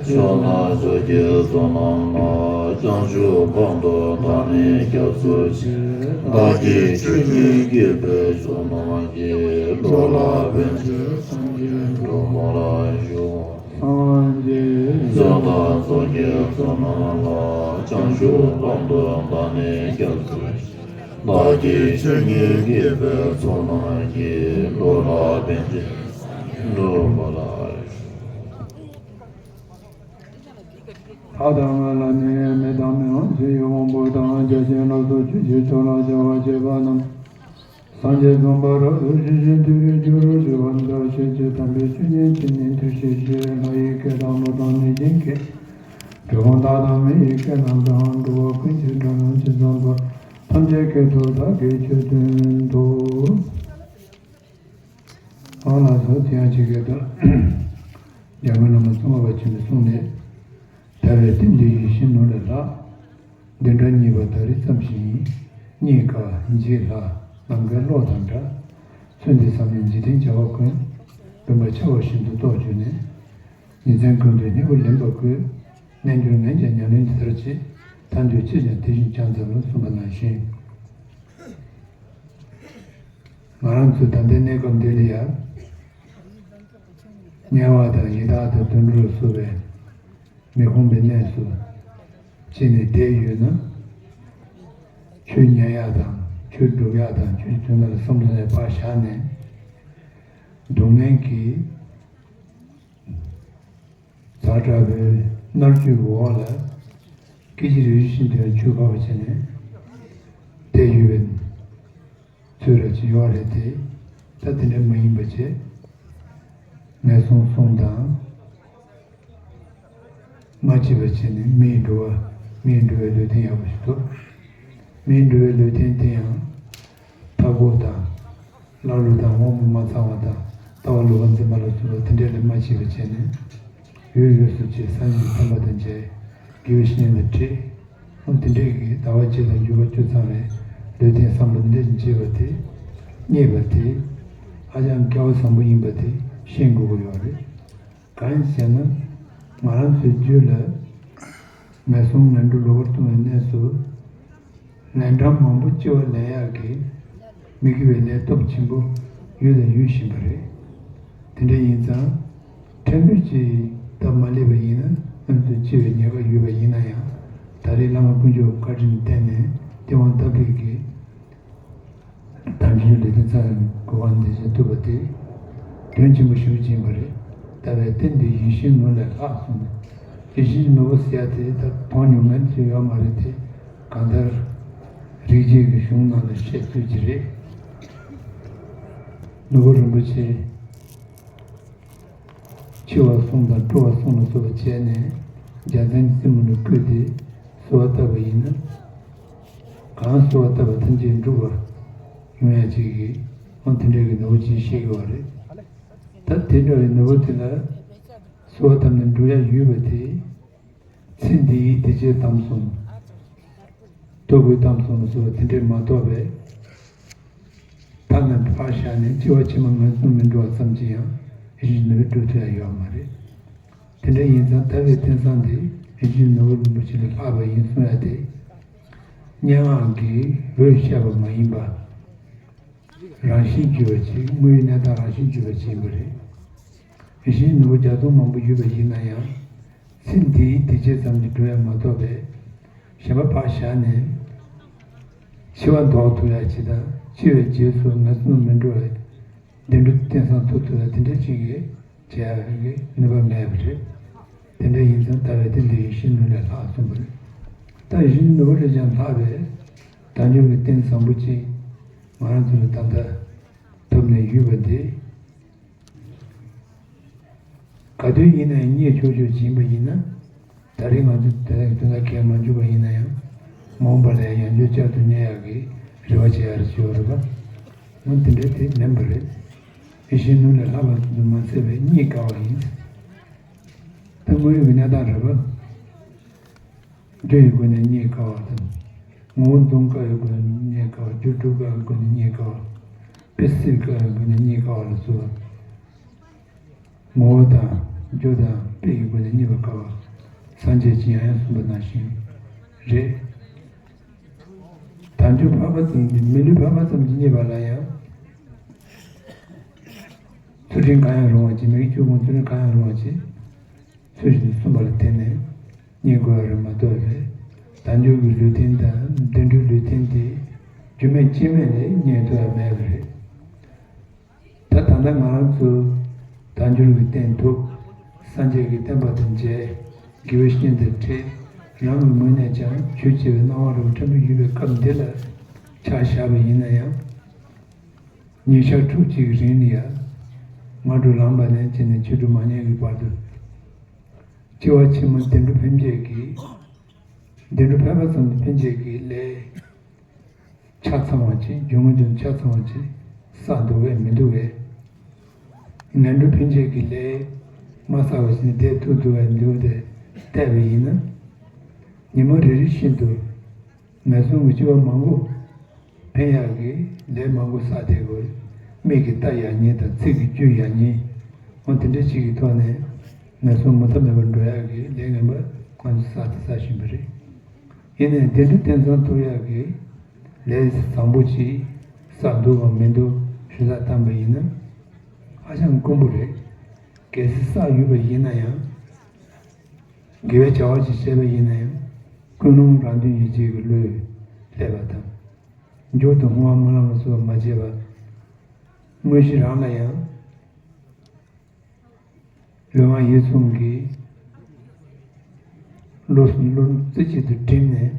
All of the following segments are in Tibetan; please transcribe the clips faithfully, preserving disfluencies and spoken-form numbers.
ཕྱོགས་རྣམས་ཕྱོགས་ཀྱི་ཕྱོགས་རྣམས་ལ། བྱང་ཆུབ་བར་དུ་བདག་ནི་སྐྱབས་སུ་མཆི། བདག་གིས་ཆོས་ཉན་བགྱིས་པའི་ཕྱོགས་རྣམས་ཀྱི། འགྲོ་ལ་ཕན་ཕྱིར་སངས་རྒྱས་འགྲུབ་པར་ཤོག། སངས་རྒྱས་ཕྱོགས་དང་ཕྱོགས་ཀྱི་ཕྱོགས་རྣམས་ལ། བྱང་ཆུབ་བར་དུ་བདག་ནི་སྐྱབས་སུ་མཆི། བདག་གིས་ཆོས་ཉན་བགྱིས་པའི་ཕྱོགས་རྣམས་ཀྱི། འགྲོ་ལ་ཕན་ཕྱིར་སངས་རྒྱས་འགྲུབ་པར་ཤོག། ལྷ་དང་ལྷ་མིན་མི་དང་མི་དབང་ཆེ་ཡི་དབང་པོ་དང་། བརྒྱ་བྱིན་སློབ་ཚོགས་ཆོས་ཀྱི་ཕྱོགས་ལ་སྦྱོར་བ་བྱེད་པ་རྣམས། སངས་རྒྱས་དགོངས་པ་རབ་ཏུ་ཞི་ཞིང་དུལ་བའི་རྒྱུ་རུ་གྱུར་པ་འདི་ཕྱིར་ཆོས་དམ་པའི་ཆོས་ཉན་ཕྱིར་ནི་ཐུགས་རྗེ་ཆེ། ལྷ་ཡི་སྐད་དང་ཀླུ་དང་གནོད་སྦྱིན་སྐད། གྲུལ་བུམ་དག་དང་མི་ཡི་སྐད་རྣམས་དང་། འགྲོ་བ་ཀུན་གྱི་སྒྲ་རྣམས་ཇི་ཙམ་པར། ཐམས་ཅད་སྐད་དུ་བདག་གིས་ཆོས་བསྟན་ཏོ། ཨོ་ལགས་སོ། དེ་ཡང་ཅི་སྐད་དུ། འཇམ་མགོན་བླ་མ་ཙོང་ཁ་པ་ཆེན་པོས་གསུངས་ནས། ད་བས་རྟེན་འབྲེལ་ཡིད་བཞིན་ནོར་ལས་ལྷག། འདི་འདྲ་རྙེད་པ་ད་རེས་ཙམ་ཞིག་ཡིན། རྙེད་དཀའ་འཇིག་སླ་ནམ་མཁའི་གློག་དང་འདྲ། ཚུལ་འདི་བསམ་ནས་འཇིག་རྟེན་བྱ་བ་ཀུན། སྟོན་པ་ཆར་པ་བཞིན་དུ་རྟོགས་གྱུར་ནས། ཉིན་མཚན་ཀུན་ཏུ་སྙིང་པོ་ལེན་པར་བསྐུལ། རྣལ་འབྱོར་ངས་ཀྱང་ཉམས་ལེན་ཇི་ལྟར་བྱེད། ཐར་འདོད་ཅིས་ཀྱང་དེ་བཞིན་སྦྱངས་ཙམ་མོ་གསུངས་པ་ནང་བཞིན། ང་རང་ཚོའི་ད་ལྟའི་གནས་སྐབས་འདི་ལ་ཡང་། དམྱལ་བ་དང་ཡི་དྭགས་དང་དུད་འགྲོར་སོགས་པའི་མི་ཁོམ་པའི་གནས་སུ་ཕྱིན་ནས་བསྡད་ཡོད་ན། ཆོས་ཉན་ཡག་དང་ཆོས་སྒྲུབ་ཡག་དང་ཆོས་ཀྱི་དོན་དག་ལ་བསམ་བློ་ནས་ཕར་བཞག་ནས། སྡུག་བསྔལ་གྱི་ཛ་དྲག་པོའི་མནར་གཅོད་ཀྱི་འོག་ལ། སྐད་ཅིག་རེ་རེ་བཞིན་དུ་ཡང་ཆུད་ཟོས་པ་བྱས་ནས་བསྡད་ཡོད་པའི་ཚུལ་ར་ཅིག་ཡོད་རེད་དེ། ད་དེ་འདྲ་མ་ཡིན་པ་བྱས། ངན་སོང་གསུམ་དང་མ་མཆིས་པ་བྱས་ནས་མིའི་འགྲོ་བ། མིའི་འགྲོ་བའི་ལུས་རྟེན་ཡག་པོ་ཞིག་ཐོབ། མིའི་འགྲོ་བའི་ལུས་རྟེན་དེ་ཡང་མཐའ་འཁོབ་དང་། ཀླ་ཀློ་དང་དབང་པོ་མ་ཚང་བ་དང་། ལྟ་བ་ལོག་པ་འཛིན་པ་ལ་སོགས་པ་དེ་འདྲ་ལས་མ་མཆིས་པ་བྱས་ནས། འོས་འོས་སུ་བྱས། སངས་རྒྱས་བསྟན་པ་དང་མཇལ། དགེ་བའི་བཤེས་གཉེན་དང་འཕྲད། འོ་དེ་འདྲས་ཀྱི་ཟླ་བ་གཅིག་དང་འགྱུར་བ་བཅུ་ཙམ་རེ་ལུས་རྟེན་བཟང་པོ་འདི་འདྲས་མཇལ་བ་དེ། རྙེད་པ་དེ། ཧ་ཅང་སྐལ་བ་བཟང་པོ་ཡིན་པ་དེ་ཤེས་དགོས་ཀྱི་ཡོད་རེད། གང་ཡིན་ཟེར་ན། ང་རང་ཚོའི་རྒྱུད་ལ་ངན་སོང་ངན་འགྲོ་ལོག་པར་ལྟུང་བའི་གནས་སུ། ལན་གྲངས་མང་པོ་ལྕི་བ་ལེན་ཡག་གི་མི་དགེ་བའི་ལས་སྟོབས་ཆེན་པོ་ཡོད་དང་ཡོད་བཞིན་པ་རེད། དེ་འདྲ་ཡིན་ཙང་། ཕྲན་བུ་ཅིག་སྟབས་མ་ལེགས་པ་ཡིན་ན་ང་ཚོས་ལྕི་བའི་ཉེན་ཁ་ཡོད་པ་ཡིན་ན་ཡང་། ད་རེས་བླ་མ་དཀོན་མཆོག་བཀའ་དྲིན་བརྟེན་ནས་སྟེས་དབང་བཀྲ་ཤིས་ཀྱིས། དམ་ཆོས་ལུས་རྟེན་ཚང་བའི་གོ་འཕང་འདི་བཞིན་ཐོབ་པ་དེ་དོན་ཆེན་པོ་ཞེ་པོ་ཅིག་ཡིན་པ་རེད། ལྟ་བའི་རྟེན་འདི་ཡིད་བཞིན་ནོར་ལས་ལྷག་གསུངས་ནས། ཡིད་བཞིན་ནོར་བུ་ཟེར་ཡ་དེ་ད་མཐོང་མྱོང་མཁན་ཚོ་ཡོད་མ་རེད་དེ། གང་ལྟར་རིགས་བརྒྱད་ཀྱི་གཞུང་ནང་ལ་བཤད་ཚུལ་གྱི་རེད། ནོར་བུ་རིན་པོ་ཆེ། འཆི་བ་གསུམ་དང་སྤྲུལ་བ་གསུམ་ལ་སོགས་པ་བྱས་ནས་རྒྱལ་མཚན་གྱི་རྩེ་མོ་ལ་བཀོད་དེ་གསོལ་བ་བཏབ་པ་ཡིན་ན། གང་གསོལ་བ་བཏབ་པ་ཐམས་ཅད་འགྲུབ་པ་ཡོང་ཡ་ཅིག་གི་འོ་དེ་འདྲ་གི་ནོར་བུ་ཅིག་བཤད་ཀྱི་ཡོད་རེད། ད་དེ་འདྲ་བའི་ནོར་བུ་དེ་ལ་གསོལ་བ་བཏབ་ནས་འགྲུབ་ཡ་ཡོད་པ་དེ། ཚེ་འདིའི་བདེ་སྐྱིད་དམ་གསུམ། ལྟོ་གོས་གཏམ་གསུམ་ལ་སོགས་པ་དེ་འདྲས་མ་གཏོགས་པའི། ཐ་ན་ཕར་བཞག་ནས་འཆི་བ་ཕྱི་མ་ངན་སོང་མི་འགྲོ་བ་ཙམ་གྱིས་ཡང་ཡིད་བཞིན་ནོར་བུ་འགྲུབ་ཐུབ་ཡ་ཡོད་མ་རེད། དེ་འདྲ་ཡིན་ཙང་ལྟ་བའི་རྟེན་བཟང་དེ་ཡིད་བཞིན་ནོར་བུ་རིན་པོ་ཆེ་ལས་ལྷག་པ་ཡིན་གསུང་ཡ་དེ། སྙན་ངག་གི་འོད་བཤད་པ་མ་ཡིན་པ། རང་བཞིན་གྱིས་པ་ཅིག་དངོས་ཡོད་གནས་སྟངས་རང་བཞིན་གྱིས་པ་ཅིག་ཡིན་པ་རེད། ཡིད་བཞིན་ནོར་བུ་བརྒྱ་སྟོང་མང་པོ་ཡོད་པ་ཡིན་ན་ཡང་། ཚེ་འདིའི་བདེ་སྐྱིད་ཙམ་གྱིས་འགྲོ་ཡ་མ་གཏོགས་པའི། གཞན་པ་ཕར་བཞག་ནས། འཆི་བ་ཟློག་ཐུབ་ཡ་ཅིག་དང་འཆི་བའི་རྗེས་སུ་ངན་སོང་མི་འགྲོ་བའི་བདེ་འགྲོ་རྟེན་བཟང་ཐོབ་ཐུབ་ཡ་དེ་འདྲ་ཅིག་གི་བྱེད་ཡ་གི་ནུས་པ་མེད་པ་རེད། དེ་འདྲ་ཡིན་ཙང་ལྟ་བའི་རྟེན་འདི་ཡིད་བཞིན་ནོར་ལས་ལྷག་གསུངས་པ་རེད། ད་ཡིད་བཞིན་ནོར་བུ་ལས་ཀྱང་ལྷག་པའི་དལ་འབྱོར་གྱི་རྟེན་བཟང་པོ་གཅིག་ང་རང་ཚོ་ལ་ད་ལྟ་ཐོབ་ནས་ཡོད་པ་འདི། ག་དུས་ཡིན་ནའང་རྙེད་ཆོག་ཆོག་ཅིག་ཡིན་པ་ཡིན་ན། ད་རེས་ང་ཚོ་དེ་དེ་འདྲ་གས་མ་འཇུག་པ་ཡིན་ན་ཡང་། མ་འོངས་པ་ལ་ཡང་ཡང་བསྐྱར་དུ་རྙེད་ཡག་གི་རེ་བ་བྱེད་ཡག་རེ་བྱེད་ཡོད་རེད་པ། འོ་དེ་འདྲ་དེ་མིན་པ་རེད། ཡིད་བཞིན་ནོར་ལས་ལྷག་པ་དེ་ཚོ་མ་ཚད་པའི་རྙེད་དཀའ་བ་ཡིན། ད་དངོས་ཡོད་ཀྱི་གནས་སྟངས་རེད་པ། རྒྱུ་ཡི་སྒོ་ནས་རྙེད་དཀའ་བ་དང་། ངོ་བོ་འཛོམས་དཀའ་བའི་སྒོ་ནས་རྙེད་དཀའ་བ། རྒྱུ་སྒྲུབ་དཀའ་བའི་སྒོ་ནས་རྙེད་དཀའ་བ། དཔེ་སྲིད་དཀའ་བའི་སྒོ་ནས་རྙེད་དཀའ་བ་ལ་སོགས་པ། ངོ་བོ་དང་ རྒྱུ་དང་དཔེ་ཡི་སྒོ་ནས་རྙེད་པར་དཀའ་བ། སངས་རྒྱས་ཀྱིས་ཡང་ཡང་གསུངས་པ་ནང་བཞིན་རེད། དལ་འབྱོར་འཕགས་པ་ཙམ་གྱིས་མི་ལུས་འཕགས་པ་ཙམ་གྱིས་རྙེད་པ་ལ་ཡང་། ཚུལ་ཁྲིམས་གང་ཡང་རུང་བ་ཅིག་མི་དགེ་བཅུ་སྤོང་ཚུལ་ཁྲིམས་གང་ཡང་རུང་བ་ཅིག་ཚུལ་བཞིན་དུ་བསྲུངས་པ་ལ་བརྟེན་ནས་རྙེད་དགོས་པ་རེད་མ་གཏོགས་རེད། དལ་འབྱོར་གྱི་ལུས་རྟེན་དང་བདེ་འགྲོའི་ལུས་རྟེན་དེ་རྒྱུ་མེད་རྐྱེན་མེད་ལས་རྙེད་ཐུབ་པ་མེད་པ་རེད། ད་ད་ལྟ་ང་རང་ཚོ་དལ་འབྱོར་གྱི་རྟེན་ཐོབ། སངས་རྒྱས་ཀྱི་བསྟན་པ་དང་མཇལ། དགེ་བའི་བཤེས་གཉེན་དང་འཕྲད། རང་གི་ངོས་ནས་ཀྱང་ཆོས་བྱེད་པའི་སྣང་བ་རབ་ཕྲན་བུ་ཡོད་པའི་སྐབས་འདི་ལ་ཆ་བཞག་པ་ཡིན་ན་ཡང་། ཉིན་ཞག་ཕྲུགས་གཅིག་གི་རིང་ལ་ཡང་། སྔ་དྲོ་ལངས་པ་ནས་བྱས་ནས་ཕྱི་དྲོ་མ་ཉལ་གྱི་བར་དུ། སྐྱེ་བ་ཕྱི་མ་བདེ་འགྲོ་ཕན་བྱེད་ཀྱི། བདེ་འགྲོ་ཕན་པ་ཙམ་དུ་ཕན་བྱེད་ཀྱི་ལས། ཆ་ཚང་བ་ཅིག་རྒྱུ་དངོས་རྒྱུ་ཆ་ཚང་བ་ཅིག་བསགས་འདུག་གས་མི་འདུག་གས། ངན་འགྲོ་ཕན་བྱེད་ཀྱི་ལས་མ་བསགས་པ་ཞིག་ནི་བསྡད་ཐུབ་འདུག་གས་འདུག་སྟེ་བལྟས་པ་ཡིན་ན། ཉི་མ་རེ་རེ་བཞིན་དུ་ངན་སོང་གི་སྐྱེ་བ་མང་པོ་ཕན་ཡག་གི་ལས་མང་པོ་བསགས་བསྡད་དགོས། མིག་གིས་ལྟ་ཡག་ཉེན་དང་ཚིག་གིས་བརྗོད་ཡག་ཉེན། འོ་དེ་འདྲ་ཞིག་གི་ཐོག་ནས་ངན་སོང་མུ་མཐའ་མེད་པར་འགྲོ་ཡག་གི་ལས་ངན་པ་ང་ཚོ་བསགས་དང་བསགས་བཞིན་པ་རེད། ཡིན་ནའི་བདེ་འགྲོ་རྟེན་ཚང་ཐོབ་ཡག་གི་ལས་བཟང་པོ་ཅིག་བསགས་འདུག་གམ་མི་འདུག་ཞུ་ས་བཏང་པ་ཡིན་ན། ཧ་ཅང་དཀོན་པོ་རེད། གལ་སྲིད་བསགས་ཡོད་པ་ཡིན་ན་ཡང་། དགེ་བའི་བྱ་བ་ཅིག་བྱས་པ་ཡིན་ན་ཡང་། ཀུན་སློང་རང་དོན་ཡིད་བྱེད་ཀྱི་བློས་སླེབས་པ་དང་། མཇུག་ཏུ་བསྔོ་བ་སྨོན་ལམ་ལ་སོགས་པ་མ་བྱས་པར། དངོས་གཞི་རང་ལ་ཡང་། ལུས་ངག་ཡིད་གསུམ་གྱི་བློ་བློ་རྩེ་གཅིག་ཏུ་བསྒྲིམས་ནས་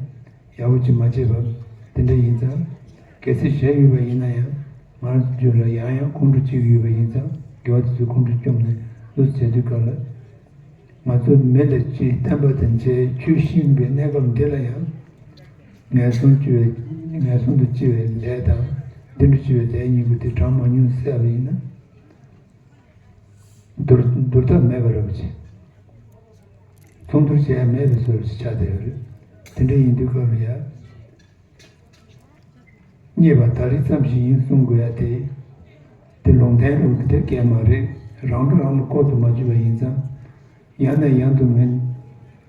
ཡག་པོ་ཅིག་མ་བྱས་པ་དེ་འདྲ་ཡིན་ཙང་། གལ་སྲིད་བྱས་ཡོད་པ་ཡིན་ན་ཡང་ང་རང་ཚོ་རྒྱུད་ལ་ཡང་ཡང་ཁོང་ཁྲོ་སྐྱེ་གི་ཡོད་པ་ཡིན་ཙང་། དགེ་བ་དེ་ཚོའི་ཁོང་ཁྲོ་བཅོམ་ནས་འདུག་སེ་བྱེད་དུས་སྐབས་ལ། ང་ཚོ་མི་ལ་ཅིག་བསྟན་པ་དང་མཇལ་ཆོས་ཤེས་པའི་གནས་སྐབས་འདི་ལ་ཡང་། ངན་སོང་སྐྱེ་བའི་ངན་སོང་དུ་སྐྱེ་བའི་ལས་དང་བདེ་འགྲོ་སྐྱེ་བའི་ལས་གཉིས་པོ་དེ་དྲངས་མ་མྱོང་ཟེར་བ་ཡིན་ན། བསྡུར་བསྡུར་ཐབས་མེད་པ་རེད་པ་ཅིག་མཚུངས་བསྡུར་བྱེད་ཡ་མེད་པའི་བཟོ་འདྲ་ཞིག་ཆགས་བསྡད་ཡོད་རེད། དེ་འདྲ་ཡིན་དུས་སྐབས་ལ་ཡ། རྙེད་པ་ད་རེས་ཙམ་ཞིག་ཡིན་གསུང་དགོས་ཡ་དེ། དེ་ལུང་བསྟན་རུ་དེ་གལ་མ་རེད། རང་འགྲོ་རང་ལ་ཁོག་ཏུ་མ་ཆུད་པ་ཡིན་ཙང་། ཡང་ནས་ཡང་དུ་ངས་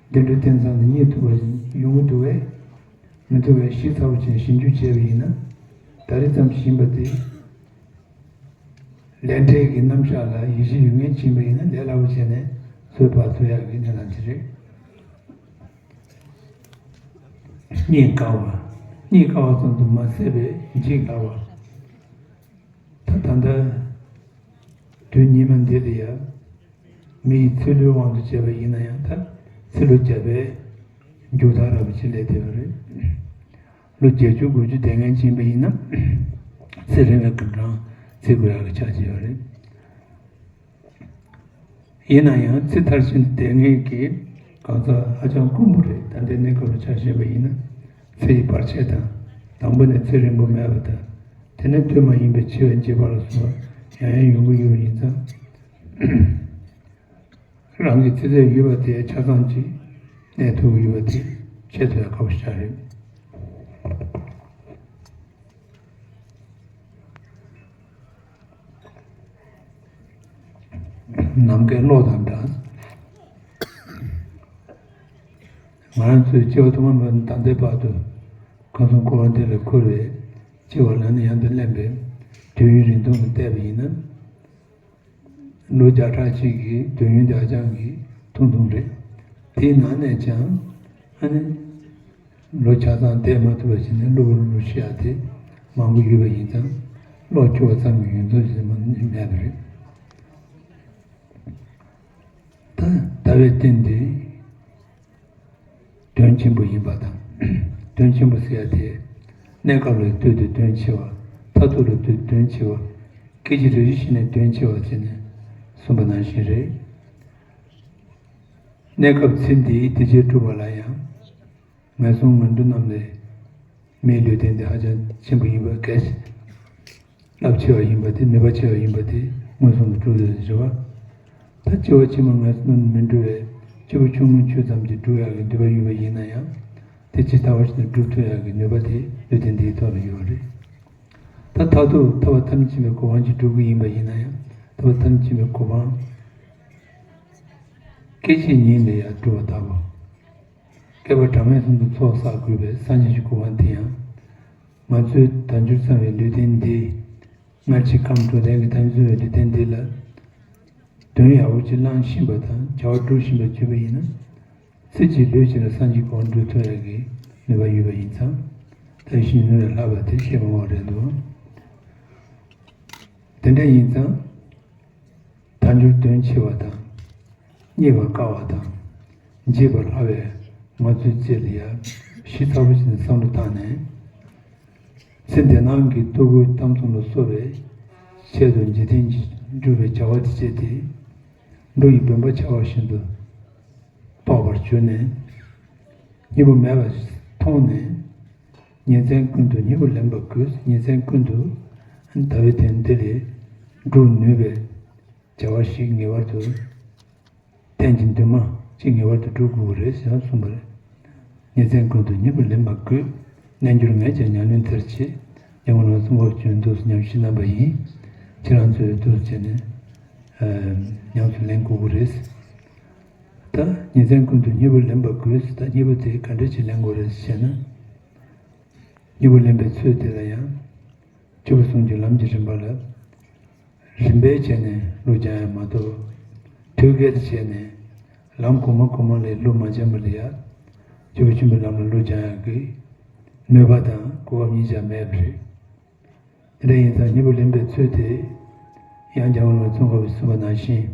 བདེ་འགྲོ་རྟེན་ཚང་དེ་རྙེད་ཐུབ་པ་ཞིག་ཡོང་གི་འདུག་གས། མི་འདུག་གས། ཞིབ་ཚགས་པོ་བྱས་ཞིབ་འཇུག་བྱས་པ་ཡིན་ན། ད་རེས་ཙམ་ཞིག་ཡིན་པ་དེ། ལས་འབྲས་ཀྱི་རྣམ་གཞག་ལ་ཡིད་ཆེས་ཡོད་མཁན་ཕྱིན་པ་ཡིན་ན་ལས་སླ་པོ་བྱས་ནས་ཚོད་དཔག་ཐུབ་ཡག་གི་གནས་སྟངས་ཅིག་རེད། རྙེད་དཀའ་བ། རྙེད་དཀའ་བ་ཙམ་དུ་མ་ཟད་པའི་འཇིག་སླ་བ། ད་ད་ལྟ་དུས་སྙིགས་མ་འདི་ལ་ཡང་མི་ཡི་ཚེ་ལོའི་དབང་དུ་བྱས་པ་ཡིན་ན་ཡང་ད་ཚེ་ལོ་བརྒྱ་པའི་མཇུག་མཐའ་རབ་ཅིག་སླེབས་བསྡད་པ་རེད། ལོ་བརྒྱད་ཅུ་དགུ་བཅུ་དེ་ངན་ཕྱིན་པ་ཡིན་ན། ཚེ་རིང་བའི་གི་གྲངས་ཚེ་དགོས་ཡག་གི་ཆ་ཅིག་ཡོད་རེད། ཡིན་ན་ཡང་ཚེ་མཐར་ཕྱིན་དེ་ངན་གྱི་གང་ཟག་ཧ་ཅང་དཀོན་པོ་རེད། ད་ལྟའི་གནས་སྐབས་ལ་ཆ་བཞག་པ་ཡིན་ན། ཚེ་ཡི་བར་ཆད་དང་། དང་པོ་ནས་ཚེ་རིང་པོ་མེད་པ་དང་། དེ་ནས་དུས་མ་ཡིན་པའི་འཆི་བའི་འཇིགས་པ་ལ་སོགས་པ་ཡང་ཡང་ཡོང་གི་ཡོད་པ་ཡིན་ཙང་། རང་གི་ཚེ་ཚད་ཡོད་པ་དེ་ཆ་ཚང་ཅིག་གནས་ཐུབ་ཡོད་པ་དེ་ཆེས་མཐོའི་དཀའ་བ་ཞིག་རེད། ནམ་མཁའི་གློག་དང་འདྲ། ང་རང་ཚོའི་སྐྱེ་བ་ཐོག་མ་ནས་ད་ལྟའི་བར་དུ་ཁམས་གསུམ་འཁོར་བ་འདི་ལ་འཁོར་བའི་སྐྱེ་བ་ལ་ནི་ཡང་དུ་ལེན་པའི་དུས་ཡུན་རིང་ཐུང་ལ་བལྟས་པ་ཡིན་ན། ལོ་བརྒྱ་ཕྲག་གཅིག་གི་དུས་ཡུན་དེ་ཧ་ཅང་གི་ཐུང་ཐུང་རེད། དེའི་ནང་ནས་ཀྱང་ཨ་ནི་ལོ་ཆ་ཚང་བསྡད་མ་ཐུབ་པ་བྱས་ནས་གློ་བུར་གློ་བུར་ཤི་ཡག་དེ་མང་པོ་ཡོད་པ་ཡིན་ཙང་། གློ་བཅུག་པ་ཙམ་གྱིས་ཡོན་ཏན་ཞིག་མ་མེད་པ་རེད། ད་ལྟ་བའི་རྟེན་དེ། དོན་ཆེན་པོ་ཡིན་པ་དང་། དོན་ཆེན་པོ་ཟེར་ཡ་དེ། གནས་སྐབས་ལ་ལྟོས་ཏེ་དོན་ཆེ་བ། མཐར་ཐུག་ལ་ལྟོས་ཏེ་དོན་ཆེ་བ། སྐད་ཅིག་རེ་རེ་བཞིན་ནས་དོན་ཆེ་བ་བྱས་ནས་གསུངས་པ་ནང་བཞིན་རེད། གནས་སྐབས་ཚེ་འདིའི་དེ་རྗེས་སྒྲུབ་པ་ལ་ཡང་། ངན་སོང་ངན་འགྲོ་རྣམས་ལས། མིའི་ལུས་རྟེན་འདི་ཧ་ཅང་ཆེན་པོ་ཡིན་པ་གལ་ཆེ། རླབས་ཆེ་བ་ཡིན་པ་དེ་ནུས་པ་ཆེ་བ་ཡིན་པ་དེ་མངོན་སུམ་དུ་གྲུབ་ཡོད་རེད་བ། ད་སྐྱེ་བ་ཕྱི་མ་ངན་སོང་དུ་མི་འགྲོ་བའི་སྐྱེས་བུ་ཆུང་ངུའི་ཆོས་ཙམ་གྱིས་སྒྲུབ་ཡག་གི་འདོད་པ་ཡོད་པ་ཡིན་ན་ཡང་། དེ་ཇི་ལྟ་བ་ཞིག་ཏུ་སྒྲུབ་ཐུབ་ཡག་གི་ནུས་པ་དེ་ལུས་རྟེན་འདིའི་ཐོག་ལ་ཡོད་པ་རེད། ད་མཐར་ཐུག་ཐར་པ་ཐམས་ཅད་མཁྱེན་པའི་གོ་འཕང་ཅིག་སྒྲུབ་ཀྱི་ཡིན་པ་ཡིན་ན་ཡང་། ཐར་པ་ཐམས་ཅད་མཁྱེན་པའི་གོ་འཕང་ སྐད་ཅིག་ཉིད་ལས་ཡར་སྒྲུབ་པ་ལྟ་བུ། བསྐལ་པ་གྲངས་མེད་གསུམ་དུ་ཚོགས་བསགས་དགོས་པའི་སངས་རྒྱས་ཀྱི་གོ་འཕང་དེ་ཡང་། ང་ཚོའི་དལ་འབྱོར་བསམ་པའི་ལུས་རྟེན་འདི། སྔར་གྱི་ཁམས་དྲུག་ལྡན་གྱི་དལ་འབྱོར་བའི་ལུས་རྟེན་འདི་ལ། དོན་ཡག་པོ་ཅིག་བླངས་ཤེས་པ་དང་བྱ་བ་སྒྲུབ་ཤེས་པ་བྱས་པ་ཡིན་ན། ཚེ་གཅིག་ལུས་གཅིག་ལ་སངས་རྒྱས་གོ་འཕང་འགྲུབ་ཐུབ་ཡག་གི་ནུས་པ་ཡོད་པ་ཡིན་ཙང་། ད་ཡིད་བཞིན་ནོར་བུ་ལས་ལྷག་པ་དེ་བཤད་མི་དགོས་པ་རེད་འདུག་དེ་འདྲ་ཡིན་ཙང་། དལ་འབྱོར་དོན་ཆེ་བ་དང་། རྙེད་པར་དཀའ་བ་དང་། བརྗེད་པར་སླ་བའི་ང་ཚོའི་རྩལ་ལ་ཡ་ཞིབ་ཚགས་པོ་བྱས་ནས་བསམ་བློ་བཏང་ནས། ཚེ་འདི་སྣང་གི་ལྟོ་གོས་གཏམ་གསུམ་ལ་སོགས་པའི་ཆེད་དུ་འཇིག་རྟེན་གྱི་སྒྲུབ་པའི་བྱ་བ་དེ་བྱས་ཏེ། འགྲོ་ཡི་བུམ་པ་འཆར་བ་བཞིན་དུ་རྟོགས་པར་གྱུར་ནས། སྙིང་པོ་མེད་པར་མཐོང་ནས། ཉིན་མཚན་ཀུན་ཏུ་སྙིང་པོ་ལེན་པ་དགོས། ཉིན་མཚན་ཀུན་ཏུ་ད་བའི་དོན་འདི་ལས་སྒྲུབ་ནུས་པའི་བྱ་བ་ཞིག་ངེས་པར་དུ། རྟེན་གྱི་འདུན་མ་གཅིག་ངེས་པར་དུ་སྒྲུབ་དགོས་རེད་ཞེས་གསུངས་པ་རེད། ཉིན་མཚན་ཀུན་ཏུ་སྙིང་པོ་ལེན་པ་དགོས། རྣལ་འབྱོར་ངས་ཀྱང་ཉམས་ལེན་དེར་བྱེད། ཡང་ངོ་ལ་གསུང་བ་བྱོན་འདུག་སྙམ་ཞིག་གནང་བ་ཡིན། ཁྱེད་རང་ཚོས་འདུག་བྱས་ནས་ཉམས་སུ་ལེན་དགོས་ཀྱི་རེད། ད་ཉིན་མཚན་ཀུན་ཏུ་སྙིང་པོ་ལེན་པ་དགོས། ད་སྙིང་པོ་དེ་ག་འདྲ་ཅིག་ལེན་དགོས་རེད་ཞེ་ན། སྙིང་པོ་ལེན་པའི་ཚུལ་དེ་ལ་ཡང་། སྐྱེས་བུ་གསུམ་གྱི་ལམ་གྱི་རིམ་པ་ལ། རིམ་པས་བྱས་ནས་བློ་སྦྱང་ཡང་མ་གཏོགས། ཐོད་རྒལ་དུ་བྱས་ནས། ལམ་གོང་མ་གོང་མ་ལས་བློ་མ་སྦྱངས་པ་ལ་ཡ། སྐྱེས་བུ་ཆེན་པོའི་ལམ་ལ་བློ་སྦྱང་ཡག་གི་ནུས་པ་དང་གོ་སྐབས་གཉིས་ཀྱང་མེད་པ་རེད། དེ་འདྲ་ཡིན་ཙང་སྙིང་པོ་ལེན་པའི་ཚུལ་དེ། ཡང་རྒྱལ་བ་རིན་པོ་ཆེས་གསུངས་པ་ནང་བཞིན།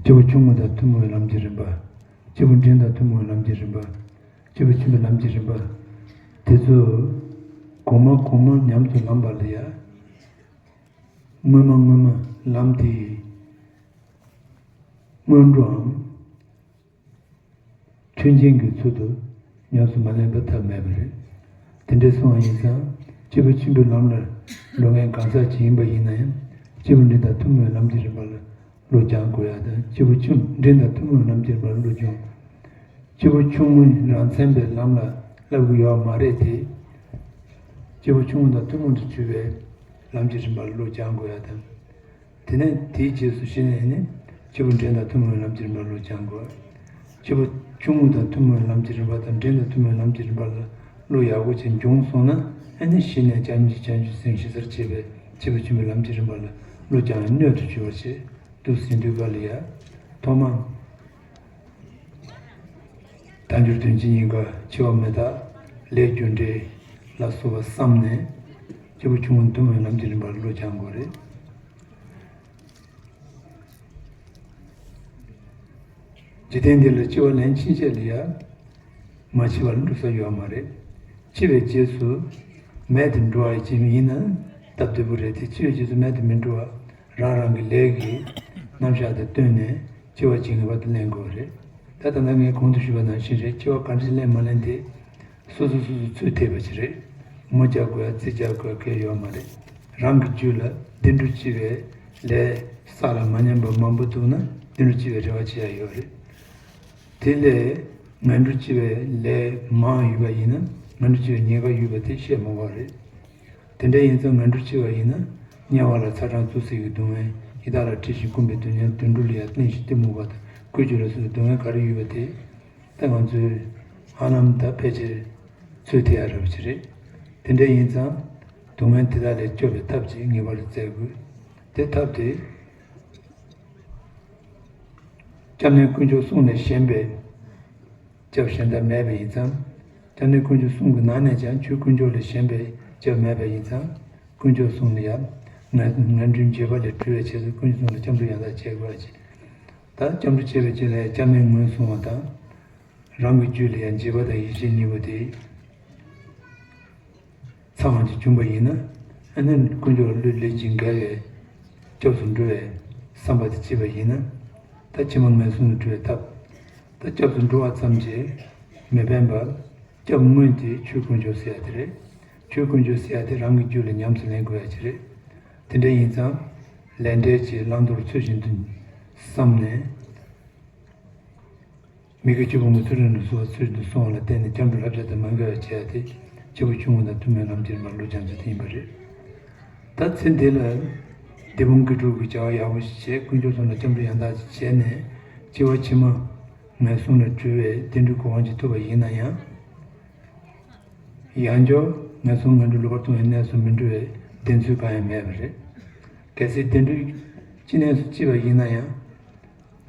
སྐྱེས་བུ་ཆུང་ངུ་དང་ཐུན་མོང་བའི་ལམ་གྱི་རིམ་པ། སྐྱེས་བུ་འབྲིང་དང་ཐུན་མོང་བའི་ལམ་གྱི་རིམ་པ། སྐྱེས་བུ་ཆེན་པོའི་ལམ་གྱི་རིམ་པ། དེ་ཚོ་གོང་མ་གོང་མ་ཉམས་སུ་བླངས་པ་ལ་ཡ། སྔོན་མ་སྔོན་མ་ལམ་དེའི་སྔོན་འགྲོའམ། མཐུན་རྐྱེན་གྱི་ཚུལ་དུ་ཉམས་སུ་མ་ལེན་པར་ཐབས་མེད་པ་རེད། དེ་འདྲའི་སོང་བ་ཡིན་ཙང་སྐྱེས་བུ་ཆེན་པོའི་ལམ་ལ་འགྲོ་མཁན་གང་ཟག་ཅིག་ཡིན་པ་ཡིན་ན་ཡང་སྐྱེས་བུ་འབྲིང་དང་ཐུན་མོང་བའི་ལམ་གྱི་རིམ་པ་ལ་བློ་སྦྱང་དགོས་ཡ་དང་། སྐྱེས་བུ་ཆུང་འབྲིང་དང་ཐུན་མོང་བའི་ལམ་གྱི་རིམ་པ་ལ་བློ་སྦྱོང་། སྐྱེས་བུ་ཆུང་ངུ་རང་མཚན་པའི་ལམ་ལ་བསླབ་ཀྱི་ཡོད་མ་རེད་དེ། སྐྱེས་བུ་ཆུང་ངུ་དང་ཐུན་མོང་དུ་གྱུར་པའི་ལམ་གྱི་རིམ་པ་ལ་བློ་སྦྱང་དགོས་ཡ་དང་། དེ་ནས་དེའི་རྗེས་སུ་གཞི་ནས་ནི། སྐྱེས་བུ་འབྲིང་དང་ཐུན་མོང་བའི་ལམ་གྱི་རིམ་པར་བློ་སྦྱང་དགོས། སྐྱེས་བུ་ཆུང་ངུ་དང་ཐུན་མོང་བའི་ལམ་གྱི་རིམ་པ་དང་། འབྲིང་དང་ཐུན་མོང་བའི་ལམ་གྱི་རིམ་པ་ལ་བློ་ཡག་པོ་ཅིག་འབྱོངས་སོང་ན། ཨ་ནི་གཞི་ནས་བྱམས་ཆེན་བྱང་ཆུབ་སེམས་ཞི་ཚར་བྱེད་པའི་སྐྱེས་བུ་ཆེན་པོའི་ལམ་གྱི་རིམ་པ་ལ་བློ་སྦྱང་བའི་སྣོད་དུ་གྱུར་པ་བྱེད། འདུག་ཟིན་དུས་ག་ལ་ཡ། ཐོག་མ། དལ་འབྱོར་དོན་གྱི་སྙིང་ག་འཆི་བ་མི་རྟག་ལས་རྒྱུ་འབྲས་ལ་སོགས་པ་བསམ་ནས། སྐྱེས་བུ་ཆུང་ངུ་ཐུན་མོང་ལམ་གྱི་རིམ་པར་བློ་སྦྱང་དགོས་རེད། འཇིག་རྟེན་འདི་ལ་འཆི་བ་ལན་ཕྱིན་ཆད་ལ་ཡ། མ་འཆི་བར་འགྲོ་ས་ཡོད་མ་རེད། འཆི་བའི་རྗེས་སུ་མེད་དུ་འགྲོ་བ་ཅིག་ཡིན་ན་སྟབས་བདེ་པོ་རེད་དེ། འཆི་བའི་རྗེས་སུ་མེད་དུ་མི་འགྲོ་བ། རང་རང་གི་ལས་ཀྱི་རྣམ་གཞག་དང་བསྟུན་ནས་འཆི་བ་ཇི་སྙེད་པ་དེ་ལེན་དགོས་པ་རེད། ད་ལྟ་ན་ངས་གོང་དུ་ཞུས་པ་ནང་བཞིན་རེད། འཆི་བ་ག་འདྲ་ཞིག་ལེན་མ་ལེན་དེ་སོ་སོ་སོ་སོ་ཚོད་ཐིག་པ་ཞིག་རེད། མོ་རྒྱག་དགོས་ཡ་རྩིས་རྒྱག་དགོས་ཡ་གང་ཡང་ཡོད་མ་རེད། རང་གི་རྒྱུད་ལ་བདེ་འགྲོ་འཆི་བའི་ལས་བསགས་ལ་མ་ཉམས་པ་མང་པོ་འདུག་ན་བདེ་འགྲོ་འཆི་བའི་རེ་བ་བྱེད་ཡ་ཡོད་རེད། དེ་ལས་ངན་འགྲོ་འཆི་བའི་ལས་མང་ཡོད་པ་ཡིན་ན་ངན་འགྲོ་འཆི་བའི་ཉེན་ཁ་ཡོད་པ་དེ་བཤད་མ་དགོས་རེད། དེ་འདྲ་ཡིན་ཙང་ངན་འགྲོར་སྐྱེ་བ་ཡིན་ན། དམྱལ་བ་ལ་ཚ་གྲང་བཙོག་སད་ཀྱི་སྡུག་བསྔལ། ཡི་དྭགས་ལ་འཁྲི་ཞིང་སྐོམ་པའི་སྡུག་བསྔལ། དུད་འགྲོ་ལ་ཡང་གླེན་ཞིང་གཏི་མུག་པ་དང་བཀོལ་སྤྱོད་ལ་སོགས་པའི་སྡུག་བསྔལ་ག་རེ་ཡོད་པ་དེ། ད་ང་ཚོས་ཧ་ལམ་ད་ཕལ་ཆེར་ཚོད་ཐིག་ཡ་རབ་ཅིག་རེད། དེ་འདྲ་ཡིན་ཙང་སྡུག་བསྔལ་དེ་དག་ལས་སྐྱོབ་པའི་ཐབས་ཅིག་ངེས་པར་དུ་བཙལ་དགོས། དེ་ཐབས་དེ། སྐྱབས་གནས་དཀོན་མཆོག་གསུམ་ལས་གཞན་པའི་སྐྱབས་གཞན་དག་མེད་པ་ཡིན་ཙང་། སྐྱབས་གནས་དཀོན་མཆོག་གསུམ་གྱི་ནང་ནས་ཀྱང་ཆོས་དཀོན་མཆོག་ལས་གཞན་པའི་སྐྱབས་མེད་པ་ཡིན་ཙང་། དཀོན་མཆོག་གསུམ་ལ་ཡང་ངན་ངན་འགྲོའི་འགྱོད་པ་ལས་གྲོལ་བའི་ཆེད་དུ་དཀོན་མཆོག་གསུམ་ལ་སྐྱབས་འགྲོ་ཡང་དག་བྱེད་དགོས་པ་ཅིག་ད་སྐྱབས་འགྲོ་བྱེད་པའི་ཆེད་ལ་ཡང་སྐྱབས་གནས་ངོས་བཟུང་བ་དང་། རང་གི་རྒྱུད་ལ་ཡང་འཇིགས་པ་དང་ཡིད་ཆེས་གཉིས་པོ་དེ། ཚང་བ་ཅིག་བྱུང་བ་ཡིན་ན། ཨ་ནི་དཀོན་མཆོག་ལ་བློས་ལེན་ཅིང་འགལ་བའི་སྐྱབས་སུ་འགྲོ་བའི་བསམ་པ་དེ་སྐྱེས་པ་ཡིན་ན། ད་ཕྱི་མ་ངན་སོང་ལས་གྲོལ་བའི་ཐབས། ད་སྐྱབས་སུ་འགྲོ་བ་ཙམ་གྱིས་མི་ཕན་པར། སྐྱབས་དངོས་དེ་ཆོས་དཀོན་མཆོག་ཟེར་ཡ་དེ་རེད། ཆོས་དཀོན་མཆོག་ཟེར་ཡ་དེ་རང་གི་རྒྱུད་ལ་ཉམས་སུ་ལེན་དགོས་ཡ་ཅིག་རེད། དེ་འདྲ་ཡིན་ཙང་། ལས་འབྲས་ཀྱི་བླང་དོར་ཚུལ་བཞིན་དུ་བསམ་ནས། མི་དགེ་བཅུ་སྤོང་གི་ཚུལ་ཁྲིམས་ལ་སོགས་པ་ཚུལ་བཞིན་དུ་སྲུང་བ་ལ་བརྟེན་ནས་སྐྱབས་འགྲོ་བསླབ་བྱ་དང་མ་འགལ་བར་བྱེད་ཡ་དེ་སྐྱེས་བུ་ཆུང་ངུ་དང་ཐུན་མོང་ལམ་གྱི་རིམ་པར་བློ་སྦྱང་ཚུལ་དེ་ཡིན་པ་རེད། ད་ཚེ་འདི་ལ་ སྡིག་སྤོང་དགེ་ཕྲུག་གི་བྱ་བ་ཡག་པོ་ཞིག་བྱས། དཀོན་མཆོག་གསུམ་ལ་སྐྱབས་འགྲོ་ཡང་དག་ཅིག་བྱས་ནས། སྐྱེ་བ་ཕྱི་མ་ངན་སོང་ལས་གྲོལ་བའི་བདེ་འགྲོའི་གོ་འཕང་ཅིག་ཐོབ་པ་ཡིན་ན་ཡང་། ཡང་བསྐྱར་ངན་སོང་ངན་འགྲོའི་ལོག་པར་ལྟུང་བའི་གནས་སུ་མི་འགྲོ་བའི་བདེན་ཚུལ་གང་ཡང་མེད་པ་རེད། གལ་སྲིད་བདེ་འགྲོའི་སྤྱི་གནས་སུ་སྐྱེས་པ་ཡིན་ན་ཡང་།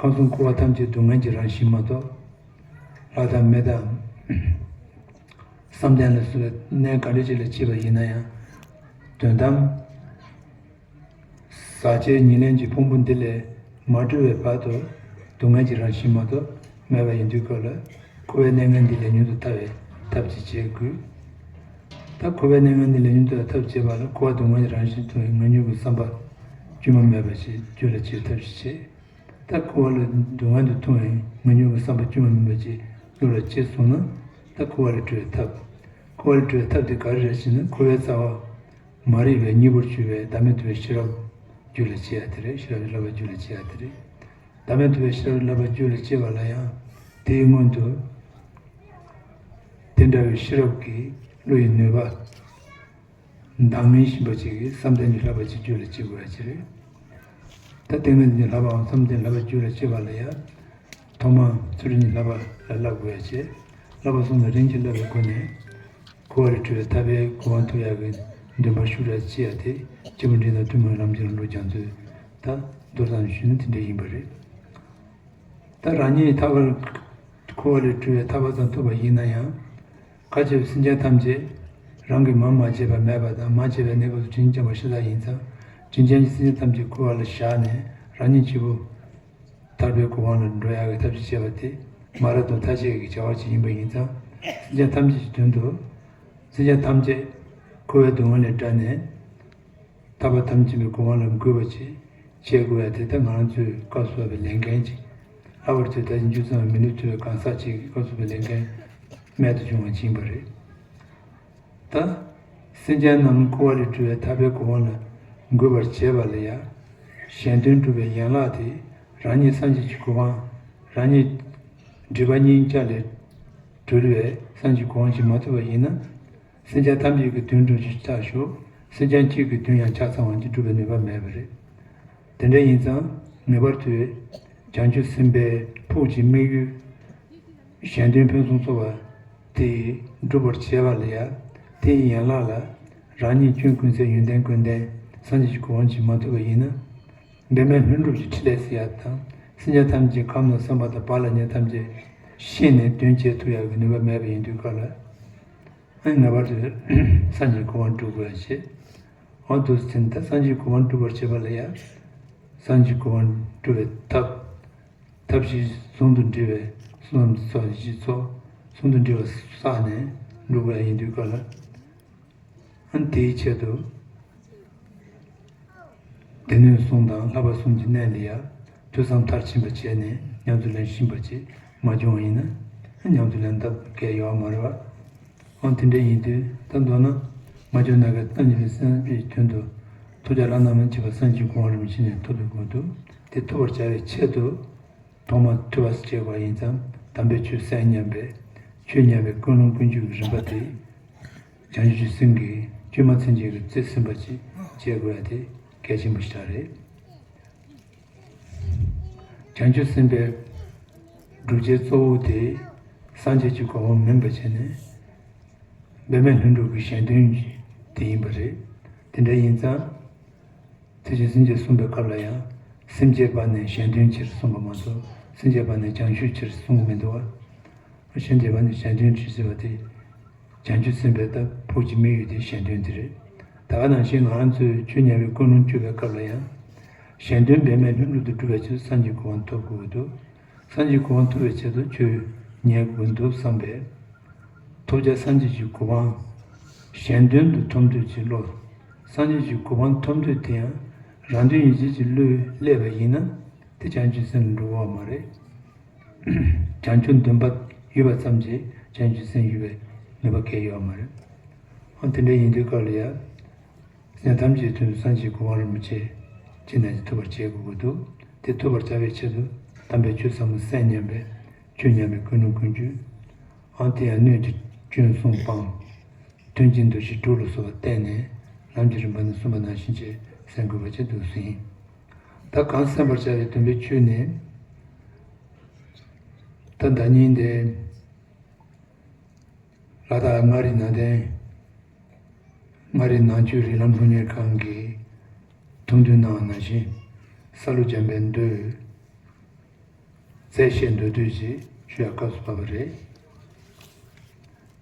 ཁམས་གསུམ་འཁོར་བ་ཐམས་ཅད་སྡུག་བསྔལ་གྱི་རང་བཞིན་མ་གཏོགས། ལྷ་དང་མི་དང་། བསམ་གཏན་ལ་སོགས་པའི་གནས་ག་འདྲ་ཅིག་ལ་སྐྱེས་པ་ཡིན་ན་ཡང་། དོན་དམ། ཟག་བཅས་ཉེར་ལེན་གྱི་ཕུང་པོ་འདི་ལས་མ་གྲོལ་བའི་བར་དུ། སྡུག་བསྔལ་གྱི་རང་བཞིན་མ་གཏོགས་མེད་པ་ཡིན་དུས་སྐབས་ལ། འཁོར་བའི་གནས་ངན་འདི་ལས་མྱུར་དུ་ཐར་བའི་ཐབས་ཅིག་བྱེད་དགོས། ད་འཁོར་བའི་གནས་ངན་འདི་ལས་མྱུར་དུ་ཐར་བའི་ཐབས་བྱེད་པ་ལ། འཁོར་བ་སྡུག་བསྔལ་གྱི་རང་བཞིན་མཐོང་བའི་ངེས་འབྱུང་གི་བསམ་པ་སྐྱོན་མ་མེད་པ་ཞིག་རྒྱུད་ལ་སྐྱེ་ཐབས་ཤིག་བྱེད། ད་འཁོར་བ་ལ་སྡུག་བསྔལ་དུ་མཐོང་བའི་ངེས་འབྱུང་གི་བསམ་པ་སྐྱོན་མ་མེད་པ་ཅིག་བློ་ལ་སྐྱེས་སོང་ན། ད་འཁོར་བ་ལས་གྲོལ་བའི་ཐབས། འཁོར་བ་ལས་གྲོལ་བའི་ཐབས་དེ་ག་རེ་རེད་ཟེར་ན། འཁོར་བའི་རྩ་བ་མ་རིག་པའི་གཉེན་པོར་གྱུར་པའི་བདག་མེད་རྟོགས་པའི་ཤེས་རབ་རྒྱུད་ལ་སྐྱེ་ཡ་དེ་རེད། ཤེས་རབ་ཀྱི་བསླབ་པ་རྒྱུད་ལ་སྐྱེ་ཡ་དེ་རེད། བདག་མེད་རྟོགས་པའི་ཤེས་རབ་ཀྱི་བསླབ་པ་རྒྱུད་ལ་སྐྱེ་བ་ལ་ཡང་། དེའི་སྔོན་དུ་དེ་འདྲ་བའི་ཤེས་རབ་ཀྱི་བློ་ཡི་ནུས་པ། བདག་མེད་ཤེས་པ་ཅིག་གིས་བསམ་གཏན་གྱི་བསླབ་པ་ཅིག་རྒྱུད་ལ་སྐྱེ་དགོས་ཡ་ཅིག་རེད། ད་ལྟས་ངན་གྱི་བསླབ་པའམ་བསམ་གཏན་བསླབ་པ་རྒྱུད་ལ་སྐྱེ་བ་ལ་ཡང་། ཐོག་མར་ཚུལ་ཁྲིམས་ཀྱི་བསླབ་པ་ལ་བསླབ་དགོས་ཡ་བྱས། བསླབ་པ་གསུམ་ལ་རིམ་གྱིས་བསླབ་པའི་སྒོ་ནས། འཁོར་བ་ལས་གྲོལ་བའི་ཐར་པའི་གོ་འཕང་ཐོབ་ཡག་གི་འདུན་པ་ཤུགས་དྲག་སྐྱེ་ཡ་དེ། སྐྱེས་བུ་འབྲིང་དང་ཐུན་མོང་ལམ་གྱི་རང་གྲོལ་རྒྱ་མཚོའི། ད་མདོར་ཙམ་ཞུས་ན་དེ་འདྲ་ཡིན་པ་རེད། ད་རང་ཉིད་ཐར་པ། འཁོར་བ་ལས་གྲོལ་བའི་ཐར་པ་ཙམ་ཐོབ་པ་ཡིན་ན་ཡང་། ཁ་ཆེ་བའི་སེམས་ཅན་ཐམས་ཅད་རང་གིས་མར་མ་བརྗེད་པ་མེད་པ་དང་། མར་བརྗེད་པའི་གནས་སྐབས་སུ་དྲིན་ཅན་པ་ཤ་སྟག་ཡིན་ཙང་། དྲིན་ཅན་གྱི་སེམས་ཅན་ཐམས་ཅད་འཁོར་བ་ལ་བཞག་ནས་རང་ཉིད་སྐྱེས་བུ་ཐར་པའི་གོ་འཕང་ལ་འགྲོ་ཡག་གི་ཐབས་ཤེས་བྱས་པ་དེ་མ་རབས་དང་ཐ་ཤལ་གྱི་བྱ་བ་ཅིག་ཡིན་པ་ཡིན་ཙང་། སེམས་ཅན་ཐམས་ཅད་ཀྱི་དོན་དུ། སེམས་ཅན་ཐམས་ཅད་འཁོར་བའི་སྡུག་བསྔལ་ལས་བསྒྲལ་ནས། ཐར་པ་ཐམས་ཅད་པའི་གོ་འཕང་ལ་འགོད་པ་ཅིག་བྱེད་དགོས་ཡ་དེ། ད་ང་རང་ཚོའི་སྐབས་སུ་བབས་པའི་ལས་འགན་ཅིག་ལྷག་པར་དུ་ད་ཅི་འཇུ་ཚང་བའི་མི་ལུས་ཐུལ་བའི་གང་ཟག་ཅིག་གི་སྐབས་སུ་བབས་པའི་ལས་འགན་རྨད་དུ་བྱུང་བ་ཅིག་ཡིན་པ་རེད། ད་སེམས་ཅན་རྣམས་འཁོར་བ་ལས་གྲོལ་བའི་ཐར་པའི་གོ་འཕང་ལ་འགོད་པར་བྱེད་པ་ལ་ཡང་། གཞན་དོན་སྒྲུབ་པའི་ཡན་ལག་དེ། རང་ཉིད་སངས་རྒྱས་ཀྱི་གོ་འཕང་། རང་ཉིད་སྒྲིབ་པ་གཉིས་ཀ་ལས་གྲོལ་བའི་སངས་རྒྱས་ཀྱི་གོ་འཕང་ཞིག་མ་ཐོབ་པ་ཡིན་ན། སེམས་ཅན་ཐམས་ཅད་ཀྱི་དོན་སྒྲུབ་ཕྱིར་ཆགས་ཞུགས། སེམས་ཅན་གཅིག་གི་དོན་ཡང་ཆ་ཚང་བ་ཅིག་སྒྲུབ་པའི་ནུས་པ་མེད་པ་རེད། དེ་འདྲ་ཡིན་ཙང་། ངེས་པར་དུ་བྱང་ཆུབ་སེམས་དཔའི་ཕུགས་ཀྱི་དམིགས་ཡུལ། གཞན་དོན་ཕུན་སུམ་ཚོགས་པ་དེ་སྒྲུབ་པར་བྱེད་པ་ལ་ཡང་། དེའི་ཡན་ལག་ལ། རང་ཉིད་སྐྱོན་ཀུན་ཟད་ཡོན་ཏན་ཀུན་ལྡན་སངས་རྒྱས་ཀྱི་གོ་འཕང་ཅིག་མ་ཐོབ་པ་ཡིན་ན། འབད་མེད་ལྷུན་གྲུབ་ཀྱི་ཕྲིན་ལས་ཟེར་ཡ་དང་། སེམས་ཅན་ཐམས་ཅད་ཁམས་དང་བསམ་པ་དང་བག་ལ་ཉལ་ཐམས་ཅད་ཤེས་ནས་དོན་བྱེད་ཐུབ་ཡག་གི་ནུས་པ་མེད་པ་ཡིན་དུས་སྐབས་ལ། ཨ། ངེས་པར་དུ་སངས་རྒྱས་གོ་འཕང་སྒྲུབ་དགོས་ཡ་བྱེད། འོ་དུ་ཟིན། ད་སངས་རྒྱས་གོ་འཕང་སྒྲུབ་པར་བྱེད་པ་ལ་ཡང་། སངས་རྒྱས་གོ་འཕང་སྒྲུབ་པའི་ཐབས། ཐབས་ཤེས་ཟུང་དུ་འབྲེལ་བའི་བསོད་ནམས་ཚོགས་བཞི་ཚོགས་ཟུང་དུ་འབྲེལ་བ་བསགས་ནས་སྒྲུབ་པ་ཡིན་དུས་སྐབས་ལ། ཨ། དེའི་ཆེད་དུ། སྡེ་སྣོད་གསུམ་དང་བསླབ་པ་གསུམ་གྱི་གནས་ལ་ཡང་ཐོས་བསམ་མཐར་ཕྱིན་པ་བྱས་ནས་ཉམས་སུ་ལེན་ཤེས་པ་ཅིག་མ་བྱུང་བ་ཡིན་ན། ཨ། ཉམས་སུ་ལེན་ཐབས་གལ་ཡོད་མ་རེད་པ། འོ་དེ་འདྲ་ཡིན་དུས། ད་མདོར་ན། མ་བྱུང་ན་ག་སངས་རྒྱས་པའི་སེམས་དཔའི་དོན་དུ། ཐོབ་བྱ་བླ་ན་མ་མཆིས་པ་སངས་རྒྱས་གོ་འཕང་རིན་པོ་ཆེ་ནས་ཐོབ་པའི་དགོས་འདུག་དེ་ཐོབ་པར་བྱ་བའི་ཆེད་དུ། ཐོག་མར་ཐོས་པ་བྱེད་དགོས་པ་ཡིན་ཙང་། དམ་པའི་ཆོས་གསན་སྙམ་པའི། ཆོས་ཉན་པའི་ཀུན་སློང་ཀུན་སྤྱོད་ཀྱི་རིམ་པ་དེ། བྱང་ཆུབ་ཀྱི་སེམས་ཀྱིས་བཅོས་མ་ཚུན་ཆད་ཀྱི་རྩིས་ཟིན་པ་ཅིག་བྱེད་དགོས་ཡ་དེ་གལ་ཆེན་པོ་ཞིག་རེད། བྱང་ཆུབ་སེམས་དཔའི་སྒྲུབ་བྱེད་གཙོ་བོ་དེ་སངས་རྒྱས་ཀྱི་གོ་འཕང་མིན་པ་བྱས་ནས། འབད་མེད་ལྷུན་གྲུབ་ཀྱི་གཞན་དོན་དེ་ཡིན་པ་རེད། དེ་འདྲ་ཡིན་ཙང་། ཐེག་ཆེན་སེམས་བསྐྱེད་གསུངས་པའི་སྐབས་ལ་ཡང་། སེམས་བསྐྱེད་པ་ནི་གཞན་དོན་ཕྱིར་གསུངས་པ་མ་གཏོགས། སེམས་བསྐྱེད་པ་ནི་བྱང་ཆུབ་ཕྱིར་གསུངས་མི་འདུག་པ། སེམས་བསྐྱེད་པ་ནི་གཞན་དོན་ཕྱིར་ཟེར་བ་དེ། བྱང་ཆུབ་སེམས་དཔའི་ད་ཕུགས་ཀྱི་དམིགས་ཡུལ་དེ་གཞན་དོན་དེ་རེད། ད་ག་ནང་བཞིན་ང་རང་ཚོས་ཆོས་ཉན་པའི་ཀུན་སློང་བཅོས་པའི་སྐབས་ལ་ཡང་། གཞན་དོན་འབད་མེད་ལྷུན་གྲུབ་ཏུ་སྒྲུབ་པའི་ཕྱིར་སངས་རྒྱས་གོ་འཕང་ཐོབ་དགོས་ཀྱི་འདུག་སངས་རྒྱས་གོ་འཕང་ཐོབ་པའི་ཆེད་དུ་ཆོས་ཉན་དགོས་འདུག་བསམ་པས། ཐོབ་བྱ་སངས་རྒྱས་ཀྱི་གོ་འཕང་གཞན་དོན་དུ་ཐོབ་འདོད་ཀྱི་བློ། སངས་རྒྱས་ཀྱི་གོ་འཕང་ཐོབ་འདོད་དེ་ཡང་རང་དོན་ཡིད་བྱེད་ཀྱི་བློས་སླེབས་པ་ཡིན་ན། དེ་བྱང་ཆུབ་སེམས་ལ་འགྲོ་བ་མ་རེད། བྱང་ཆུབ་འདུན་པ་ཡོད་པ་ཙམ་གྱིས་བྱང་ཆུབ་སེམས་ཡོད་པའི་ནུས་པ་གང་ཡང་ཡོད་མ་རེད། འོ་དེ་འདྲ་ཡིན་དུས་སྐབས་ལ་ཡང་། སེམས་ཐམས་ཅད་དོན་དུ་སངས་རྒྱས་གོ་འཕང་རིན་པོ་ཆེ་ཅི་ནས་ཀྱང་ཐོབ་པར་བྱེད་དགོས་ཀྱི་འདུག་དེ་ཐོབ་པར་བྱ་བའི་ཆེད་དུ་དམ་པའི་ཆོས་ཟབ་མོ་གསན་སྙམ་པའི་ཆོས་ཉན་པའི་ཀུན་སློང་ཀུན་སྤྱོད། ཨང་། དེ་ཡང་སྣོད་ཀྱི་སྐྱོན་གསུམ་སྤང་། མཐུན་རྐྱེན་འདུ་ཤེས་དྲུག་ལ་སོགས་པ་བསྟེན་ནས། ལམ་གྱི་རིམ་པ་ནས་གསུངས་པ་ནང་བཞིན་བྱས། གསན་དགོས་པ་ཅིག་འདུག་ཟིན། ད་གང་གསན་པར་བྱ་བའི་དོན་པའི་ཆོས་ནི། ད་ཟླ་ཉིན་དེ། ལ་དྭགས་མངའ་རིས་ནང་བསྟན། མངའ་རིས་ནང་ཆོས་རིགས་ལམ་སློབ་གཉེར་ཁང་གིས་ཐུགས་འདུན་གནང་བ་ནང་བཞིན། ས་ལུ་འཇམ་པའི་མདོའི་རྩད་བཤད་མདོར་བསྡུས་ཅིག་ཞུ་ཡག་སྐབས་སུ་བབས་པ་རེད།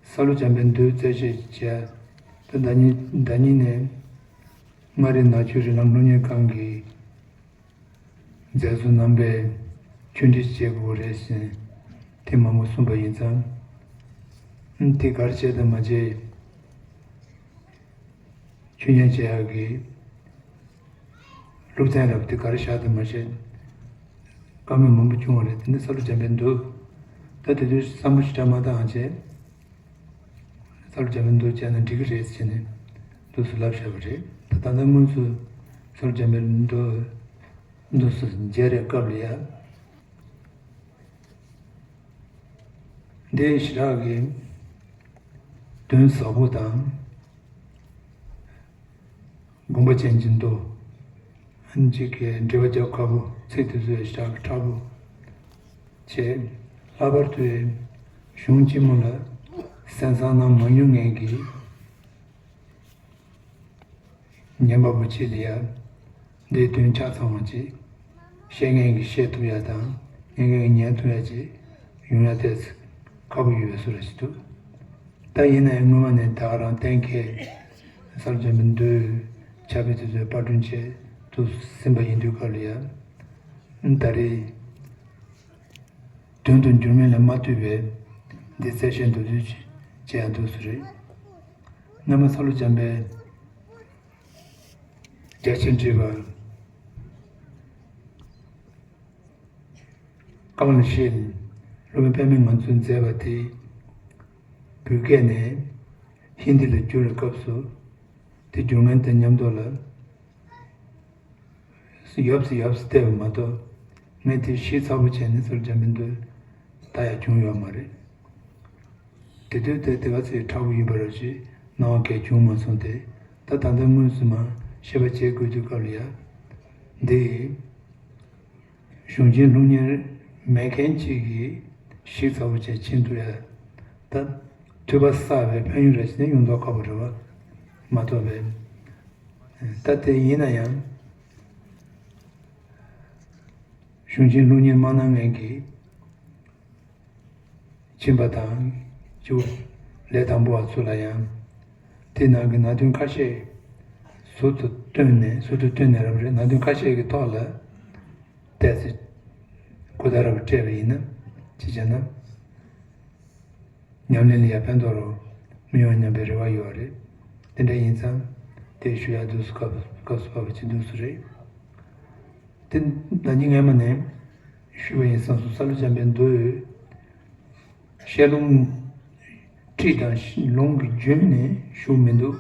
ས་ལུ་འཇམ་པའི་མདོའི་རྩད་བཤད་བྱས། ད་ཟླ་ཉིན་ཟླ་ཉིན་ནས་མངའ་རིས་ནང་ཆོས་རིགས་ལམ་སློབ་གཉེར་ཁང་གིས། མཛད་གཙོ་རྣམ་པས་ཆོས་འབྲེལ་བྱེད་དགོས་རེད་ཟེར་དེ་མང་པོ་གསུངས་པ་ཡིན་ཙང་། ཨ་ནི་དེ་ག་རེ་བྱས་དང་མ་བྱས། ཆོས་ཉན་བྱེད་ཡག་གི་སློབ་ཚན་རབ་དེ་ག་རེ་བཞག་དང་མ་བཞག་བཀའ་མོལ་མང་པོ་བྱུང་བ་རེད། དེ་ནི་ས་ལུ་འཇམ་པའི་མདོ། ད་དེ་དུས་བསམ་བློ་ཞེ་དྲག་མ་བཏང་བྱས། ས་ལུ་འཇམ་པའི་མདོ་བྱས་ན་འགྲིག་གི་རེད་ཟེར་ནས་འདུག་སེ་ལབ་བཞག་པ་རེད། ད་ད་ལྟ་དངོས་སུ་ས་ལུ་འཇམ་པའི་མདོ་འདུག་སེ་མཇལ་རེ་སྐབས་ལ་ཡ། འདི་ཞེ་དྲག་གི་དོན་ཟབ་པོ་དང་། དགོངས་པ་ཅན་གྱི་མདོ། ཨ་ནི་གཅིག་གི་འགྲེལ་པ་རྒྱབ་ཁག་པོ། ཚིག་དེ་ཚོ་ཞེ་དྲག་གི་ཕྲ་པོ་བྱས། ལྷག་པར་དུ་གཞུང་ཆེན་མོ་ལ་གསན་བསམ་གནང་མ་མྱོང་མཁན་གྱི་ཉན་པ་པོ་ཆེ་ལ་ཡ། འདིའི་དོན་ཆ་ཚང་བ་ཅིག་བཤད་མཁན་གྱིས་བཤད་ཐུབ་ཡ་དང་། ཉན་མཁན་གྱིས་ཉན་ཐུབ་ཡ་ཅིག་ཡོང་ཡ་ཏོག་ཙམ་ཁག་པོ་ཡོད་པའི་བཟོ་འདྲ་ཞིག་འདུག་ད་ཡིན་ན་ཡང་སྔོན་མ་ནས་ད་ག་རང་གཏན་འཁེལ། ས་ལུ་འཇམ་པའི་མདོའི་ཕྱག་དཔེ་དེ་ཚོའི་པར་སྐྲུན་བྱས་འདུག་ཟིན་པ་ཡིན་དུས་སྐབས་ལ་ཡ། ད་རེས། དོན་དུ་འགྱུར་མིན་ལ་མ་ལྟོས་པའི་འདི་རྩད་བཤད་མདོར་བསྡུས་ཅིག་བྱེད་ཡ་འདུག་སེ་རེད། སྔ་མ་ས་ལུ་འཇམ་པའི་རྒྱ་ཆེར་འགྲེལ་པ། ཀ་མ་ལ་ཤཱི་ལ་སློབ་དཔོན་པདྨས་ང་ཚོས་མཛད་པ་དེ་བོད་སྐད་ནས་ཧིན་དི་ལ་བསྒྱུར་བའི་སྐབས་སུ། དེ་སྒྱུར་མཁན་དང་མཉམ་དུ་ལ། ཡབ་སི་ཡབ་སི་བལྟས་པ་མ་གཏོགས། ངས་དེ་ཤེས་ཚ་པོ་བྱས་ནས་ས་ལུ་འཇམ་པའི་མདོ་ལྟ་ཡ་བྱུང་ཡོད་མ་རེད། དེ་དུས་དེ་དེ་ག་ཚོད་ཕྲ་བོ་ཡིན་པ་རེད་ཅེས་སྣང་བ་གང་བྱུང་མ་སོང་སྟེ། ད་ད་ལྟ་དངོས་སུ་མ་ཤེས་པ་བྱེད་དགོས་དུས་སྐབས་ལ་ཡ། འདི་གཞུང་ཆེན་སློབ་གཉེར་མེད་མཁན་གཅིག་གིས་ཤེས་ཚ་པོ་བྱས་ཕྱིན་ཐུབ་ཡ། ད་ཐོས་པ་བསགས་པའི་ཕན་ཡོན་རེད་ཟེར་ནས་ཡོང་མདོག་ཁ་པོ་རེད་བ། མ་གཏོགས་པའི། ད་དེ་ཡིན་ན་ཡང་། གཞུང་ཆེན་སློབ་གཉེར་མ་གནང་མཁན་གྱི་ཁྱིམ་པ་དང་། ཇོ་བོ་ལས་དང་པོ་བ་ཚོ་ལ་ཡང་། དེ་ནང་གི་ནང་དོན་ཁ་ཤས་ཟུར་དུ་བཏོན་ནས། ཟུར་དུ་བཏོན་ནས་རབ་རེད། ནང་དོན་ཁ་ཤས་ཀྱི་ཐོག་ལ་ཏོག་ཙམ་གོ་བརྡ་རབ་སྤྲད་པ་ཡིན་ན། ཅི་བྱས་ན། ཉམས་ལེན་ལ་ཡ་ཕན་ཐོགས་རོགས་མི་ཡོང་སྙམ་པའི་རེ་བ་ཡོད་རེད། དེ་འདྲ་ཡིན་ཙང་དེ་ཞུ་ཡག་འདུག་སེ་སྐབས་སྐབས་སུ་བབས་པ་ཅིག་འདུག་སེ་རེད། དེ་ཟླ་ཉིན་སྔས་མ་ནས་ཞུས་པ་ཡིན་ཙང་སུ་ས་ལུ་འཇམ་པའི་མདོ་ཡོད། བཤད་ལུང་ཁྲིད་དང་ལུང་གི་རྒྱུན་ནས་ཞུགས་མི་འདུག་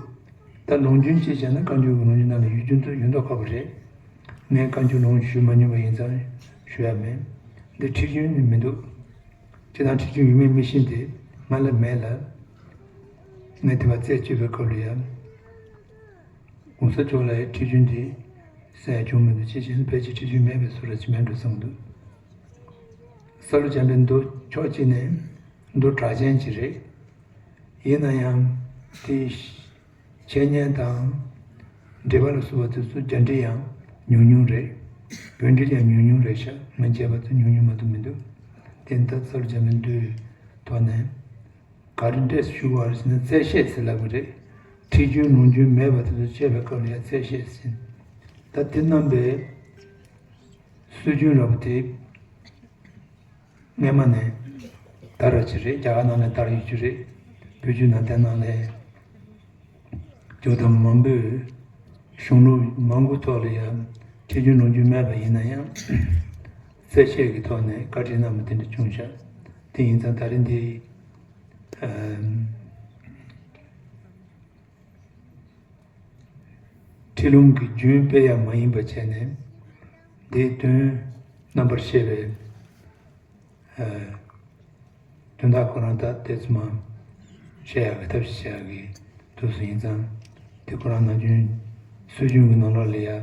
ད་ལུང་རྒྱུན་ཅིག་བྱས་ན་བཀའ་འགྱུར་གྱི་ལུང་རྒྱུན་ནང་ལ་ཡོད་རྒྱུ་འདུག་ཡོད་མདོག་ཁ་པོ་རེད། ངས་བཀའ་འགྱུར་ལུང་ཞུས་མ་མྱོང་པ་ཡིན་ཙང་ཞུ་ཡག་མེད། འདི་ཁྲིད་རྒྱུན་ནི་མི་འདུག་ཁྱེད་རང་ཁྲིད་རྒྱུན་ཡོད་མེད་མི་ཤེས་ཏེ། ང་ལ་མེད་ལ། ངས་དེ་བ་རྩད་གཅོད་པའི་སྐབས་ལ་ཡང་། གོང་ས་མཆོག་ལ་ཡང་ཁྲིད་རྒྱུན་དེ་གསན་ཡ་བྱུང་མི་འདུག་ཅེས་བྱས་ན་ཕལ་ཆེར་ཁྲིད་རྒྱུན་མེད་པའི་བཟོ་འདྲ་ཅིག་མེད་འགྲོ་བསམ་གྱི་འདུག་ས་ལུ་འཇམ་པའི་མདོ་ཕྱོགས་གཅིག་ནས་མདོ་གྲགས་ཅན་ཅིག་རེད། ཡིན་ན་ཡང་དེ། འཆད་ཉན་དང་། འགྲེལ་པ་ལ་སོགས་པ་དེ་ཚོ་རྒྱ་འགྲེལ་ཡང་ཉུང་ཉུང་རེད། བོད་འགྲེལ་ཡང་ཉུང་ཉུང་རེད་ཤག་ང་མཇལ་བ་དེ་ཉུང་ཉུང་མ་གཏོགས་མི་འདུག་དེ་ནི་ད་ས་ལུ་འཇམ་པའི་མདོའི་ཐོག་ནས་ག་རེ་འགྲེལ་ཞུ་བ་རེད་ཟེར་ན་རྩད་བཤད་ཟེར་ལབ་ཀྱི་རེད། ཁྲིད་རྒྱུན་ལུང་རྒྱུན་མེད་པ་དེ་ཚོ་དཔྱད་པའི་སྐབས་ལ་ཡང་རྩད་བཤད་ཟེར། ད་དེ་རྣམ་པའི་སྲོལ་རྒྱུན་རབ་དེ། སྔས་མ་ནས་དར་བ་ཅིག་རེད། རྒྱ་གར་ནང་ལ་དར་ཡོད་རྒྱུ་རེད། བོད་བརྒྱུད་ནང་བསྟན་ནང་ལ་ཇོ་བོ་རྣམ་པ་མང་པོས་གཞུང་ལུགས་མང་པོ་ཐོག་ལ་ཡང་ཁྲིད་རྒྱུན་ལུང་རྒྱུན་མེད་པ་ཡིན་ན་ཡང་། རྩད་བཤད་ཀྱི་ཐོག་ནས་བཀའ་ཁྲིད་གནང་བ་དེ་འདྲ་བྱུང་ཤག་དེ་ཡིན་ཙང་ད་རེས་འདི་ཨམ། ཁྲིད་ལུང་གི་རྒྱུན་སྤེལ་ཡག་མ་ཡིན་པ་བྱས་ནས། འདིའི་དོན་རྣམ་པར་བཤད་པའི་ཨ། དོན་དག་ཁོ་རང་ད་དེ་ཚོ་མ་བཤད་ཡག་གི་ཐབས་ཤེས་བྱེད་ཡག་གི་དུས་སུ་ཡིན་ཙང་། དེ་ཁོ་རང་ནམ་རྒྱུན་ སྲོལ་རྒྱུན་གྱི་ནང་ལོགས་ལ་ཡང་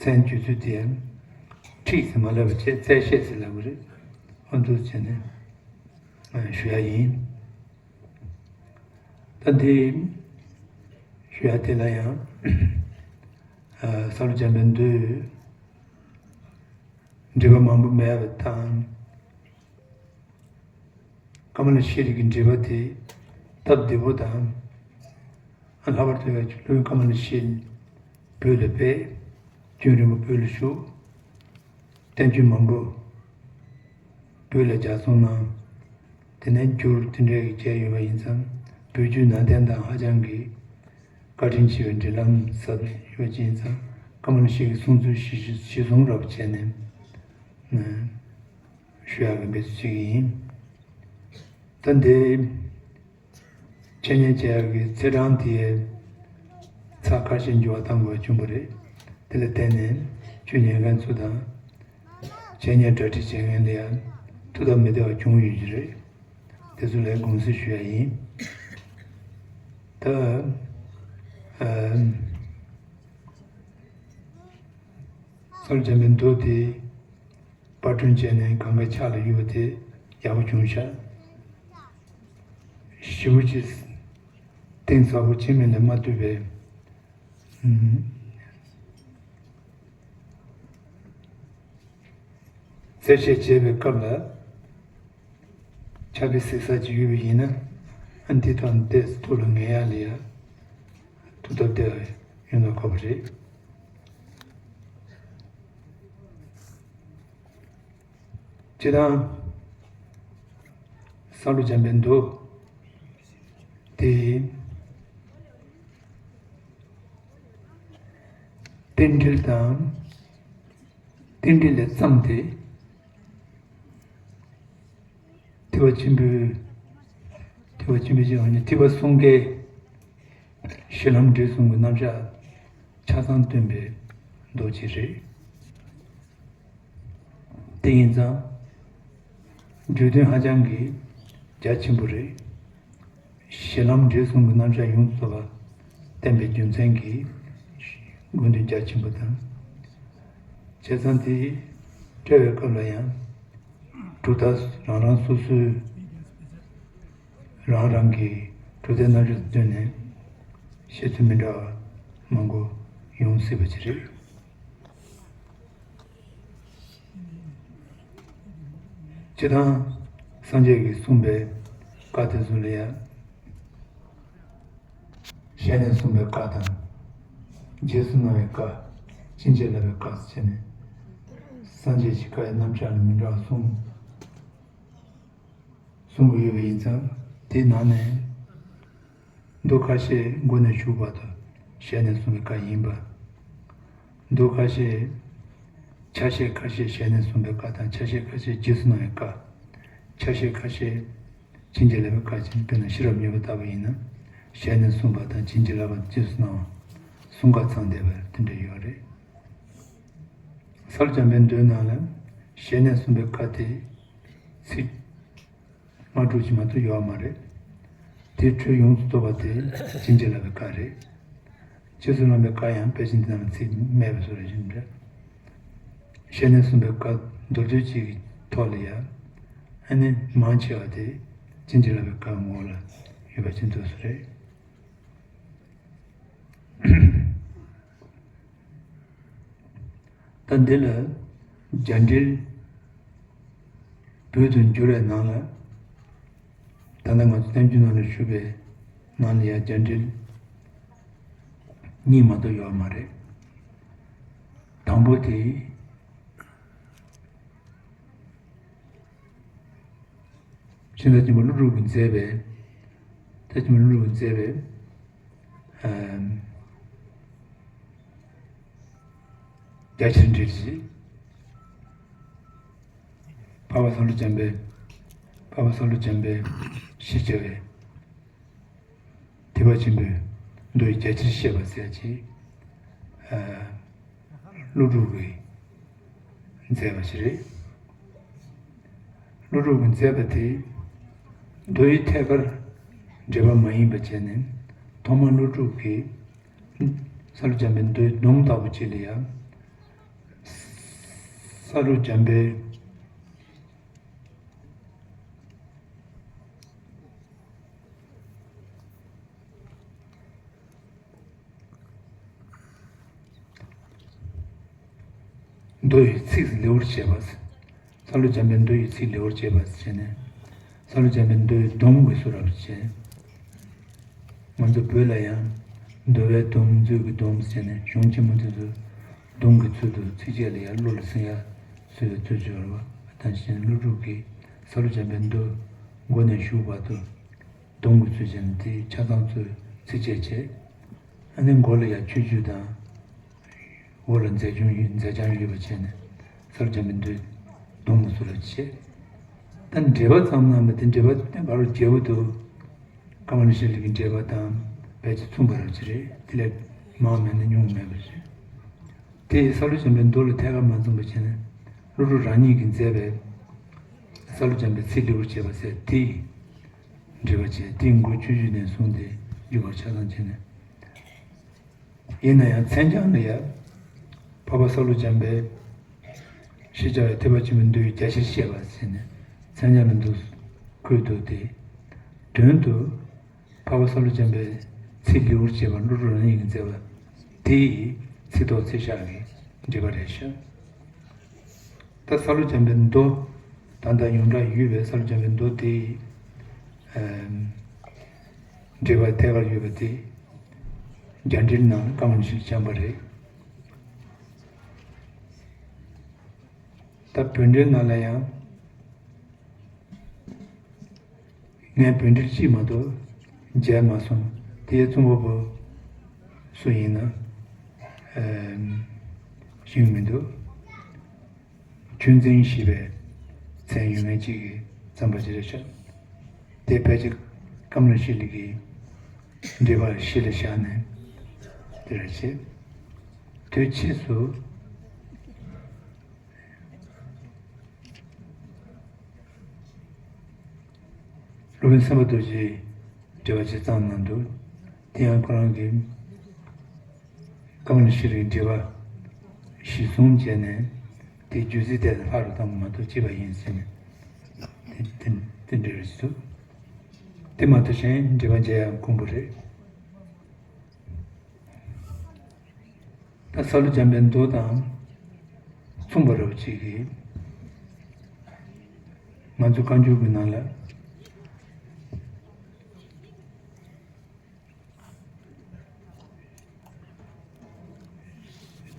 མཚན་བརྗོད་ཚུལ་དེ་ཡང་ཁྲིད་ཟེར་མ་ལབ་པ་བྱས་བཙལ་བཤད་ཟེར་ལབ་དགོས་རེད། ཨ་འདུག་བྱས་ནས་ཞུ་ཡ་ཡིན། ད་འདི་ཞུ་ཡ་དེ་ལ་ཡང་ས་ལུ་འཇམ་པའི་མདོའི་འགྲེལ་པ་མང་པོ་མེད་པ་དང་། ཀ་མ་ལ་ཤཱི་ལ་གི་འགྲེལ་པ་དེ་སྟབས་བདེ་པོ་དང་། ལྷག་པར་དུ་ཡང་སློབ་དཔོན་ཀ་མ་ལ་ཤཱི་ལ་བོད་ལ་ཕེབས། སྐྱོན་རིན་པོ་བོད་ལ་བཞུགས། བསྟན་བཅོས་མང་པོ་བོད་ལ་ལྗགས་རྩོམ་གནང་། དེ་ནས་བསྒྱུར་དེ་འདྲའི་བྱས་ཡོད་པ་ཡིན་ཙང་བོད་བརྒྱུད་ནང་བསྟན་དང་ཧ་ཅང་གི་བཀའ་དྲིན་ཆེ་བའི་འབྲེལ་ལམ་ཟབ་ཡོད་ཅིང་ཙང་ཀ་མ་ལ་ཤཱི་ལ་གི་གསུང་ཚུལ་གཞི་གཞི་བཟུང་རབ་བྱས་ནས་ཞུ་ཡག་གི་འབད་བརྩོན་བྱེད་ཀྱི་ཡིན། ད་འདི་འཆད་ཉན་བྱེད་ཡག་གི་ཚེས་གྲངས་དེ་ཚར་ཁ་ཤས་འགྱུར་བ་བཏང་དགོས་བྱུང་བ་རེད། དེ་ལ་བརྟེན་ནས་ཆོས་ཉན་མཁན་ཚོ་དང་འཆད་ཉན་གྲ་སྒྲིག་བྱེད་མཁན་ལ་ཡང་ཐུགས་སྟབས་མི་བདེ་བ་བྱུང་ཡོད་ཀྱི་རེད། དེ་ཚོ་ལ་དགོངས་སེལ་ཞུ་ཡ་ཡིན། ད་ཨ་ས་ལུ་འཇམ་པའི་མདོ་དེ་པར་སྐྲུན་བྱས་ནས་གང་ག་ཕྱག་ལ་ཡོད་པ་དེ་ཡག་པོ་བྱུང་ཤག་ཞེ་པོ་ཅིག་གཏིང་ཟབ་པོ་ཕྱི་མིག་ལ་མ་ལྟོས་པའི་ཨུམ། གསལ་བཤད་བྱེད་པའི་སྐབས་ལ་ཕྱག་དཔེ་གཟིགས་ས་ཅིག་ཡོད་པ་ཡིན་ན་ཨ་འདི་དང་འདི་ཐུགས་ལ་ངེས་ཡག་ལ་ཡ་ཐུགས་སྟབས་བདེ་བ་ཡོང་ན་ཁོ་པ་རེད། སྤྱིར་བཏང་ས་ལུ་འཇམ་པའི་མདོ་དེ་རྟེན་འབྲེལ་དང་། རྟེན་འབྲེལ་ལས་བརྩམས་ཏེ། ཐེག་པ་ཆེན་པོའི། ཐེག་པ་ཆེན་པོའི་ཕྱོགས་ནས་ཐེག་པ་གསུམ་ཀའི་གཞི་ལམ་འབྲས་གསུམ་གྱི་རྣམ་གཞག་ཆ་ཚང་སྟོན་པའི་མདོ་ཅིག་རེད། དེ་ཡིན་ཙང་། བརྗོད་དོན་ཧ་ཅང་གི་རྒྱ་ཆེན་པོ་རེད། གཞི་ལམ་འབྲས་གསུམ་གྱི་རྣམ་གཞག་ཡོངས་སུ་རྫོགས་པ་བསྟན་པའི་རྒྱུ་མཚན་གྱིས་དགོས་འདུན་རྒྱ་ཆེན་པོ་དང་། བྱས་ཙང་དེ་བཀྲལ་བའི་སྐབས་ལ་ཡང་གྲུབ་མཐའ་རང་རང་སོ་སོའི་རང་རང་གི་གྲུབ་མཐའི་རྣམ་གཞག་ཏུ་བསྟུན་ནས་བཤད་ཚུལ་མི་འདྲ་བ་མང་པོ་ཡོང་སྲིད་པ་ཅིག་རེད། སྤྱིར་བཏང་སངས་རྒྱས་ཀྱིས་གསུངས་པའི་བཀའ་དེ་ཚོ་ལ་ཡང་ཞལ་ནས་གསུངས་པའི་བཀའ་དང་། རྗེས་སུ་གནང་བའི་བཀའ། བྱིན་གྱིས་བརླབས་པའི་བཀའ་ཟེར་ནས་སངས་རྒྱས་ཀྱི་བཀའ་ཡི་རྣམ་གཞག་ལ་མི་འདྲ་བ་གསུམ་གསུང་གི་ཡོད་པ་ཡིན་ཙང་། དེའི་ནང་ནས་མདོ་ཁ་ཤས་མགོ་ནས་མཇུག་བར་དུ་ཞལ་ནས་གསུངས་པའི་བཀའ་ཡིན་པ། མདོ་ཁ་ཤས། ཆ་ཤས་ཁ་ཤས་ཞལ་ནས་གསུངས་པའི་བཀའ་དང་། ཆ་ཤས་ཁ་ཤས་རྗེས་སུ་གནང་བའི་བཀའ། ཆ་ཤས་ཁ་ཤས་བྱིན་གྱིས་བརླབས་པའི་བཀའ་བྱས། དཔེར་ན་ཤེས་རབ་སྙིང་པོ་ལྟ་བུ་ཡིན་ན། ཞལ་ནས་གསུངས་པ་དང་བྱིན་གྱིས་བརླབས་པ་རྗེས་སུ་གནང་བ། གསུམ་ཀ་ཚང་བསྡད་པ་དེ་འདྲ་ཡོད་རེད། ས་ལུ་འཇམ་པའི་མདོའི་ནང་ལ་ཞལ་ནས་གསུངས་པའི་བཀའ་དེ་ཚིག་ལྔ་དྲུག་ཅིག་མ་གཏོགས་ཡོད་མ་རེད། དེའི་ཁྲོད་ཡོངས་སུ་རྫོགས་པ་དེ་བྱིན་གྱིས་བརླབས་པའི་བཀའ་རེད། རྗེས་སུ་གནང་བའི་བཀའ་ཡང་ཕལ་ཆེར་འདི་ནང་ཚིག་མེད་པའི་བཟོ་འདྲ་ཞིག་རེད། ཞལ་ནས་གསུངས་པའི་བཀའ་མདོར་བསྡུས་ཅིག་གི་ཐོག་ལ་ཡང་ཨ་ནི་མང་ཆེ་བ་དེ་བྱིན་གྱིས་བརླབས་པའི་བཀའ་ངོ་ལ་ཡོད་པ་ཅིག་འདུག་སེ་རེད། ད་འདི་ལ་རྒྱ་འགྲེལ་བོད་དུ་བསྒྱུར་བའི་ནང་ལ། ད་ལྟ་ང་ཚོ་བསྟན་བཅོས་ནང་ལ་ཞུགས་པའི་ནང་ལ་ཡང་རྒྱ་འགྲེལ་གཉིས་མ་གཏོགས་ཡོད་མ་རེད། དང་པོ་དེ། ཤིང་རྟ་ཆེན་པོ་ཀླུ་སྒྲུབ་ཀྱིས་མཛད་པའི། རྟ་ཆེན་པོ་ཀླུ་སྒྲུབ་ཀྱིས་མཛད་པའི་ཨམ། རྒྱ་ཆེར་འགྲེལ་གྱིས། འཕགས་པ་ས་ལུ་འཇམ་པའི། འཕགས་པ་ས་ལུ་འཇམ་པའི་ཞེས་བྱ་བའི། ཐེག་པ་ཆེན་པོའི་མདོ་ཡི་རྒྱ་ཆེར་བཤད་པ་ཟེར་ཅིག་ཨ། ཀླུ་སྒྲུབ་ཀྱིས་མཛད་པ་ཞིག་རེད། ཀླུ་སྒྲུབ་ཀྱིས་མཛད་པ་དེ་མདོ་ཡི་ཐད་ཀར་འགྲེལ་པ་མ་ཡིན་པ་བྱས་ནས། ཐོག་མར་ཀླུ་སྒྲུབ་ཀྱིས་ ས་ལུ་འཇམ་པའི་མདོའི་སྡོམ་ལྟ་བུ་ཅིག་ལ་ཡང་། ས་ལུ་འཇམ་པའི་མདོ་ཡི་ཚིག་ལེའུར་བྱས་པ། ས་ལུ་འཇམ་པའི་མདོ་ཡི་ཚིག་ལེའུར་བྱས་པ་ཟེར་ནས། ས་ལུ་འཇམ་པའི་མདོའི་སྡོམ་གྱི་ཚུལ་རབ་བྱས། ང་ཚོ་བོད་ལ་ཡང་། མདོ་བའི་སྡོམ། མཛོད་ཀྱི་སྡོམ་ཟེར་ནས་གཞུང་ཆེན་མོ་དེ་ཚོ་སྡོམ་གྱི་ཚུལ་དུ་ཚིགས་བཅད་ལ་ཡང་བློ་ལ་ཟིན་ཡ་ཚུལ་དུ་ཚུལ་སྦྱོར་བ་དང་། གཞན་ཀླུ་སྒྲུབ་ཀྱིས་ས་ལུ་འཇམ་པའི་མདོ་མགོ་ནས་གཞུག་བར་དུ་སྡོམ་གྱི་ཚུལ་བྱས་ནས། དེའི་ཆ་ཚང་ཚོས་ཚིགས་བཅད་བྱས། ཨ་ནི་མགོ་ལ་ཡང་ཆོས་བརྒྱུད་དང་། འོག་ལ་མཛད་བྱང་ཡོད། མཛད་བྱང་ཡོད་པ་བྱས་ནས་ས་ལུ་འཇམ་པའི་མདོའི་སྡོམ་གྱི་ཚུལ་ལ་བྱས། ད་འགྲེལ་པ་ཙམ་གནང་བ་དེ། འགྲེལ་པ་དེ་བར་རྒྱས་པོ་འདུག། ཀ་མ་ལ་ཤཱི་ལ་གི་འགྲེལ་པ་དང་ཕལ་ཆེར་མཚུངས་པ་རབ་ཅིག་རེད། དེ་ལས་མང་མེད་ན་ཉུང་མེད་པ་རེད། དེ་ཡིས་ས་ལུ་འཇམ་པའི་མདོ་ལ་ཐད་ཀར་མ་མཚུངས་པ་བྱས་ནས། ཀླུ་སྒྲུབ་རང་ཉིད་ཀྱིས་མཛད་པའི་ས་ལུ་འཇམ་པའི་ཚིག་ལེའུར་བྱས་པ་ཟེར་དེ་ཡི་འགྲེལ་པ་བྱས། དེའི་མགོ་ཆོས་བརྒྱུད་ནས་བཟུང་སྟེ་མཇུག་བར་ཆ་ཚང་བྱས་ནས། ཡིན་ན་ཡང་མཚན་བྱང་ལ་ཡང་། འཕགས་པ་ས་ལུ་འཇམ་པའི་ཞེས་བྱ་བའི་ཐེག་པ་ཆེན་པོའི་མདོའི་རྒྱ་ཆེར་བཤད་པ་ཟེར་ནས་མཚན་བྱང་ལ་འདུག་བཀོད་འདུག་སྟེ། དོན་དུ་འཕགས་པ་ས་ལུ་འཇམ་པའི་ཚིག་ལེའུར་བྱས་པ་ཀླུ་སྒྲུབ་རང་ཉིད་ཀྱིས་མཛད་པ་དེ་ཡི་ཚིག་ཐོག་ཚིག་ཤག་གི་འགྲེལ་པ་རེད་ཤག། ད་ས་ལུ་འཇམ་པའི་མདོ། ད་ལྟ་ཡོངས་གྲགས་ཡོད་པའི་ས་ལུ་འཇམ་པའི་མདོ་དེ་ཡི། ཨམ། འགྲེལ་པ་ཐད་ཀར་ཡོད་པ་དེ། རྒྱ་འགྲེལ་ནང་ཀ་མ་ལ་ཤཱི་ལས་བྱས་པ་རེད། ད་བོད་འགྲེལ་ནང་ལ་ཡང་། ངས་བོད་འགྲེལ་གཅིག་མ་གཏོགས་མཇལ་མ་སོང་། དེའི་རྩོམ་པ་པོ་སུ་ཡིན་ན་ཤེས་ཀྱི་མི་འདུག། ཆོས་འཛིན་ཞེས་པའི་མཚན་ཡོད་མཁན་གཅིག་གིས་བརྩམས་པ་ཅིག་རེད་ཤག། དེ་ཕལ་ཆེར་ཀ་མ་ལ་ཤཱི་ལ་གི་འགྲེལ་པ་གཞི་ལ་བཞག་ནས་དེ་རེད་བྱས། དུས་ཕྱིས་སུ། སློབ་དཔོན་སེམས་དཔའ་རྡོ་རྗེས་འགྲེལ་པ་ཅིག་བརྩམས་གནང་འདུག། དེ་ཡང་ཁོ་རང་གིས་ཀ་མ་ལ་ཤཱི་ལའི་འགྲེལ་པ་གཞི་བཟུང་བྱས་ནས། དེའི་རྒྱུད་རྫས་དེ་ལྷག་རུ་བཏང་བ་མ་གཏོགས་ཅི་པ་ཡིན་ཟེར་ནས། དེ་དེ་དེ་འདྲ་རེད་འདུག། དེ་མ་གཏོགས་གཞན་འགྲེལ་པ་མཇལ་ཡང་དཀོན་པོ་རེད། ད་ས་ལུ་འཇམ་པའི་མདོ་དང་མཚུངས་པ་རབ་ཅིག་གིས། ང་ཚོ་བཀའ་འགྱུར་གྱི་ནང་ལ།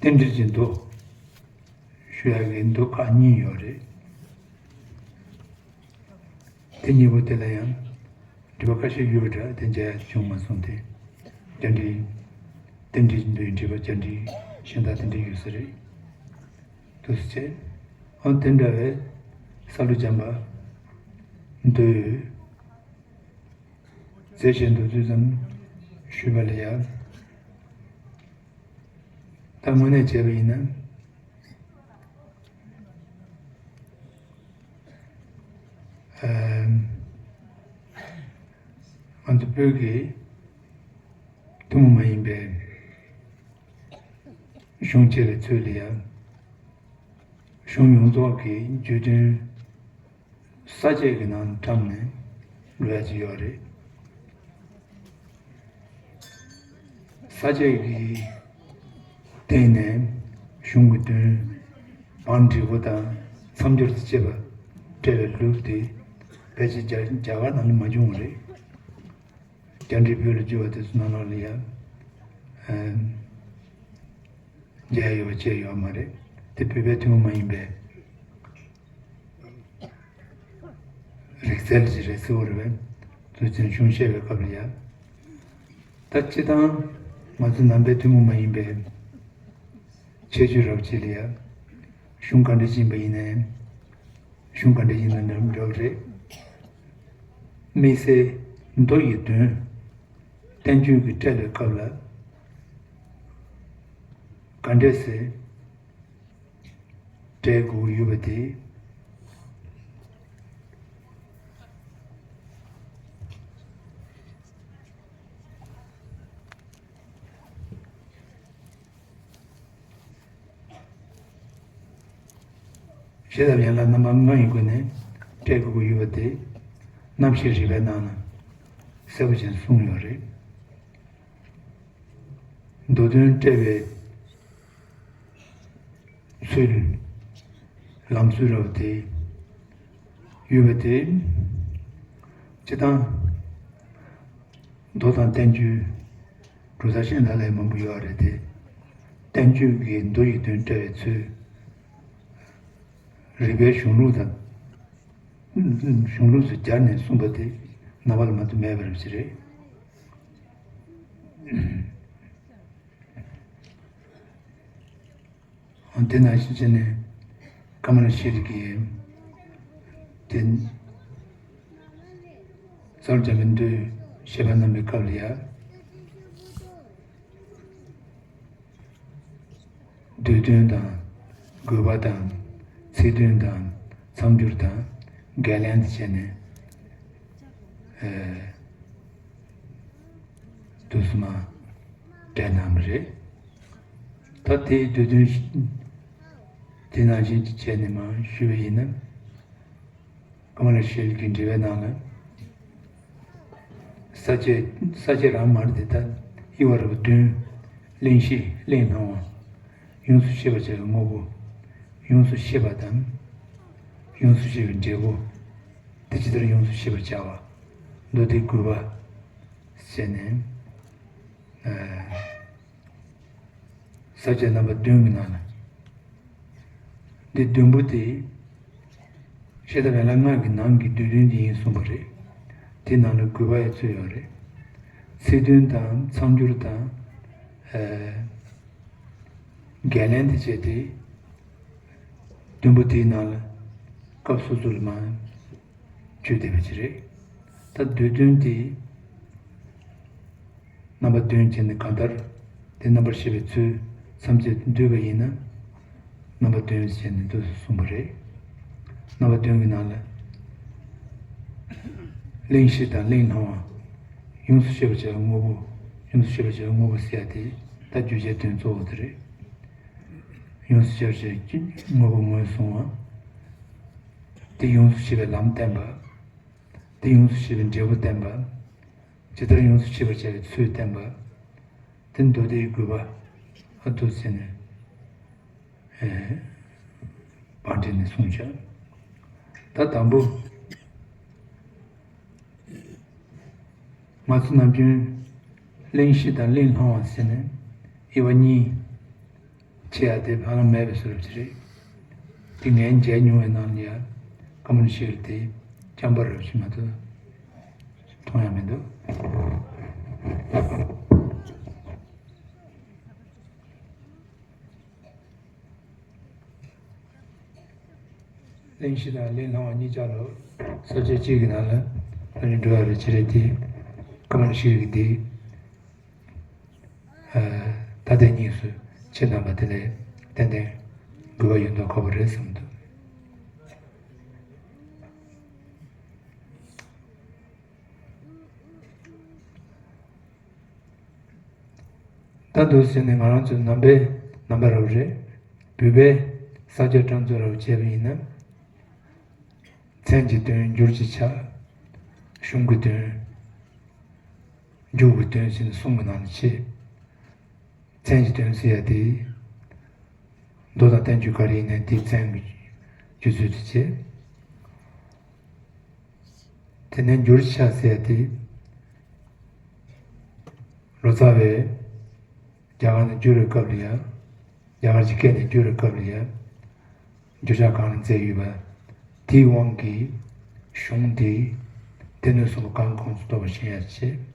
རྟེན་འབྲེལ་གྱི་མདོ་ཞུ་ཡག་གི་མདོ་ཁག་གཉིས་ཡོད་རེད། དེ་གཉིས་པོ་དེ་ལ་ཡང་འགྲེལ་པ་ཁ་ཤས་ཡོད་པ་འདྲ། དེ་མཇལ་ཡག་བྱུང་མ་སོང་སྟེ། རྒྱ་འགྲེལ། རྟེན་འབྲེལ་གྱི་མདོའི་འགྲེལ་པ་རྒྱ་འགྲེལ་གཞན་དག་དེ་འདྲ་ཡོད་ས་རེད། འདུག་སེ་བྱས། འོ་དེ་འདྲ་བའི་ས་ལུ་འཇམ་པའི་མདོའི་རྫས་གཞན་དུ་དུས་ཙམ་ཞུས་པ་ལ་ཡང་། ད་དངོས་གནས་བྱས་པ་ཡིན་ན། ཨམ། ང་ཚོ་བོད་ཀྱི་ཐུན་མོང་མ་ཡིན་པའི་གཞུང་བྱས་པའི་ཚུལ་ལ་ཡང་། གཞུང་ཡོངས་རྫོགས་ཀྱི་བརྗོད་དོན་ས་བཅད་ཀྱི་ནང་བཀྲམ་ནས་འགྲོ་ཡ་ཅིག་ཡོད་རེད། ས་བཅད་ཀྱི་སྟེང་ནས་གཞུང་གི་དོན་བང་འགྲིག་པོ་དང་མཚམས་སྦྱོར་དང་བཅས་པ་བཀྲལ་བའི་ལུགས་དེ་ཕལ་ཆེར་རྒྱ་རྒྱ་གར་ནང་ལ་མ་བྱུང་བ་རེད། རྒྱ་འགྲེལ་བོད་ལ་བསྒྱུར་བ་དེ་ཚོ་ནང་ལོགས་ལ་ཡང་། ཨམ། མཇལ་ཡོད་པ་བཅས་ཡོད་མ་རེད། དེ་བོད་པའི་ཐུན་མོང་མ་ཡིན་པའི་རིག་རྩལ་ཅིག་རེད་ཟེར་བ་རེད་པས། དུས་ཚོད་གཞུང་བཤད་པའི་སྐབས་ལ་ཡང་། ད་སྤྱིར་བཏང་ང་ཚོ་ནང་པའི་ཐུན་མོང་མ་ཡིན་པའི་ཁྱད་ཆོས་རབ་ཅིག་ལ་ཡང་། གཞུང་ག་འདྲ་ཡིན་པ་ཡིན་ནའི། གཞུང་ག་འདྲ་ཡིན་ན་འདྲ་འདྲ་བ་རེད། དམིགས་བསལ་མདོ་ཡི་དོན་བསྟན་བཅོས་ཀྱིས་བཀྲལ་བའི་སྐབས་ལ་ག་འདྲས་སེ་འགྲེལ་དགོས་ཀྱི་ཡོད་པ་དེ། ཤེས་རབ་ཡན་ལག་རྣམ་པ་ལྔ་ཡི་སྒོ་ནས་བཀྲལ་དགོས་ཀྱི་ཡོད་པ་དེ་རྣམ་བཤད་རིག་པའི་ནང་ན་གསལ་པོ་ཅན་གསུངས་ཡོད་རེད། མདོ་དོན་བཀྲལ་བའི་ཚུལ། ལམ་སྲོལ་འདྲ་བོ་དེ་ཡོད་པ་དེ། སྤྱིར་བཏང་མདོ་དང་བསྟན་བཅོས་འབྲུ་གསར་གཞན་དག་ལས་མང་པོ་ཡོད་རེད་དེ། བསྟན་བཅོས་ཀྱི་མདོ་ཡི་དོན་བཀྲལ་བའི་ཚུལ། རིག་པའི་གཞུང་ལུགས་དང་། གཞུང་ལུགས་སུ་སྦྱར་ནས་གསུངས་པ་དེ་ནང་པ་ལ་མ་གཏོགས་མེད་པ་རེད་ཟེར་རེད། དེ་ནང་བཞིན་བྱས་ནས་ཀ་མ་ལ་ཤཱི་ལ་གིས་དེ་ས་ལུ་ལྕམ་པའི་མདོའི་བཤད་པ་གནང་པའི་སྐབས་ལ་ཡང་། བསྡུས་དོན་དང་། དགོས་པ་དང་། ཚིག་དོན་དང་། མཚམས་སྦྱོར་དང་། འགལ་རྐྱེན་དུ་བྱས་ནས། ཨེ། དུས་སུ་མ་འགྲེལ་གནང་བ་རེད། ད་དེའི་བསྡུས་དོན་ཞིག་དེ་ནང་བཞིན་གྱི་བྱས་ནས་མ་ཞུས་པ་ཡིན་ན། ཀ་མ་ལ་ཤཱི་ལ་གི་འགྲེལ་པའི་ནང་ལ། ས་བཅད། ས་བཅད་རང་མ་རེད་དེ། ད་དབྱེ་བ་རིམ་པ་བདུན། གླེང་གཞི། གླེང་སློང་བ། ཡོངས་སུ་ཤེས་པར་བྱ་བའི་དངོས་པོ། ཡོངས་སུ་ཤེས་པ་དང་། ཡོངས་སུ་ཤེས་པའི་འབྲས་བུ། དེ་ཇི་ལྟར་ཡོངས་སུ་ཤེས་པར་བྱ་བ། མདོ་སྡེ་དགུ་པ་ཟེར་ནས། ཨ། ས་བཅད་རྣམ་པ་བདུན་གྱི་ནང་ལ། འདི་བདུན་པོ་དེ། ཤེས་རབ་ཡན་ལག་ལྔ་གི་ནང་གི་བསྡུས་དོན་དེ་ཡིན་གསུངས་པ་རེད། དེ་ནང་ལ་དགོས་པ་ཡང་ཚུད་ཡོད་རེད། ཚིག་དོན་དང་མཚམས་སྦྱོར་དང་། ཨ། འགལ་རྐྱེན་དེ་བྱས་ཏེ། བདུན་པོ་དེའི་ནང་ལ་སྐབས་སོ་སོ་ལ་མ་བརྗོད་བསྡད་པ་ཅིག་རེད། ད་བསྡུས་དོན་དེ་རྣམ་པ་བདུན་བྱས་ནས། གང་ལྟར་དེ་རྣམ་པར་ཤེས་པའི་ཚུལ་ཐམས་ཅད་བསྡུས་པ་ཡིན་ན། རྣམ་པ་བདུན་བྱས་ནས་འདུག་སེ་གསུངས་པ་རེད། རྣམ་པ་བདུན་གྱི་ནང་ལ། གླེང་གཞི་དང་གླེང་སློང་བ། ཡོངས་སུ་ཤེས་པར་བྱ་བའི་དངོས་པོ། ཡོངས་སུ་ཤེས་པར་བྱ་བའི་དངོས་པོ་ཟེར་ཡ་དེ་ད་བརྗོད་བྱའི་དོན་གཙོ་བོ་དེ་རེད། ཡོངས་སུ་ཤེས་པར་བྱ་བའི་དངོས་པོ་ངོས་བཟུང་བ། དེ་ཡོངས་སུ་ཤེས་པའི་ལམ་བསྟན་པ། དེ་ཡོངས་སུ་ཤེས་པའི་འབྲས་བུ་བསྟན་པ། ཇི་ལྟར་ཡོངས་སུ་ཤེས་པར་བྱ་བའི་ཚུལ་བསྟན་པ། དེ་མདོ་སྡེའི་དགོས་པ་ཨ་འདུག་ཟེར་ནས། ཨེ། བང་སྒྲིག་ནས་གསུངས་བྱ། ད་དང་པོ། ང་ཚོ་ནམ་རྒྱུན་གླེང་གཞི་དང་གླེང་སློང་བ་ཟེར་ནས་དབྱེ་བ་གཉིས་ཕྱེ་ཡ་དེ་ཧ་ལམ་མེད་པའི་བཟོ་འདྲ་ཅིག་རེད། དེ་ངས་མཇལ་མྱོང་བའི་ནང་ལ་ཡ། ཀ་མ་ལ་ཤཱི་ལ་དེ་རྐྱང་པ་རེད་ཅེས་མ་གཏོགས་མཐོང་ཡ་མི་འདུག་གླེང་གཞི་དང་གླེང་སློང་བ་གཉིས་ཆ་ལ་ས་བཅད་གཅིག་གི་ནང་ལ་ཨ་ནི་འགྲོ་བ་རེད། ཅི་རེད་དེ། ཀ་མ་ལ་ཤཱི་ལ་གིས་དེ། ཨ། ད་ལྟའི་གཉིས་སུ་ཕྱེ་གནང་བ་དེ་ལས་ཏན་ཏན་དགོས་པ་ཡོད་མདོག་ཁ་པོ་རེད་བསམ་འདུག་ད་འདུག་ཟེར་ནས་ང་རང་ཚོ་ནང་པའི་རྣམ་པ་འདྲ་བོ་རེད། བོད་པའི་ས་བཅད་སྐྲག་འཛུགས་འདྲ་བོ་བྱས་པ་ཡིན་ན། མཚན་གྱི་དོན། འགྱུར་གྱི་ཆ། གཞུང་གི་དོན། མཇུག་གི་དོན་ཟེར་ནས་གསུམ་གྱི་ནང་ནས་ཕྱེ། མཚན་གྱི་དོན་ཟེར་ཡ་དེ། མདོ་དང་བསྟན་བཅོས་ག་རེ་ཡིན་ནའི་དེའི་མཚན་གྱི་རྒྱུ་ཚུལ་དེ་བྱས། དེ་ནས་འགྱུར་གྱི་ཆ་ཟེར་ཡ་དེ། ལོ་ཙཱ་བས་རྒྱ་གར་ནས་བསྒྱུར་བའི་སྐབས་ལ་ཡ། རྒྱ་གར་གྱི་སྐད་ནས་བསྒྱུར་བའི་སྐབས་ལ་ཡ། བསྒྱུར་བྱ་གང་ལ་མཛད་ཡོད་པ། དེའི་དབང་གིས་གཞུང་འདི་སྡེ་སྣོད་གསུམ་པོ་གང་གོང་དུ་རྟོགས་པར་ཤེས་ཡ་བྱས།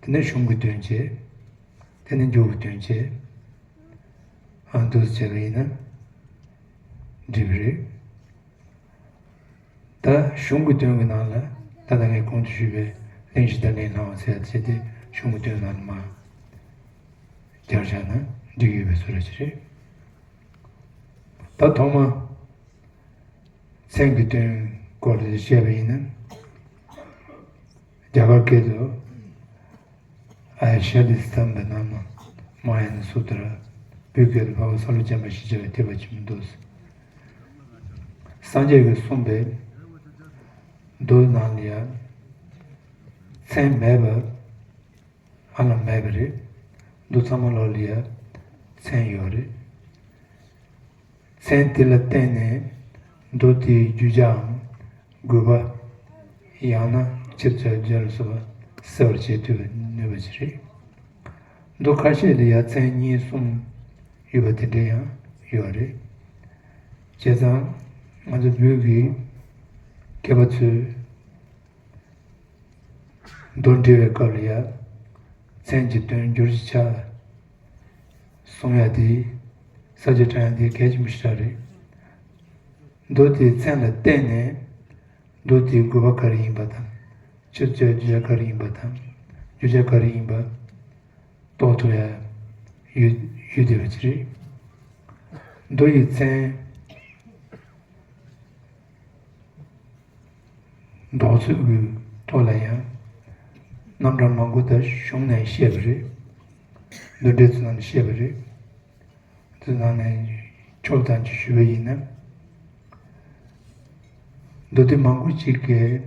དེ་ནས་གཞུང་གི་དོན་བྱས། དེ་ནས་མཇུག་གི་དོན་བྱས། ཨ། འདུག་སེ་བྱས་པ་ཡིན་ན་འགྲིག་པ་རེད། ད་གཞུང་གི་དོན་གྱི་ནང་ལ་ད་ལྟ་ངས་གོང་དུ་ཞུས་པའི་གླེང་གཞི་དང་གླེང་སློང་བ་ཟེར་ཡ་བྱས་ཏེ་གཞུང་གི་དོན་ནང་ལ་མར་སྦྱར་བཞག་ན་འགྲིག་ཡོད་པའི་བཟོ་འདྲ་ཅིག་རེད། ད་ཐོག་མ་མཚན་གྱི་དོན་སྐོར་དེ་བཤད་པ་ཡིན་ན། རྒྱ་གར་སྐད་དུ། ཨ་ཡ་ཤཱ་ལི་སྟམ་བྷ་ན་མ་མ་ཡ་ན་སུ་ཏྲ། བོད་སྐད་དུ། འཕགས་པ་ས་ལུ་ལྕམ་པ་ཞེས་བྱ་བའི་ཐེག་པ་ཆེན་པོ་འདུག་ཟེར། སངས་རྒྱས་ཀྱིས་གསུངས་པའི་མདོ་ནང་ལ་ཡང་མཚན་མེད་པ་ཨ་ལ་མེད་པ་རེད། མདོ་ཚང་མ་ལོག་ལ་ཡང་མཚན་ཡོད་རེད། མཚན་དེ་ལ་བརྟེན་ནས་མདོ་དེའི་རྒྱུ་ཆའམ་དགོས་པ། ཡང་ན་ཕྱིར་བཅོས་རྒྱུད་ལ་སོགས་པ་གསལ་བར་བྱེད་ཐུབ་པའི་ནུས་པ་ཞིག་རེད། མདོ་ཁ་ཤས་ལ་ཡང་མཚན་གཉིས་གསུམ་ཡོད་པ་དེ་འདྲ་ཡང་ཡོད་རེད། བྱས་ཙང་ང་ཚོ་བོད་ཀྱི་མཁས་པ་ཚོས་མདོ་འགྲེལ་བའི་སྐབས་ལ་ཡང་མཚན་གྱི་དོན་བསྒྱུར་བྱ་གསུང་ཡ་དེ་ས་བཅད་དྲངས་ཡ་དེ་གལ་ཆེན་པོ་ཞིག་རེད། མདོ་དེའི་མཚན་ལ་བརྟེན་ནས་མདོ་དེའི་དགོས་པ་ག་རེ་ཡིན་པ་དང་། ཕྱིར་བཅོས་རྒྱུ་ཆ་ག་རེ་ཡིན་པ་དང་། རྒྱུ་ཆ་ག་རེ་ཡིན་པ་རྟོགས་ཐུབ་ཡ་ཡོད་ཡོད་བསྡད་པ་ཅིག་རེད། མདོ་ཡི་མཚན་འདོགས་ཚུལ་གྱི་ཐོག་ལ་ཡང་རྣམ་གྲངས་མང་པོ་དང་གཞུང་ནས་བཤད་པ་རེད། མདོ་འགྲེལ་ཚོ་ནང་ནས་བཤད་པ་རེད། དེ་ནང་ནས་ཕྱོགས་ཙམ་ཅིག་ཞུས་པ་ཡིན་ན། མདོ་སྡེ་མང་པོ་ཅིག་གིས་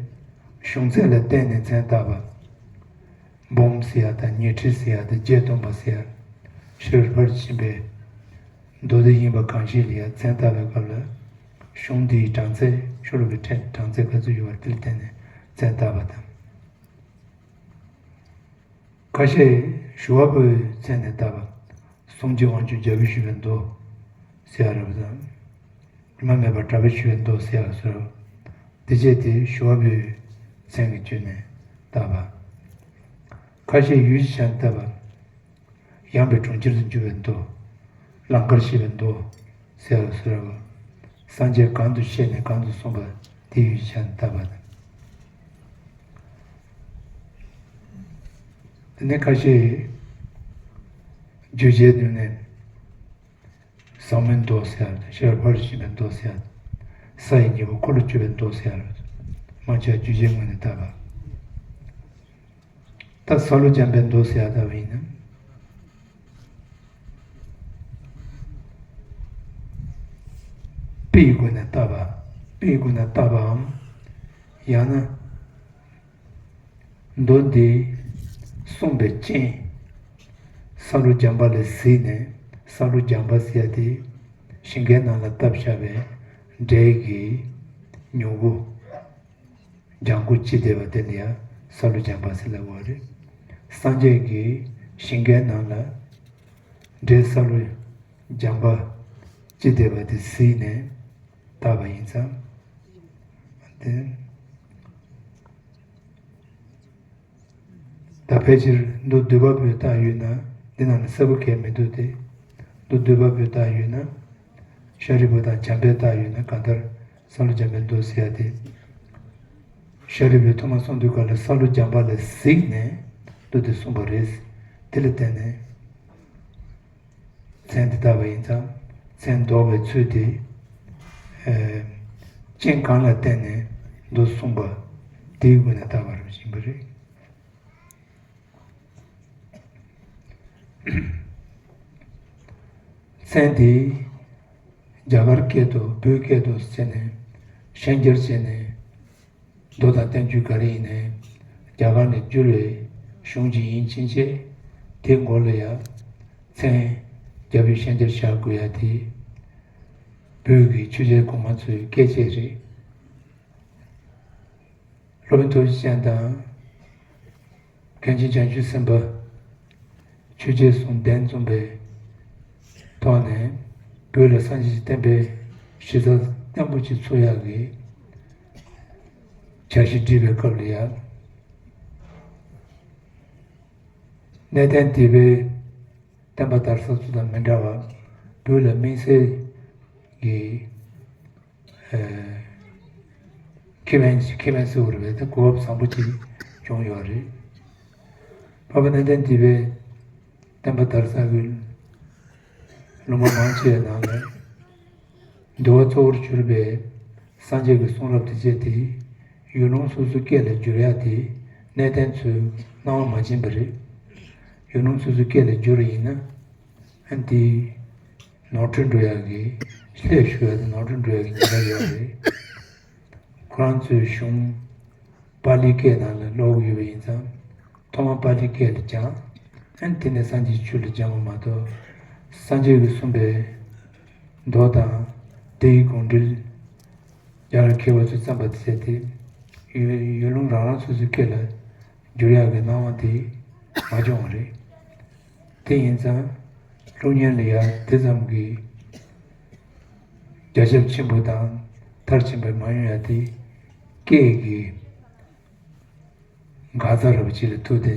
གཞུང་ཚད་ལ་བརྟེན་ནས་མཚན་བཏགས་པ། འབུམ་ཟེར་ཡ་དང་ཉི་ཁྲི་ཟེར་ཡ་དང་བརྒྱད་སྟོང་པ་ཟེར་ཡ། ཤྲཱི་ཕར་ཕྱིན་པའི་མདོ་སྡེ་ཡིན་པ་གང་ཞིག་ལ་ཡང་མཚན་བཏགས་པའི་སྐབས་ལ། གཞུང་འདིའི་གྲངས་ཚད་ཤོ་ལོ་ཀའི་ཕྲད་གྲངས་ཚད་ག་ཚོད་ཡོད་པ་དེ་ལ་བརྟེན་ནས་མཚན་བཏགས་པ་དང་། ཁ་ཤས་ཞུ་བ་པོའི་མཚན་ནས་བཏགས་པ། གསུང་གཅིག་དབང་ཕྱུག་རྒྱལ་པོས་ཞུས་པའི་མདོ་ཟེར་ཡ་རབ་དང་། དྲི་མ་མེད་པ་གྲགས་པས་ཞུས་པའི་མདོ་ཟེར་ཡ་སོགས། དེ་བཅས་དེ་ཞུ་བ་པོའི་མཚན་གྱི་བརྒྱུད་ནས་བཏགས་པ། ཁ་ཤས་ཡུལ་གྱི་ཆ་ནས་བཏགས་པ། ཡངས་པའི་གྲོང་ཁྱེར་དུ་འགྱུར་བའི་མདོ། ལང་ཀར་སྐྱེས་པའི་མདོ་ཟེར་བ་སོགས། སངས་རྒྱས་གང་དུ་གཤེགས་ནས་གང་དུ་གསུངས་པ་དེ་ཡུལ་གྱི་ཆ་ནས་བཏགས་པ་དང་། དེ་ནས་ཁ་ཤས་བརྗོད་བྱའི་ནང་ནས་ཟབ་མོའི་མདོ་ཟེར་ཡ། ཤྲཱི་ཕར་ཕྱིན་པའི་མདོ་ཟེར་ཡ། ས་ཡི་ཉེ་བར་འཁོར་ལོ་བཅུ་པའི་མདོ་ཟེར་ཡ། མང་ཆེ་བ་བརྗོད་བྱའི་ངོས་ནས་བཏགས་པ། ད་སཱ་ལུ་འཇམ་པའི་མདོ་ཟེར་ཡ་ལྟ་བུ་ཡིན་ན། དཔེ་ཡི་སྒོ་ནས་བཏགས་པ། དཔེ་ཡི་སྒོ་ནས་བཏགས་པའམ། ཡང་ན། མདོ་འདི་གསུངས་པའི་རྐྱེན། སཱ་ལུ་འཇམ་པ་ལ་གཟིགས་ནས། སཱ་ལུ་འཇམ་པ་ཟེར་ཡ་དེ་ཞིང་ཁའི་ནང་ལ་བཏབ་བཞག་པའི་འབྲས་ཀྱི་མྱུ་གུ། ལྗང་གུ་ཅི་བསྡད་པ་དེ་ལ་ཡང་སཱ་ལུ་འཇམ་པ་ཟེར་ལབ་པ་རེད། སངས་རྒྱས་ཀྱིས་ཞིང་ཁའི་ནང་ལ་འབྲས་སཱ་ལུ་འཇམ་པ་ཅི་བསྡད་པ་དེ་གཟིགས་ནས་བཏགས་པ་ཡིན་ཙང་། དེ། ད་ཕལ་ཆེར་མདོ་སྡུད་པ་པོས་བཏགས་ཡོད་ན། འདི་ནང་ནས་གསལ་པོ་གང་ཡང་མི་འདུག་སྟེ། མདོ་སྡུད་པ་པོས་བཏགས་ཡོད་ན། ཤཱ་རིའི་བུ་དང་བྱམས་པས་བཏགས་ཡོད་ན། གང་ལྟར་སཱ་ལུ་འཇམ་པའི་མདོ་ཟེར་ཡ་དེ། ཤཱ་རིའི་བུས་ཐོག་མར་གསུང་དུས་སྐབས་ལ་སཱ་ལུ་འཇམ་པ་ལ་གཟིགས་ནས་མདོ་དེ་གསུངས་པ་རེད། དེ་ལ་བརྟེན་ནས། མཚན་དེ་བཏགས་པ་ཡིན་ཙང་། མཚན་འདོགས་པའི་ཚུལ་དེ། ཨེ། རྐྱེན་གང་ལ་བརྟེན་ནས་མདོ་གསུངས་པ་དེའི་སྒོ་ནས་བཏགས་པ་རེད་ཅེས་པ་རེད། མཚན་དེ་རྒྱ་གར་སྐད་དུ་བོད་སྐད་དུ་བྱས་ནས་ཤན་སྦྱར་བྱས་ནས། མདོ་དང་བསྟན་བཅོས་ག་རེ་ཡིན་ནའི་རྒྱ་གར་ནས་བསྒྱུར་བའི་གཞུང་ཅིག་ཡིན་ཕྱིན་ཆད། དེའི་མགོ་ལ་ཡང་མཚན་རྒྱ་བོད་ཤན་སྦྱར་བཞག་དགོས་ཡ་དེ། བོད་ཀྱི་ཆོས་རྒྱལ་གོང་མ་ཚོའི་སྐད་ཆ་རེད། སློབ་དཔོན་ཐུགས་རྗེ་ཅན་དང་། མཁན་ཆེན་བྱང་ཆུབ་སེམས་དཔའ་ཆོས་རྗེ་གསུམ་གདན་འཛོམས་པའི་ཐོག་ནས་བོད་ལ་སངས་རྒྱས་ཀྱི་བསྟན་པའི་གཞི་རྩ་བརྟན་པོ་ཅིག་ཚུགས་ཡག་གི་འཆར་གཞི་བསྒྲིགས་པའི་སྐབས་ལ་ཡང་། གནས་བརྟན་སྡེ་པའི་བསྟན་པ་དར་ས་ཚོ་དང་མི་འདྲ་བར་བོད་ལ་དམིགས་བསལ་གྱི་ཨེ། ཁེ་ཕན་ཁེ་ཕན་གསལ་བོར་བས་ད་གོ་སྐབས་བཟང་པོ་ཅིག་བྱུང་ཡོད་རེད། འཕགས་པ་གནས་བརྟན་སྡེ་པའི་བསྟན་པ་དར་ས་གི་ལུང་པ་མང་ཆེ་བའི་ནང་ནས་འདུལ་བ་གཙོ་བོར་གྱུར་པའི་སངས་རྒྱས་ཀྱི་གསུང་རབ་དེ་བཅས་དེ་ཡུལ་ལུང་སོ་སོའི་སྐད་ལ་བསྒྱུར་ཡག་དེ་གནས་བརྟན་ཚོས་སྣང་བ་མ་བྱིན་པ་རེད། ཡུལ་ལུང་སོ་སོའི་སྐད་ལ་བསྒྱུར་བ་ཡིན་ན། ཨ་འདི་ནོར་འཁྲུལ་འགྲོ་ཡག་གི་ ལྷད་ཞུགས་ཡ་དེ་ནོར་འཁྲུལ་འགྲོ་ཡ་གི་ཉེན་ཁ་ཡོད་རེད། ཁོ་རང་ཚོའི་གཞུང་པཱ་ལིའི་སྐད་ནང་ལ་ཀློག་གི་ཡོད་པ་ཡིན་ཙང་། ཐོག་མར་པཱ་ལིའི་སྐད་ལ་སྦྱངས། ཨ་ནི་དེ་ནས་སངས་རྒྱས་ཆོས་ལ་སྦྱངས་པ་མ་གཏོགས། སངས་རྒྱས་ཀྱིས་གསུངས་པའི་མདོ་དང་དེའི་དགོངས་འགྲེལ། རྒྱ་གར་མཁས་པ་ཚོས་བརྩམས་པ་དེ་ཚོ་དེ་ཡུལ་ཡུལ་ལུང་རང་རང་སོ་སོའི་སྐད་ལ་བསྒྱུར་ཡག་གི་སྣང་བ་དེ་མ་བྱུང་བ་རེད། དེ་ཡིན་ཙང་སློབ་གཉེར་ལ་ཡ་དེ་ཙམ་གྱིས་རྒྱ་ཁྱབ་ཆེན་པོ་དང་མཐར་ཕྱིན་པ་མ་ཡོང་ཡ་དེ། སྐད་ཀྱི་འགག་རྩ་ར་བ་ཅིག་ལ་ཐུག་སྟེ།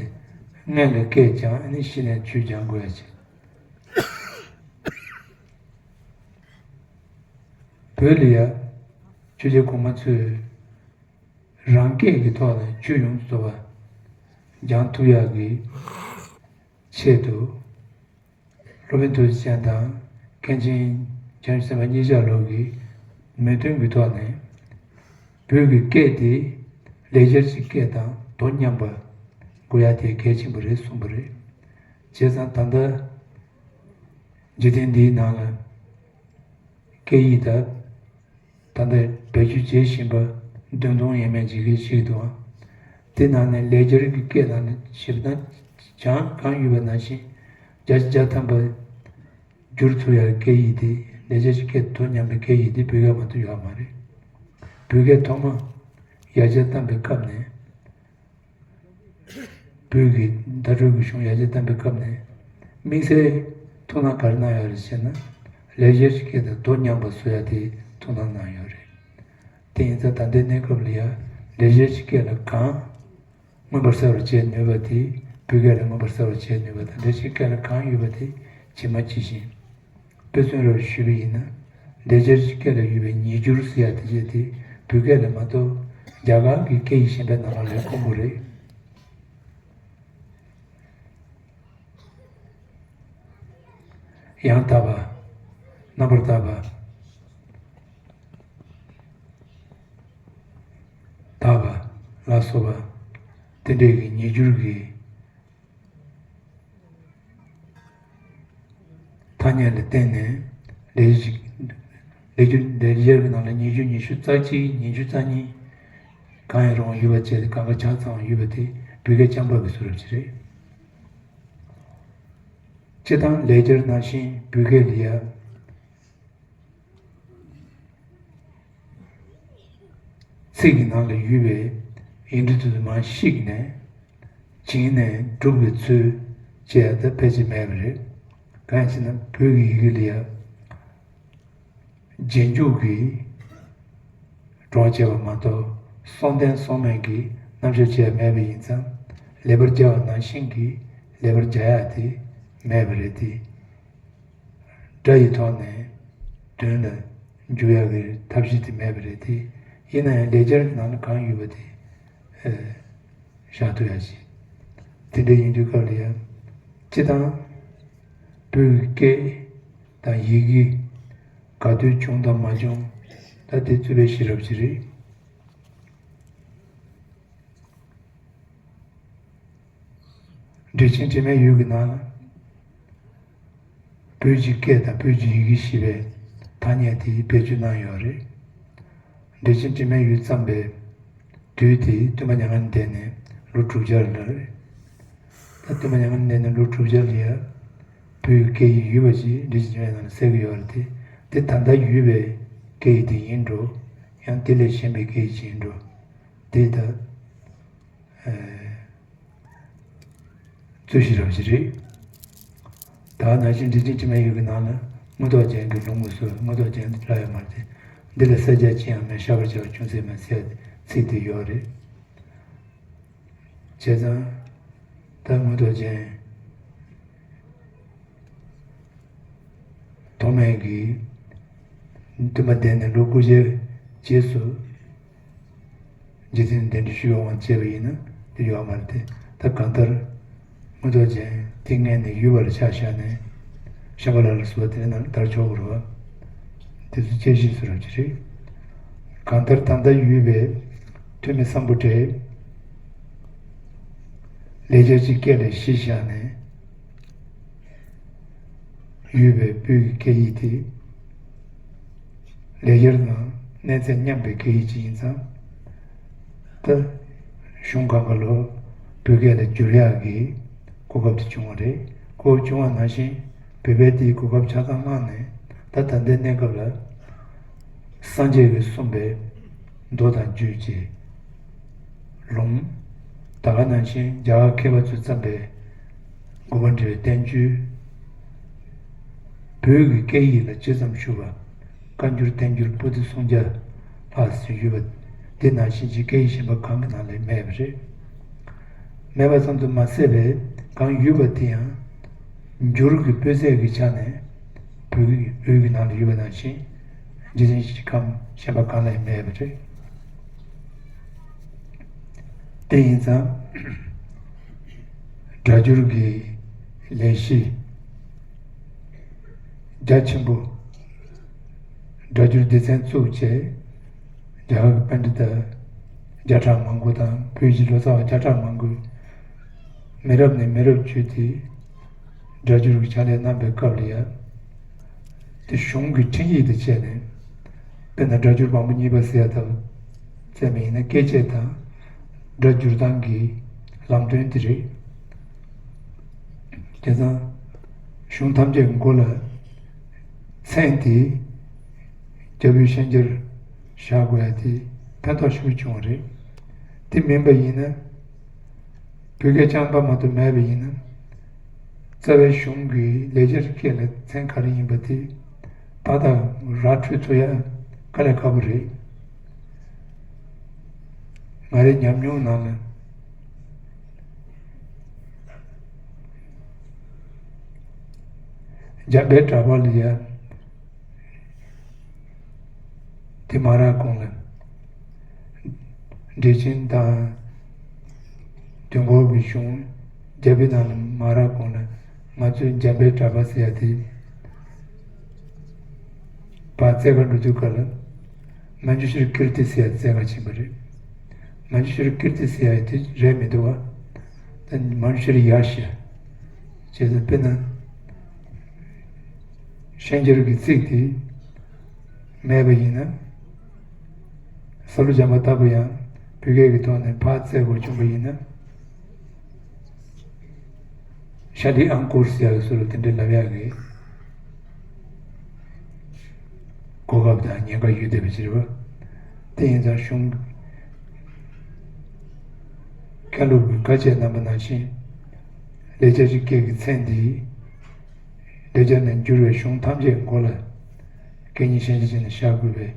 སྔོན་ལ་སྐད་སྦྱངས། ཨ་ནི་གཞི་ནས་ཆོས་སྦྱང་དགོས་ཡ་ཅིག་བོད་ལ་ཡ་ཆོས་རྗེ་གོང་མ་ཚོས་རང་སྐད་ཀྱི་ཐོག་ནས་ཆོས་ཡོངས་སུ་རྫོགས་པ་སྦྱང་ཐུབ་ཡག་གི་ཆེད་དུ། སློབ་དཔོན་ཐུགས་རྗེ་ཅན་དང་མཁན་ཆེན་བྱང་ཆུབ་སེམས་དཔའ་གཉིས་ཆར་ལོག་གི་མོས་མཐུན་གྱི་ཐོག་ནས། བོད་ཀྱི་སྐད་དེ་ལེགས་སྦྱར་གྱི་སྐད་དང་དོ་མཉམ་པ་དགོས་ཡ་དེ་གལ་ཆེན་པོ་རེད་གསུངས་པ་རེད། བྱས་ཙང་ད་ལྟ་འཇིག་རྟེན་འདིའི་ནང་ལ་སྐད་ཡིག་དང་། ད་ལྟ་བེད་སྤྱོད་བྱེད་བཞིན་པ་བདུན་སྟོང་ཡས་མས་འཇིག་གི་ཞིག་འདུག་ཨང་། དེ་ནང་ནས་ལེགས་སྦྱར་གྱི་སྐད་ནང་ནས་ཞིབ་ན་སྦྱང་གང་ཡོད་པ་ནང་བཞིན། བརྒྱ་ཆ་བརྒྱ་ཐམ་པ་བསྒྱུར་ཐུབ་ཡག་སྐད་ཡིག་དེ་ལེགས་སྦྱར་གྱི་སྐད་དོ་མཉམ་པའི་སྐད་ཡིག་དེ་བོད་སྐད་མ་གཏོགས་ཡོད་མ་རེད། བོད་སྐད་ཐོག་མ་ཡར་རྒྱས་བཏང་པའི་སྐབས་ནས། བོད་ཀྱི་བརྡ་སྤྲོད་ཀྱི་གཞུང་ཡར་རྒྱས་བཏང་པའི་སྐབས་ནས། དམིགས་བསལ་ཐུགས་སྣང་ག་རེ་གནང་ཡོད་རེད་ཟེར་ན། ལེགས་སྦྱར་གྱི་སྐད་དང་དོ་མཉམ་པ་བཟོ་ཡ་དེ་ཐུགས་སྣང་གནང་ཡོད་རེད། དེ་ཡིན་ཙང་ད་ལྟའི་གནས་སྐབས་ལ་ཡ་ལེགས་སྦྱར་གྱི་སྐད་ལ་གང་མངོན་པར་གསལ་བར་བྱེད་ནུས་པ་དེ། བོད་སྐད་ལ་མངོན་པར་གསལ་བར་བྱེད་ནུས་པ་དང་། ལེགས་སྦྱར་སྐད་ལ་གང་ཡོད་པ་དེ་ཇི་མ་ཇི་བཞིན། དཔེ་མཚོན་རེ་ཞུས་པ་ཡིན་ན། ལེགས་སྦྱར་གྱི་སྐད་ལ་ཡོད་པའི་ཉིས་འགྱུར་ཟེར་ཡ་དེ་བྱས་ཏེ། བོད་སྐད་ལ་མ་གཏོགས་རྒྱ་གར་གྱི་སྐད་ཡིག་གཞན་པའི་ནང་ལ་ལས་དཀོན་པོ་རེད། ཡང་དག་པ། རྣམ་པར་དག་པ། དག་པ་ལ་སོགས་པ། དེ་འདྲའི་གི་ཉིས་འགྱུར་གྱི་ཐ་སྙད་ལ་བརྟེན་ནས། ལེགས་སྦྱར་ལེགས་སྦྱར་གྱི་ནང་ལ་ཉིས་འགྱུར་ཉི་ཤུ་རྩ་གཅིག་ཉིས་འགྱུར་རྩ་གཉིས། གང་ཡང་རུང་བ་ཡོད་པ་བྱས་ཏེ། གང་ག་ཆ་ཚང་བ་ཡོད་པ་དེ་བོད་སྐད་རྐྱང་པ་གི་བཟོ་འདྲ་ཅིག་རེད། སྤྱིར་བཏང་ལེགས་སྦྱར་ནང་བཞིན་བོད་སྐད་ལ་ཡ། ཚིག་གི་ནང་ལ་ཡོད་པའི་ཡིག་འབྲུ་དེ་ཚོ་མར་བཤིག་ནས། བྱིངས་ནས་སྒྲུབ་པའི་ཚུལ་བྱེད་ཡ་ད་ཕལ་ཆེར་མེད་པ་རེད། གང་ཡིན་ཟེར་ན་བོད་ཀྱི་ཡི་གེ་ལ་ཡ། རྗེས་འཇུག་གིས་སྒྲོག་བྱས་པ་མ་གཏོགས། གསུང་ལྡན་གསུང་མེད་ཀྱིས་རྣམ་གཞག་བྱས་པ་མེད་པ་ཡིན་ཙང་། ལེགས་པར་སྦྱར་བ་ནང་བཞིན་གྱི་ལེགས་པར་སྦྱར་ཡག་དེ་མེད་པ་རེད་དེ། སྒྲ་ཡི་ཐོག་ནས་དོན་ལ་འཇུག་ཡག་གི་ཐབས་ཤེས་དེ་མེད་པ་རེད་དེ། ཡིན་ན་ཡང་ལེགས་སྦྱར་ནང་ལ་གང་ཡོད་པ་དེ་བཞག་ཐུབ་ཡག་ཞིག་དེ་འདྲ་ཡིན་དུས་སྐབས་ལ་ཡང་། སྤྱིར་བཏང་བོད་ཀྱི་སྐད་དང་ཡི་གེ་ག་དུས་བྱུང་དང་མ་བྱུང་། ད་དེ་རྩོད་པའི་ཤེས་རབ་ཅིག་རེད། འགྲེལ་ཆེན་དྲི་མེད་འོད་ཀྱི་ནང་ལ། བོད་ཀྱི་སྐད་དང་བོད་ཀྱི་ཡི་གེ་ཞེས་པའི་ཐ་སྙད་དེ་བེད་སྤྱོད་གནང་ཡོད་རེད། འགྲེལ་ཆེན་དྲི་མེད་འོད་བརྩམས་པའི་དུས་དེ་སྟོན་པ་མྱ་ངན་འདས་ནས་ལོ་དྲུག་བརྒྱ་ལ་རེད། ད་སྟོན་པ་མྱ་ངན་འདས་ནས་ལོ་དྲུག་བརྒྱ་ལ་ཡ། བོད་ཀྱི་སྐད་ཡིག་ཡོད་པ་ཅིག་འགྲེལ་ཆེན་དྲི་མེད་ནང་ལ་གསལ་གྱི་ཡོད་རེད་དེ། དེ་ད་ལྟ་ཡོད་པའི་སྐད་ཡིག་དེ་ཡིན་འགྲོ། ཡང་དེ་ལས་གཞན་པའི་སྐད་ཡིག་ཅིག་ཡིན་འགྲོ། དེ་ད། རྩོད་གཞི་རང་བཞིན་རེད། ད་ནང་བཞིན་འགྲེལ་ཆེན་དྲི་མེད་འོད་ཀྱི་ནང་ལ་མངོན་རྟོགས་རྒྱན་གྱི་ལུང་ངོ་སོ། མངོན་རྟོགས་རྒྱན་འདི་ལ་ཡང་མ་རེད། འདི་ལ་གསལ་རྒྱག་ཅི་ཡང་མེད། བཤགས་པར་བྱ་བ་ཅུང་ཟད་མེད་ཟེར་ཚིག་དེ་ཡོད་རེད། བྱས་ཙང་ད་མངོན་རྟོགས་རྒྱན། ཐོགས་མེད་ཀྱིས་སྟོན་པ་འདས་ནས་ལོ་དགུ་བརྒྱའི་རྗེས་སུ་རྗེ་བཙུན་གདན་འདྲེན་ཞུ་བའི་དབང་བྱས་པ་ཡིན་ན་དེ་ཡོད་མ་རེད་དེ། ད་གང་ལྟར་མངོན་རྟོགས་རྒྱན་དེ་སྔོན་ནས་ཡོད་པ་ལ་ཆ་བཞག་ནས། ཤམྦྷ་ལ་ལ་སོགས་པ་དེ་ནང་དར་ཆོག་གི་རེད་བ། དེ་ཚོ་དཔྱད་གཞི་བཟོ་རབས་ཅིག་རེད། གང་ལྟར་ད་ལྟ་ཡོད་པའི་ཐོན་མི་སམ་བྷོ་ཊས་ལེགས་སྦྱར་གྱི་སྐད་ལ་གཞི་བཞག་ནས། ཡོད་པའི་བོད་ཀྱི་སྐད་ཡིག་དེ་ ལེགས་སྦྱར་དང་གནས་ཚད་མཉམ་པའི་སྐད་ཡིག་ཅིག་ཡིན་ཙང་། ད་གཞུང་གང་ག་ལོ་བོད་སྐད་ལ་བསྒྱུར་ཡག་གི་གོ་སྐབས་དེ་བྱུང་བ་རེད། གོ་སྐབས་བྱུང་བ་ནང་བཞིན་བོད་པས་དེའི་གོ་སྐབས་ཆ་ཚང་བླངས་ནས། ད་ད་ལྟའི་གནས་སྐབས་ལ་སངས་རྒྱས་ཀྱིས་གསུངས་པའི་མདོ་དང་རྒྱུད་ཀྱི་ལུང་། ད་ག་ནང་བཞིན་རྒྱ་གར་མཁས་པ་ཚོས་བརྩམས་པའི་དགོངས་པ་འགྲེལ་བའི་བསྟན་བཅོས། བོད་ཀྱི་སྐད་ཡིག་ལ་ཇི་ཙམ་ཞུགས་པ། བཀའ་འགྱུར་བསྟན་འགྱུར་པོ་ཏི་སུམ་བརྒྱ་ལྷག་ཙམ་ཡོད་པ། དེ་ནང་བཞིན་གྱི་སྐད་ཡིག་གཞན་པ་གང་གི་ནང་ལ་མེད་པ་རེད། མེད་པ་ཙམ་དུ་མ་ཟད་པའི་གང་ཡོད་པ་དེ་ཡང་འགྱུར་གྱི་སྤུས་ཚད་ཀྱི་ཆ་ནས་བོད་ཀྱི་བོད་ཀྱི་ནང་ལ་ཡོད་པ་ནང་བཞིན་རྗེས་དྲན་གྱི་ཁམས་གཞན་པ་གང་ལ་ཡང་མེད་པ་རེད། དེ་ཡིན་ཙང་སྒྲ་སྒྱུར་གྱི་ལས་གཞི་རྒྱ་ཆེན་པོ། སྒྲ་སྒྱུར་སྡེ་ཚན་བཙུགས་བྱས། རྒྱ་གར་གྱི་པཎྜི་ཏ་བརྒྱ་ཕྲག་མང་པོ་དང་བོད་ཀྱི་ལོ་ཙཱ་བ་བརྒྱ་ཕྲག་མང་པོས་མི་རབས་ནས་མི་རབས་བརྒྱུད་དེ་སྒྲ་སྒྱུར་གྱི་ཕྱག་ལས་གནང་པའི་སྐབས་ལ་ཡང་། དེ་གཞུང་གི་འཕྲིན་ཡིག་དང་བཅས་ནས། དཔེར་ན་སྒྲ་སྒྱུར་བམ་པོ་གཉིས་པ་ཟེར་ཡ་ལྟ་བུ་བཙལ་བ་ཡིན་ན། བཀས་བཅད་དང་སྒྲ་སྒྱུར་སྟངས་ཀྱི་ལམ་སྟོན་དེ་རེད། བྱས་ཙང་གཞུང་ཐམས་ཅད་ཀྱི་མགོ་ལ་མཚན་དེ་རྒྱ་བོད་ཤན་སྦྱར་བཞག་དགོས་ཡ་དེ་ཕན་ཐོགས་ཤུགས་ཆེ་བྱུང་བ་རེད། དེ་མིན་པ་ཡིན་ན། བོད་སྐད་རྐྱང་པ་མ་གཏོགས་མེད་པ་ཡིན་ན། རྩ་བའི་གཞུང་གི་ལེགས་སྦྱར་སྐད་ལ་མཚན་ག་རེ་ཡིན་པ་དེ་ཏག་ཏག་ར་འཕྲོད་ཐུབ་ཡ་དཀའ་ལས་ཁག་པོ་རེད། ང་རའི་ཉམས་མྱོང་ནང་ལ། འཇམ་དཔལ་གྲགས་པ་ལ་ཡ། དེ་མ་རག་གོང་ལ། འགྲེལ་ཆེན་དང་དུས་འཁོར་གྱི་གཞུང་རྒྱ་བོད་ནང་ལ་མ་རག་གོང་ལ། ང་ཚོས་འཇམ་དཔལ་གྲགས་པ་ཟེར་ཡ་དེ་ཕར་བཙལ་ག་འགྲོ་དུས་སྐབས་ལ། མཉྫུ་ཤྲཱི་ཀིརྟི་ཟེར་ཡ་བཙལ་ག་ཕྱིན་པ་རེད། མཉྫུ་ཤྲཱི་ཀིརྟི་ཟེར་ཡ་དེ་རེད་མི་འདུག་བ། ད་མཉྫུ་ཤྲཱི་ཡ་ཤ། བྱས་ཙང་དཔེར་ན། ཤན་སྦྱར་གྱི་ཚིག་དེ་མེད་པ་ཡིན་ན། ས་ལུ་འཇམ་པ་ལྟ་བུ་ཡང་བོད་སྐད་ཀྱི་ཐོག་ནས་ཕར་བཙལ་དགོས་བྱུང་བ་ཡིན་ན། ཤཱ་ལི་ཨང་ཀོར་ཟེར་ཡག་གི་སུ་ལ་དེ་འདྲའི་ལབ་ཡག་གི་གོ་སྐབས་དང་ཉེན་ཁ་ཡོད་བསྡད་པ་ཅིག་རེད་བ། དེ་ཡིན་ཙང་གཞུང་མཁན་སློབ་ཀྱིས་བཀའ་བཅད་གནང་པ་ནང་བཞིན། ལེགས་སྦྱར་གྱི་སྐད་ཀྱི་མཚན་འདི། ལེགས་སྦྱར་ནས་འགྱུར་བའི་གཞུང་ཐམས་ཅད་མགོ་ལ། སྐད་གཉིས་ཤན་སྦྱར་བྱས་ནས་བཞག་དགོས་པའི་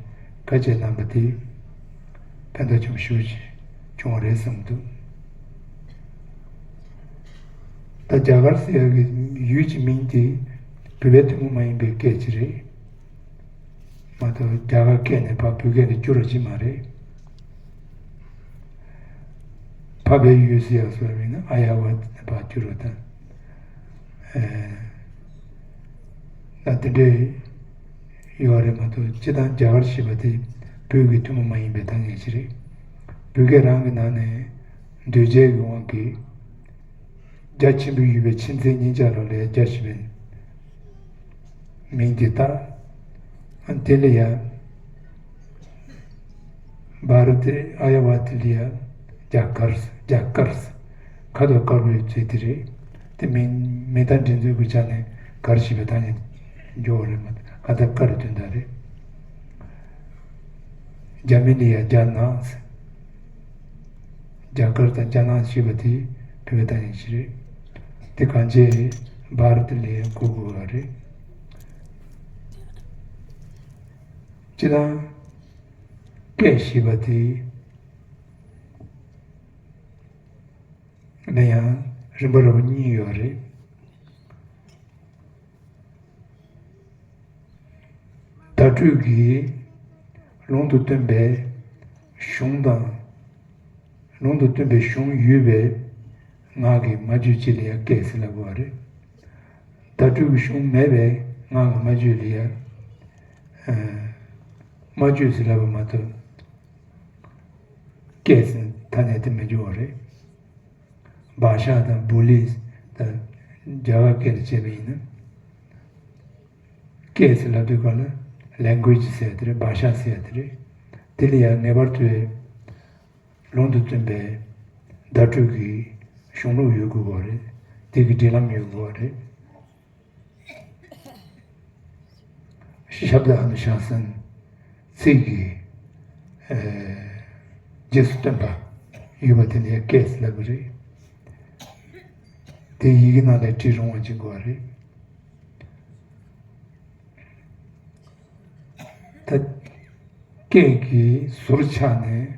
བཀའ་བཅད་གནང་པ་དེ། ཕན་ཐོགས་ཆེན་པོ་ཞེ་པོ་ཅིག་བྱུང་བ་རེད་བསམ་གྱི་འདུག་ད་རྒྱ་གར་ཟེར་ཡག་གི་ཡུལ་གྱི་མིང་དེ་བོད་པའི་ཐུན་མོང་མ་ཡིན་པའི་སྐད་ཅིག་རེད། མ་གཏོགས་རྒྱ་གར་སྐད་ནས་ཕར་བོད་སྐད་ལ་བསྒྱུར་བ་ཅིག་མ་རེད། འཕགས་པའི་ཡུལ་ཟེར་ཡག་སོགས་མིན་ན་ཨ་ཡ་ཝ་ནས་ཕར་བསྒྱུར་བ་དང་། ཨེ། ད་དེ་འདྲའི་ཡོད་རེད་མ་གཏོགས། སྤྱིར་བཏང་རྒྱ་གར་ཞེས་པ་དེ་བོད་ཀྱི་ཐུན་མོང་མ་ཡིན་པའི་ཐ་སྙད་ཅིག་རེད། བོད་སྐད་རང་གི་ནང་ནས་འདོད་བྱའི་དབང་གིས། རྒྱ་ཆེན་པོ་ཡོད་པའི་ཆི་འཛིན་གཉིས་ཆར་ལ་ལས་རྒྱ་ཞེས་པའི་མིང་དེ་བཏགས། དེ་ལ་ཡ། བྷ་ར་ཏི་ཨ་ཡ་ཝ་ཏི་ལ་ཡ། རྒྱ་གར། རྒྱ་དཀར། ཁ་དོག་དཀར་པོའི་ཚུལ་དེ་རེད། དེ་མིང་མིང་བརྡ་འདྲེན་ཚུལ་གྱི་ཆ་ནས་གར་ཞེས་པའི་ཐ་སྙད་འཇོག་པ་རེད་མ་གཏོགས། ཁ་དོག་དཀར་དོན་དག་རེད། རྒྱ་མི་ལ་ཡ་རྒྱ་ནག། རྒྱ་གར་དང་རྒྱ་ནག་ཞེས་པ་དེ་བོད་པའི་ཐ་སྙད་ཅིག་རེད། དེ་གང་བྱས་བྷ་ར་ཏི་ལ་ཡ་གོ་དགོས་པ་རེད། སྤྱིར་བཏང་སྐད་ཞེས་པ་དེ་ལ་ཡང་རིམ་པ་རིམ་པ་གཉིས་ཡོད་རེད། བརྡ་སྤྲོད་ཀྱི་ལུང་དུ་སྟོན་པའི་གཞུང་དང་། ལུང་དུ་སྟོན་པའི་གཞུང་ཡོད་པའི་ངག་གི་སྨྲ་བརྗོད་ཅིག་ལ་ཡང་སྐད་ཟེར་ལབ་དགོས་པ་རེད། བརྡ་སྤྲོད་ཀྱི་གཞུང་མེད་པའི་ངག་གི་སྨྲ་བརྗོད་ལ་ཡང་། ཨ། སྨྲ་བརྗོད་ཟེར་ལབ་པ་མ་གཏོགས། སྐད་ཟེར་ཐ་སྙད་དེ་མི་འཇུག་པ་རེད། བྷ་ཤ་དང་བོ་ལི་དང་རྒྱ་གར་སྐད་ལ་བྱས་པ་ཡིན་ན། སྐད་ཟེར་ལབ་དུས་སྐབས་ལ་ language ཟེར་ཡ་དེ་རེད། བྷ་ཤ་ཟེར་ཡ་དེ་རེད། དེ་ལ་ཡང་ངེས་པར་དུ་ལུང་དུ་སྟོན་པའི་བརྡ་སྤྲོད་ཀྱི་གཞུང་ལུགས་ཡོད་དགོས་པ་རེད། དེ་གི་སྒྲིག་ལམ་ཡོད་དགོས་པ་རེད། ཤབྡ་ཨ་ནུ་ཤཱ་སན་ཚིག་གི་ཨ་རྗེས་སུ་སྟོན་པ་ཡོད་པ་དེ་ནི་སྐད་ཟེར་ལབ་ཀྱི་རེད། དེ་ཡི་གེ་ནང་ལ་བྲིས་རུང་བ་ཅིག་དགོས་པ་རེད། ད་སྐད་ཀྱི་ཟུར་ཆག་ནས་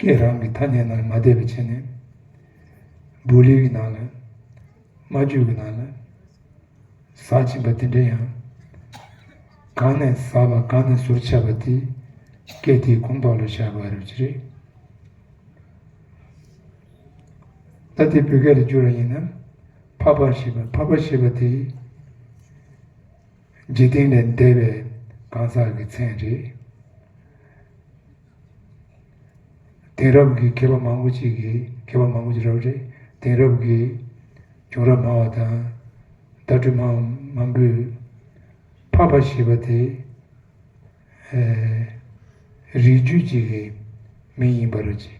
སྐད་རང་གི་ཐ་སྙད་ནང་ལ་མ་བསྡད་པ་བྱས་ནས་པཱ་ལི་གི་ནང་ལ་སྨྲ་བརྗོད་ཀྱི་ནང་ལ་ཟག་བཅིངས་པ་དེ་འདྲ་ཡང་གང་ནས་ཟག་པ་གང་ནས་ཟུར་ཆག་པ་དེ་སྐད་དེའི་ཁོངས་གཏོགས་ལ་བཞག་པ་རེད་ཅེས་རེད། ད་དེ་བོད་སྐད་ལ་བསྒྱུར་བ་ཡིན་ན། འཕགས་པ་ཞེས་པ། འཕགས་པ་ཞེས་པ་དེ་འཇིག་རྟེན་ལས་འདས་པའི་གང་ཟག་གི་མཚན་རེད། དེང་རབས་ཀྱི་མཁས་པ་མང་པོ་ཅིག་གིས། མཁས་པ་མང་པོ་ཅིག་རབ་རེད། དེང་རབས་ཀྱི་བྱུང་རབས་སྨྲ་བ་དང་བརྡ་སྤྲོད་སྨྲ་བ་མང་པོས་འཕགས་པ་ཞེས་པ་དེ་ཨེ་རིགས་རྒྱུད་ཅིག་གི་མིང་ཡིན་པ་རེད་ཅེས།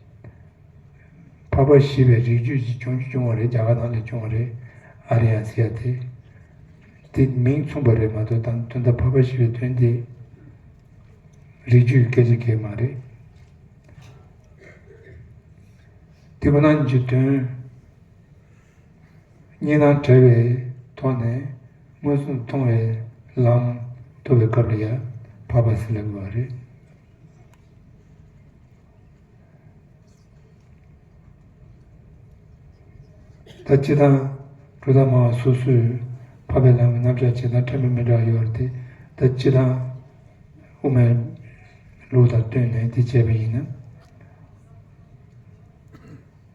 འཕགས་པ་ཞེས་པའི་རིགས་རྒྱུད་ཅིག་བྱུང་བྱུང་བ་རེད། རྒྱ་གར་ནང་ལ་བྱུང་བ་རེད། ཨཱརྱ་ཟེར་ཡ་དེ། དེ་མིང་མཚུངས་པ་རེད་མ་གཏོགས། ད་དོན་དག་འཕགས་པ་ཞེས་པའི་དོན་དེ་རིགས་རྒྱུད་ཀྱི་སྐད་ཆ་གང་ཡང་མ་རེད། དེ་ཁོ་ན་ཉིད་ཀྱི་དོན་གཉིས་སྣང་བྲལ་བའི་ཐོག་ནས་མངོན་སུམ་མཐོང་བའི་ལམ་ཐོབ་པའི་སྐབས་ལ་ཡང་འཕགས་པ་ཟེར་ལབ་དགོས་པ་རེད། ད་སྤྱིར་བཏང་གྲུབ་མཐའ་སྨྲ་བ་སོ་སོས་འཕགས་པའི་ལམ་གྱི་རྣམ་གཞག་བྱེད་སྟངས་ཕྲན་བུ་མི་འདྲ་བ་ཡོད་རེད་དེ། ད་སྤྱིར་བཏང་དབུ་མའི་ལུགས་དང་བསྟུན་ནས་དེ་བྱས་པ་ཡིན་ན།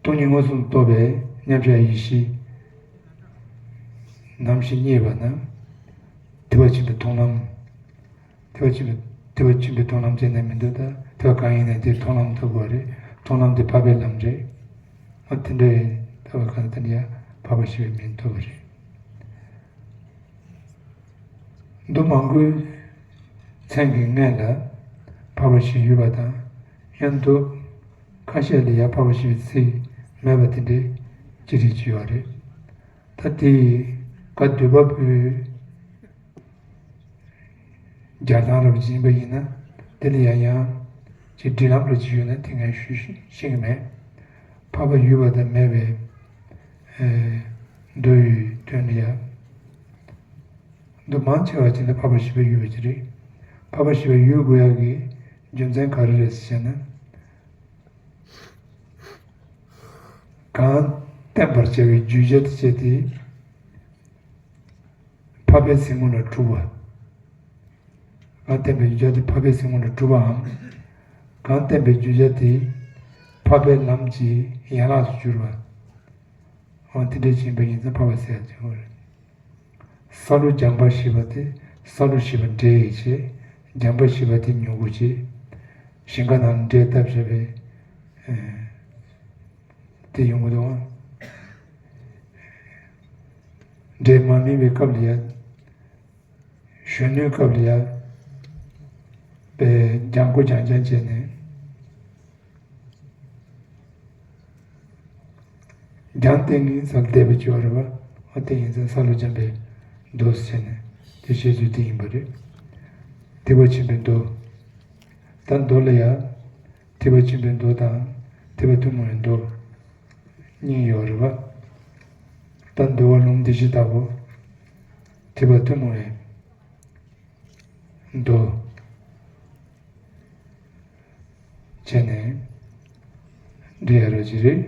སྟོང་ཉིད་མངོན་སུམ་རྟོགས་པའི་མཉམ་གཞག་ཡེ་ཤེས་ནམ་ཞིག་རྙེད་པ་ན། ཐེག་པ་ཆེན་པོའི་མཐོང་ལམ། ཐེག་པ་ཆེན་པོའི། ཐེག་པ་ཆེན་པོའི་མཐོང་ལམ་ཅན་ནི་མི་འདུག་ད་ཐེག་པ་གང་ཡིན་ནའི་དེའི་མཐོང་ལམ་ཐོབ་དགོས་རེད། མཐོང་ལམ་དེ་འཕགས་པའི་ལམ་རེད། ཨ་དེ་འདྲ་ཡིན་ད་བ་གང་དེ་འདྲ་ཡ་འཕགས་པ་ཞེས་པའི་མིང་ཐོབ་པ་རེད། མདོ་མང་པོའི་མཚན་གྱི་སྔོན་ལ་འཕགས་པ་ཞེས་ཡོད་པ་དང་། ཡང་མདོ་ཁ་ཤས་ལ་ཡང་འཕགས་པ་ཞེས་པའི་ཚིག་མེད་པ་དེ་འདྲའི་ཅི་རིགས་ཅིག་ཡོད་རེད། ད་དེ་ག་འདུས་པ་པོའི་སྦྱར་སྟངས་རབ་ཅིག་ཡིན་པ་ཡིན་ན། དེ་ལ་ཡང་ཡང་ཅིག་སྒྲིག་ལམ་རབ་ཅིག་ཡོད་ན་དེ་ངས་ཞུ་ཤེས་ཀྱི་མེད། འཕགས་པ་ཡོད་པ་དང་མེད་པའི་ཨེ་མདོ་ཡི་དོན་ལ་ཡང་། མདོ་མང་ཆེ་བ་ཅིག་ལ་འཕགས་པ་ཞེས་པ་ཡོད་པ་ཅིག་རེད། འཕགས་པ་ཞེས་པ་ཡོད་དགོས་ཡག་གི་རྒྱུ་མཚན་ག་རེ་རེད་ཟེར་ན། གང་བསྟན་པར་བྱ་བའི་བརྗོད་བྱ་དེ་བྱས་ཏེ། འཕགས་པའི་ཟེར་ངོ་ལ་གྲུབ་པ། གང་བསྟན་པའི་བརྗོད་བྱ་དེ་འཕགས་པའི་ཟེར་ངོ་ལ་གྲུབ་པའམ། གང་བསྟན་པའི་བརྗོད་བྱ་དེ་འཕགས་པའི་ལམ་གྱི་ཡན་ལག་ཏུ་གྱུར་པ། འོ་དེ་འདྲ་ཡིན་པ་ཡིན་ཙང་འཕགས་པ་ཟེར་ཡག་ཅིག་ཡོད་རེད། སཱ་ལུ་སྦྱངས་པ་ཞེས་པ་དེ་སཱ་ལུ་ཞེས་པ་འབྲས་ཡོད་བྱས། སྦྱངས་པ་ཞེས་པ་དེ་མྱུ་གུ་བྱས། ཞིང་ཁ་ནང་འབྲས་བཏབ་བྱས་པའི་ཨེ་དེ་ཡོང་གི་འདུག་ཨང་། འབྲས་མ་སྨིན་པའི་སྐབས་ལ་ཡ། གཞོན་ནུའི་སྐབས་ལ་ཡ། པའི་སྦྱང་དགོས་སྦྱང་སྦྱང་བྱས་ནས། སྦྱངས་ཏེ་ནི་སཱ་ལུ་བསྡད་པའི་སྦྱོར་བ་རེད་པ། འོ་དེ་ཡིན་ཙང་སཱ་ལུ་སྦྱངས་པའི་མདོ་ཟེར་ནས་དེ་བཤད་ཚུལ་དེ་ཡིན་པ་རེད། ཐེག་པ་ཆེན་པོའི་མདོ། ད་མདོ་ལ་ཡ། ཐེག་པ་ཆེན་པོའི་མདོ་དང་ཐེག་པ་ཐུན་མོང་བའི་མདོ་གཉིས་ཡོད་རེད་པ། ད་མདོ་བ་ལུང་སྡེ་བཞི་ལྟ་བུ། ཐེག་པ་ཐུན་མོང་བའི་མདོ་བྱས་ནས་འགྲེལ་ཡ་ར་ཅིག་རེད།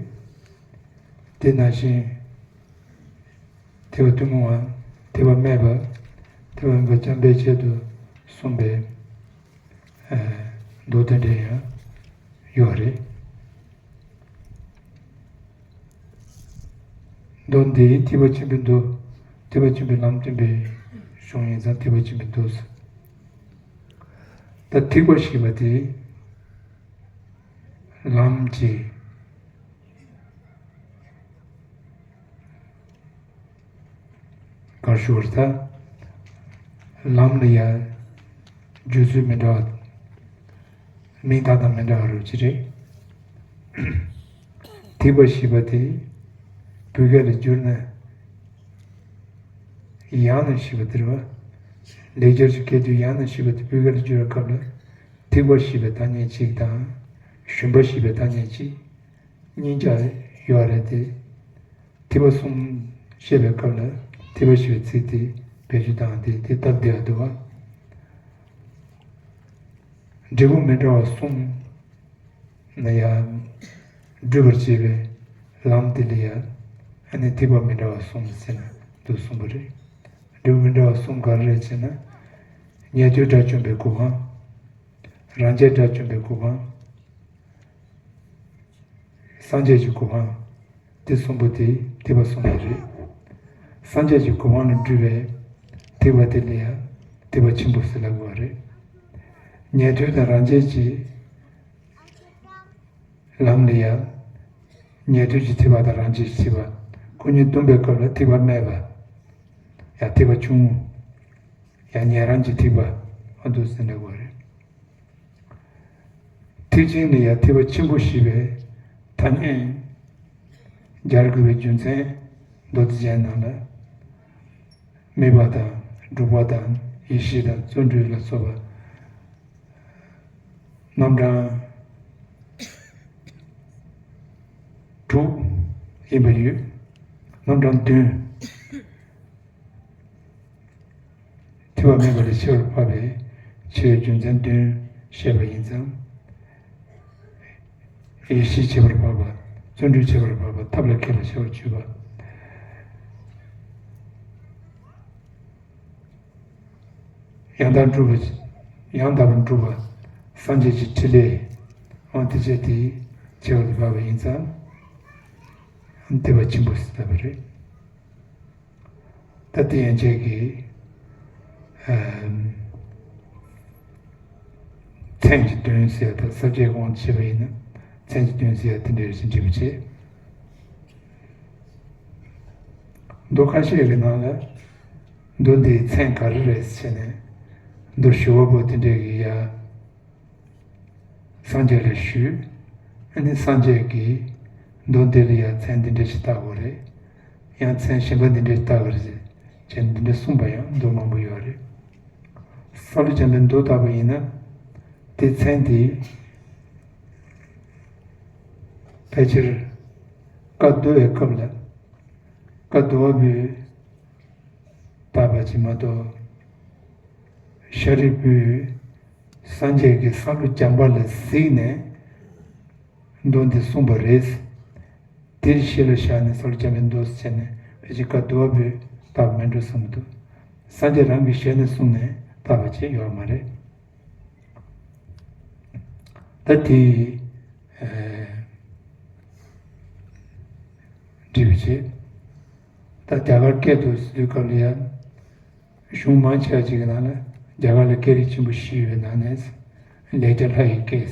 དེ་ནང་བཞིན་ཐེག་པ་ཐུན་མོང་བ། ཐེག་པ་སྨད་པ། ཐེག་པ་དམན་པ་འཇམ་དཔལ་ཆེད་དུ་གསུངས་པའི་མདོ་དེ་འདྲ་ཡང་ཡོད་རེད། མདོ་འདི་ཐེག་པ་ཆེན་པོའི་མདོ། ཐེག་པ་ཆེན་པོའི་ལམ་སྟོན་པའི་གཞུང་ཡིན་ཙང་ཐེག་པ་ཆེན་པོའི་མདོ་ཟེར། ད་ཐེག་པ་ཞེས་པ་དེ་ལམ་གྱི་གར་ཞུ་བར་ཐལ། ལམ་ལ་ཡ་ བརྗོད་ཚུལ་མི་འདྲ་བ། མིང་བཏགས་སྟངས་མི་འདྲ་བ་རེད་ཅེས་རེད། ཐིགས་པ་ཞེས་པ་དེ་བོད་སྐད་ལ་བསྒྱུར་ན། ཡང་ན་ཞེས་པ་དེ་རེད་བ། ལེགས་སྦྱར་གྱི་སྐད་དུ་ཡང་ན་ཞེས་པ་དེ་བོད་སྐད་ལ་བསྒྱུར་བའི་སྐབས་ལ། ཐིགས་པ་ཞེས་པའི་ཐ་སྙད་གཅིག་དང་། ཞུན་པ་ཞེས་པའི་ཐ་སྙད་གཅིག་གཉིས་ཀ་ཡོད་རེད་དེ། ཐིགས་པ་གསུམ་བཤད་པའི་སྐབས་ལ་ཐིགས་པ་ཞེས་པའི་ཚིག་དེ་བེད་སྤྱོད་བཏང་སྟེ་དེ་སྟབས་བདེ་བ་འདུག་བ། འབྲས་བུ་མི་འདྲ་བ་གསུམ་ན་ཡང་སྒྲུབ་པར་བྱེད་པའི་ལམ་དེ་ལ་ཡང་ཨ་ནི་ཐིགས་པ་མི་འདྲ་བ་གསུམ་ཟེར་ན་འདུག་གསུངས་པ་རེད། འབྲས་བུ་མི་འདྲ་བ་གསུམ་ག་རེ་རེད་ཟེར་ན། ཉན་ཐོས་དགྲ་བཅོམ་པའི་གོ་འཕང་། རང་རྒྱལ་དགྲ་བཅོམ་པའི་གོ་འཕང་། སངས་རྒྱས་ཀྱི་གོ་འཕང་། དེ་གསུམ་པོ་དེ་ཐིགས་པ་གསུམ་དེ་རེད། སངས་རྒྱས་ཀྱི་གོ་འཕང་ལ་སྒྲུབ་པའི་ཐིགས་པ་དེ་ལ་ཡང་ཐིགས་པ་ཆེན་པོ་ཟེར་ལབ་དགོས་པ་རེད། ཉན་ཐོས་དང་རང་རྒྱལ་གྱི་ལམ་ལ་ཡང་ཉན་ཐོས་ཀྱི་ཐིགས་པ་དང་རང་རྒྱལ་གྱི་ཐིགས་པ། ཁོ་གཉིས་བསྡོམས་པའི་སྐབས་ལ་ཐིགས་པ་དམན་པ། ཡང་ཐིགས་པ་ཆུང་ངུ། ཡང་ཉན་རང་གི་ཐིགས་པ། ཨ་འདུག་ཟེར་འདྲ་བ་རེད། ཐེག་ཆེན་ལ་ཡང་ཐེག་པ་ཆེན་པོ་ཞེས་པའི་ཐ་སྙད་སྦྱར་དགོས་པའི་རྒྱུ་མཚན་མདོ་སྡེ་རྒྱན་ནང་ལ། དམིགས་པ་དང་། སྒྲུབ་པ་དང་། ཡེ་ཤེས་དང་། བརྩོན་འགྲུས་ལ་སོགས་པ་རྣམ་གྲངས་དྲུག་ཡིན་པ་ཡོད། རྣམ་གྲངས་བདུན། ཐེག་པ་དམན་པ་ལས་ཆེ་བར་འཕགས་པའི་ཆེ་བའི་རྒྱུ་མཚན་བདུན་བཤད་པ་ཡིན་ཙང་། ཡེ་ཤེས་ཆེ་བར་འཕགས་པ། བརྩོན་འགྲུས་ཆེ་བར་འཕགས་པ། ཐབས་ལ་མཁས་པ་ཆེ་བར་གྱུར་པ། ཡང་དག་སྒྲུབ་པ། ཡང་དག་པར་སྒྲུབ་པ། སངས་རྒྱས་ཀྱི་ཕྲིན་ལས། འོ་དེ་བྱས་ཏེ་ཆེ་བར་འཕགས་པ་ཡིན་ཙང་། ཐེག་པ་ཆེན་པོ་ཟེར་བ་རེད། ད་དེ་ཡན་ཆད་ཀྱི་ཨ་མཚན་གྱི་དོན་ཟེར་ཡ་དང་ས་བཅད་དབང་དུ་བྱས་པ་ཡིན་ན་མཚན་གྱི་དོན་ཟེར་ཡ་དེ་འདྲ་ཞིག་འབྲི་བ་བྱེད། མདོ་ཁ་ཤས་ཀྱི་ནང་ལ་མདོ་འདིའི་མཚན་ག་རེ་རེད་ཟེར་ནས་མདོ་ཞུ་བ་པོ་དེ་འདྲས་ཀྱིས་ཡ། སངས་རྒྱས་ལ་ཞུས། ཨ་ནི་སངས་རྒྱས་ཀྱིས་མདོ་འདི་ལ་ཡང་མཚན་འདི་འདྲ་ཞིག་བཏགས་དགོས་རེད། ཡང་མཚན་གཞན་པ་འདི་འདྲ་ཞིག་བཏགས་དགོས་རེད་ཅེས་འདི་འདྲ་གསུངས་པ་ཡང་མདོ་མང་པོ་ཡོད་རེད། སཱ་ལུ་ལྕམ་པའི་མདོ་ལྟ་བུ་ཡིན་ན། དེ་མཚན་དེ་ཕལ་ཆེར་བཀའ་བསྡུ་བའི་སྐབས་ལ། བཀའ་བསྡུ་བ་པོས་བཏགས་པ་ཅིག་མ་གཏོགས། ཤཱ་རིའི་བུས་སངས་རྒྱས་ཀྱིས་སཱ་ལུ་ལྕམ་པ་ལ་གཟིགས་ནས་མདོ་འདི་གསུངས་པ་རེད། དེ་གཞི་ལ་བཞག་ནས་སཱ་ལུ་ལྕམ་པའི་མདོ་ཟེར་ནས་ཕལ་ཆེར་བཀའ་བསྡུ་བ་པོས་བཏགས་པ་མིན་འགྲོ་བསམ་གྱི་འདུག་སངས་རྒྱས་རང་གི་ཞལ་ནས་གསུངས་ནས་བཏགས་པ་ཅིག་ཡོད་མ་རེད། ད་དེ་འབྲི་བ་བྱེད། ད་རྒྱ་གར་སྐད་དུ་ཟེར་དུས་སྐབས་ལ་ཡང་། གཞུང་མང་ཆེ་བ་ཅིག་གི་ནང་ལ་རྒྱ་གར་ལ་སྐད་རིགས་ཆེན་པོ་བཞི་ཡོད་པའི་ནང་ནས་ལེགས་སྦྱར་ལྷ་ཡི་སྐད།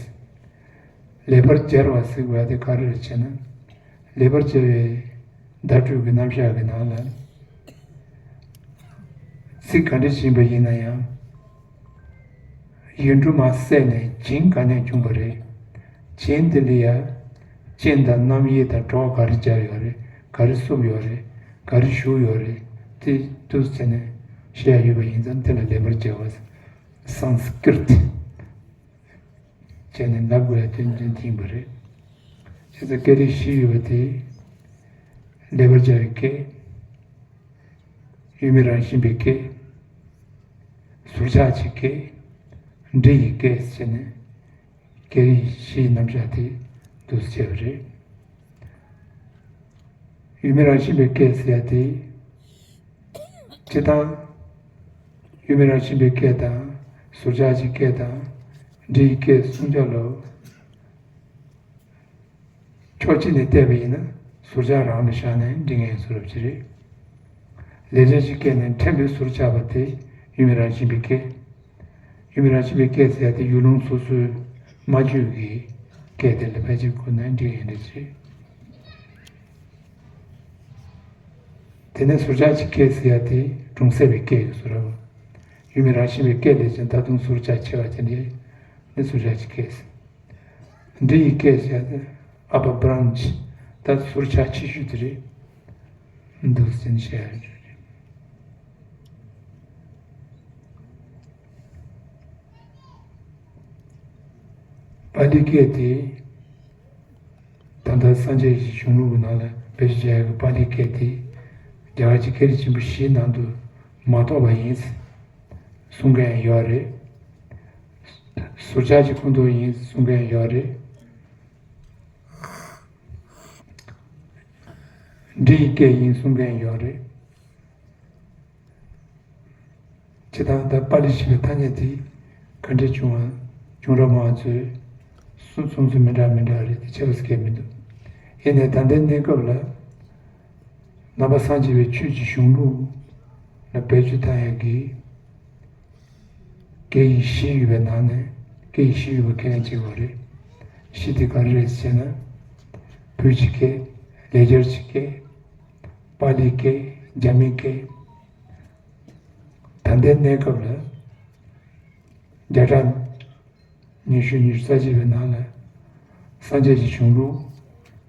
ལེགས་པར་སྦྱར་བ་ཟེར་བ་དེ་ག་རེ་རེད་ཅེ་ན། ལེགས་པར་སྦྱར་བའི་བརྡ་སྤྲོད་ཀྱི་རྣམ་གཞག་གི་ནང་ལ། ཚིག་ག་འདྲ་ཞིག་ཡིན་པ་ཡིན་ན་ཡང་། ཡིག་འབྲུ་མ་གསལ་ནས་བྱིངས་ག་ནས་བྱུང་བ་རེད། བྱིངས་དེ་ལ་ཡང་ཅན་དང་རྣམ་དབྱེ་དང་གྲོགས་ག་རེ་སྦྱར་ཡོད་རེད། ག་རེ་གསུབ་ཡོད་རེད། ག་རེ་ཞུགས་ཡོད་རེད། དེ་འདུག་ཟེར་ནས་བཤད་ཡ་ཡོད་པ་ཡིན་ཙང་དེ་ལ་ལེགས་པར་སྦྱར་བ། སཾ་སྐྲྀཏ་བྱས་ནས་ལབ་དགོས་ཡ་དོན་དོན་དེ་ཡིན་པ་རེད། བྱས་ཙང་སྐད་རིགས་བཞི་ཡོད་པ་དེ། ལེགས་པར་སྦྱར་བའི་སྐད། ཡུལ་མིང་རང་བཞིན་པའི་སྐད། ཟུར་ཆག་གི་སྐད། འབྲི་ཡི་སྐད་ཟེར་ནས་སྐད་རིགས་བཞིའི་རྣམ་གཞག་དེ་འདུག་སེ་བྱས་པ་རེད། ཡུལ་མིང་རང་བཞིན་པའི་སྐད་ཟེར་ཡ་དེ། སྤྱིར་བཏང་ཡུལ་མིང་རང་བཞིན་པའི་སྐད་དང་ཟུར་ཆག་གི་སྐད་དང་འབྲི་ཡི་སྐད་གསུམ་ཆ་ལ། ཕྱོགས་གཅིག་ནས་བལྟས་པ་ཡིན་ན་ཟུར་ཆག་རང་ལ་བཞག་ནས་འབྲི་མཁན་བཟོ་འདྲ་ཅིག་རེད། ལེགས་སྦྱར་གྱི་སྐད་ནས་ཕྲན་བུ་ཟུར་ཆག་པ་དེ་ཡུལ་མིང་རང་བཞིན་པའི་སྐད། ཡུལ་མིང་རང་བཞིན་པའི་སྐད་ཟེར་ཡ་དེ་ཡུལ་ལུང་སོ་སོའི་སྨྲ་བརྗོད་ཀྱི་སྐད་དེ་ལ་ཕལ་ཆེར་གོ་ན་འགྲིག་ཡིན་འདྲ་ཅིག་རེད། དེ་ནས་ཟུར་ཆག་གི་སྐད་ཟེར་ཡ་དེ་གྲོང་གསེབ་པའི་སྐད་ཀྱི་བཟོ་འདྲ་བ། ཡུལ་མི་རང་བཞིན་པའི་སྐད་ལས་ཀྱང་ད་དུང་ཟུར་ཆ་ཆེ་བ་དེ་འདྲའི་ནི་ཟུར་ཆ་ཆེ་སྐད་ཟེར། འབྲི་ཡི་སྐད་ཟེར་ཏེ་upper branch། ད་ཟུར་ཆ་ཆེ་ཤོས་དེ་རེད། འདུག་ཟིན་བཤད་ཡ་ཡོད་རེད། པཱ་ལི་སྐད་དེ། ད་ལྟ་སངས་རྒྱས་ཀྱི་གཞུང་ལུགས་ཀྱི་ནང་ལ་བེད་སྤྱོད་བྱ་ཡག་གི་པཱ་ལི་སྐད་དེ། རྒྱ་གར་གྱི་སྐད་རིགས་ཆེན་པོ་བཞིའི་ནང་དུ་མ་གཏོགས་པ་ཡིན། གསུང་མཁན་ཡོད་རེད། ཟུར་ཆ་གཅིག་ཁོངས་གཏོགས་ཡིན་གསུང་མཁན་ཡོད་རེད། འབྲི་ཡི་སྐད་ཡིན་གསུང་མཁན་ཡོད་རེད། སྤྱིར་བཏང་ད་པཱ་ལི་ཞེས་པའི་ཐ་སྙད་དེ་ག་འདྲས་བྱུང་བ། བྱུང་རབས་མང་ཚོས་གསུང་གསུང་ཚུལ་མི་འདྲ་མི་འདྲ་རེད་དེ་ཆེ་བ་སྐད་མི་འདུག་ཡིན་ནའི་ད་ལྟའི་གནས་སྐབས་ལ་ནང་པ་སངས་རྒྱས་པའི་ཆོས་ཀྱི་གཞུང་ལུགས་ལ་བེད་སྤྱོད་བཏང་ཡག་གི་སྐད་ཡིག་བཞི་ཡོད་པའི་ནང་ནས་སྐད་ཡིག་བཞི་ཡོད་པ་ཁས་ལེན་བྱེད་དགོས་རེད། བཞི་དེ་ག་རེ་རེད་ཟེར་ན། བོད་ཀྱི་སྐད། ལེགས་སྦྱར་གྱི་སྐད། པཱ་ལིའི་སྐད། རྒྱ་མིའི་སྐད། ད་ལྟའི་གནས་སྐབས་ལ་བརྒྱ་ཕྲག་ཉི་ཤུ་ཉི་ཤུ་རྩ་གཅིག་པའི་ནང་ལ་སངས་རྒྱས་ཀྱི་གཞུང་ལུགས་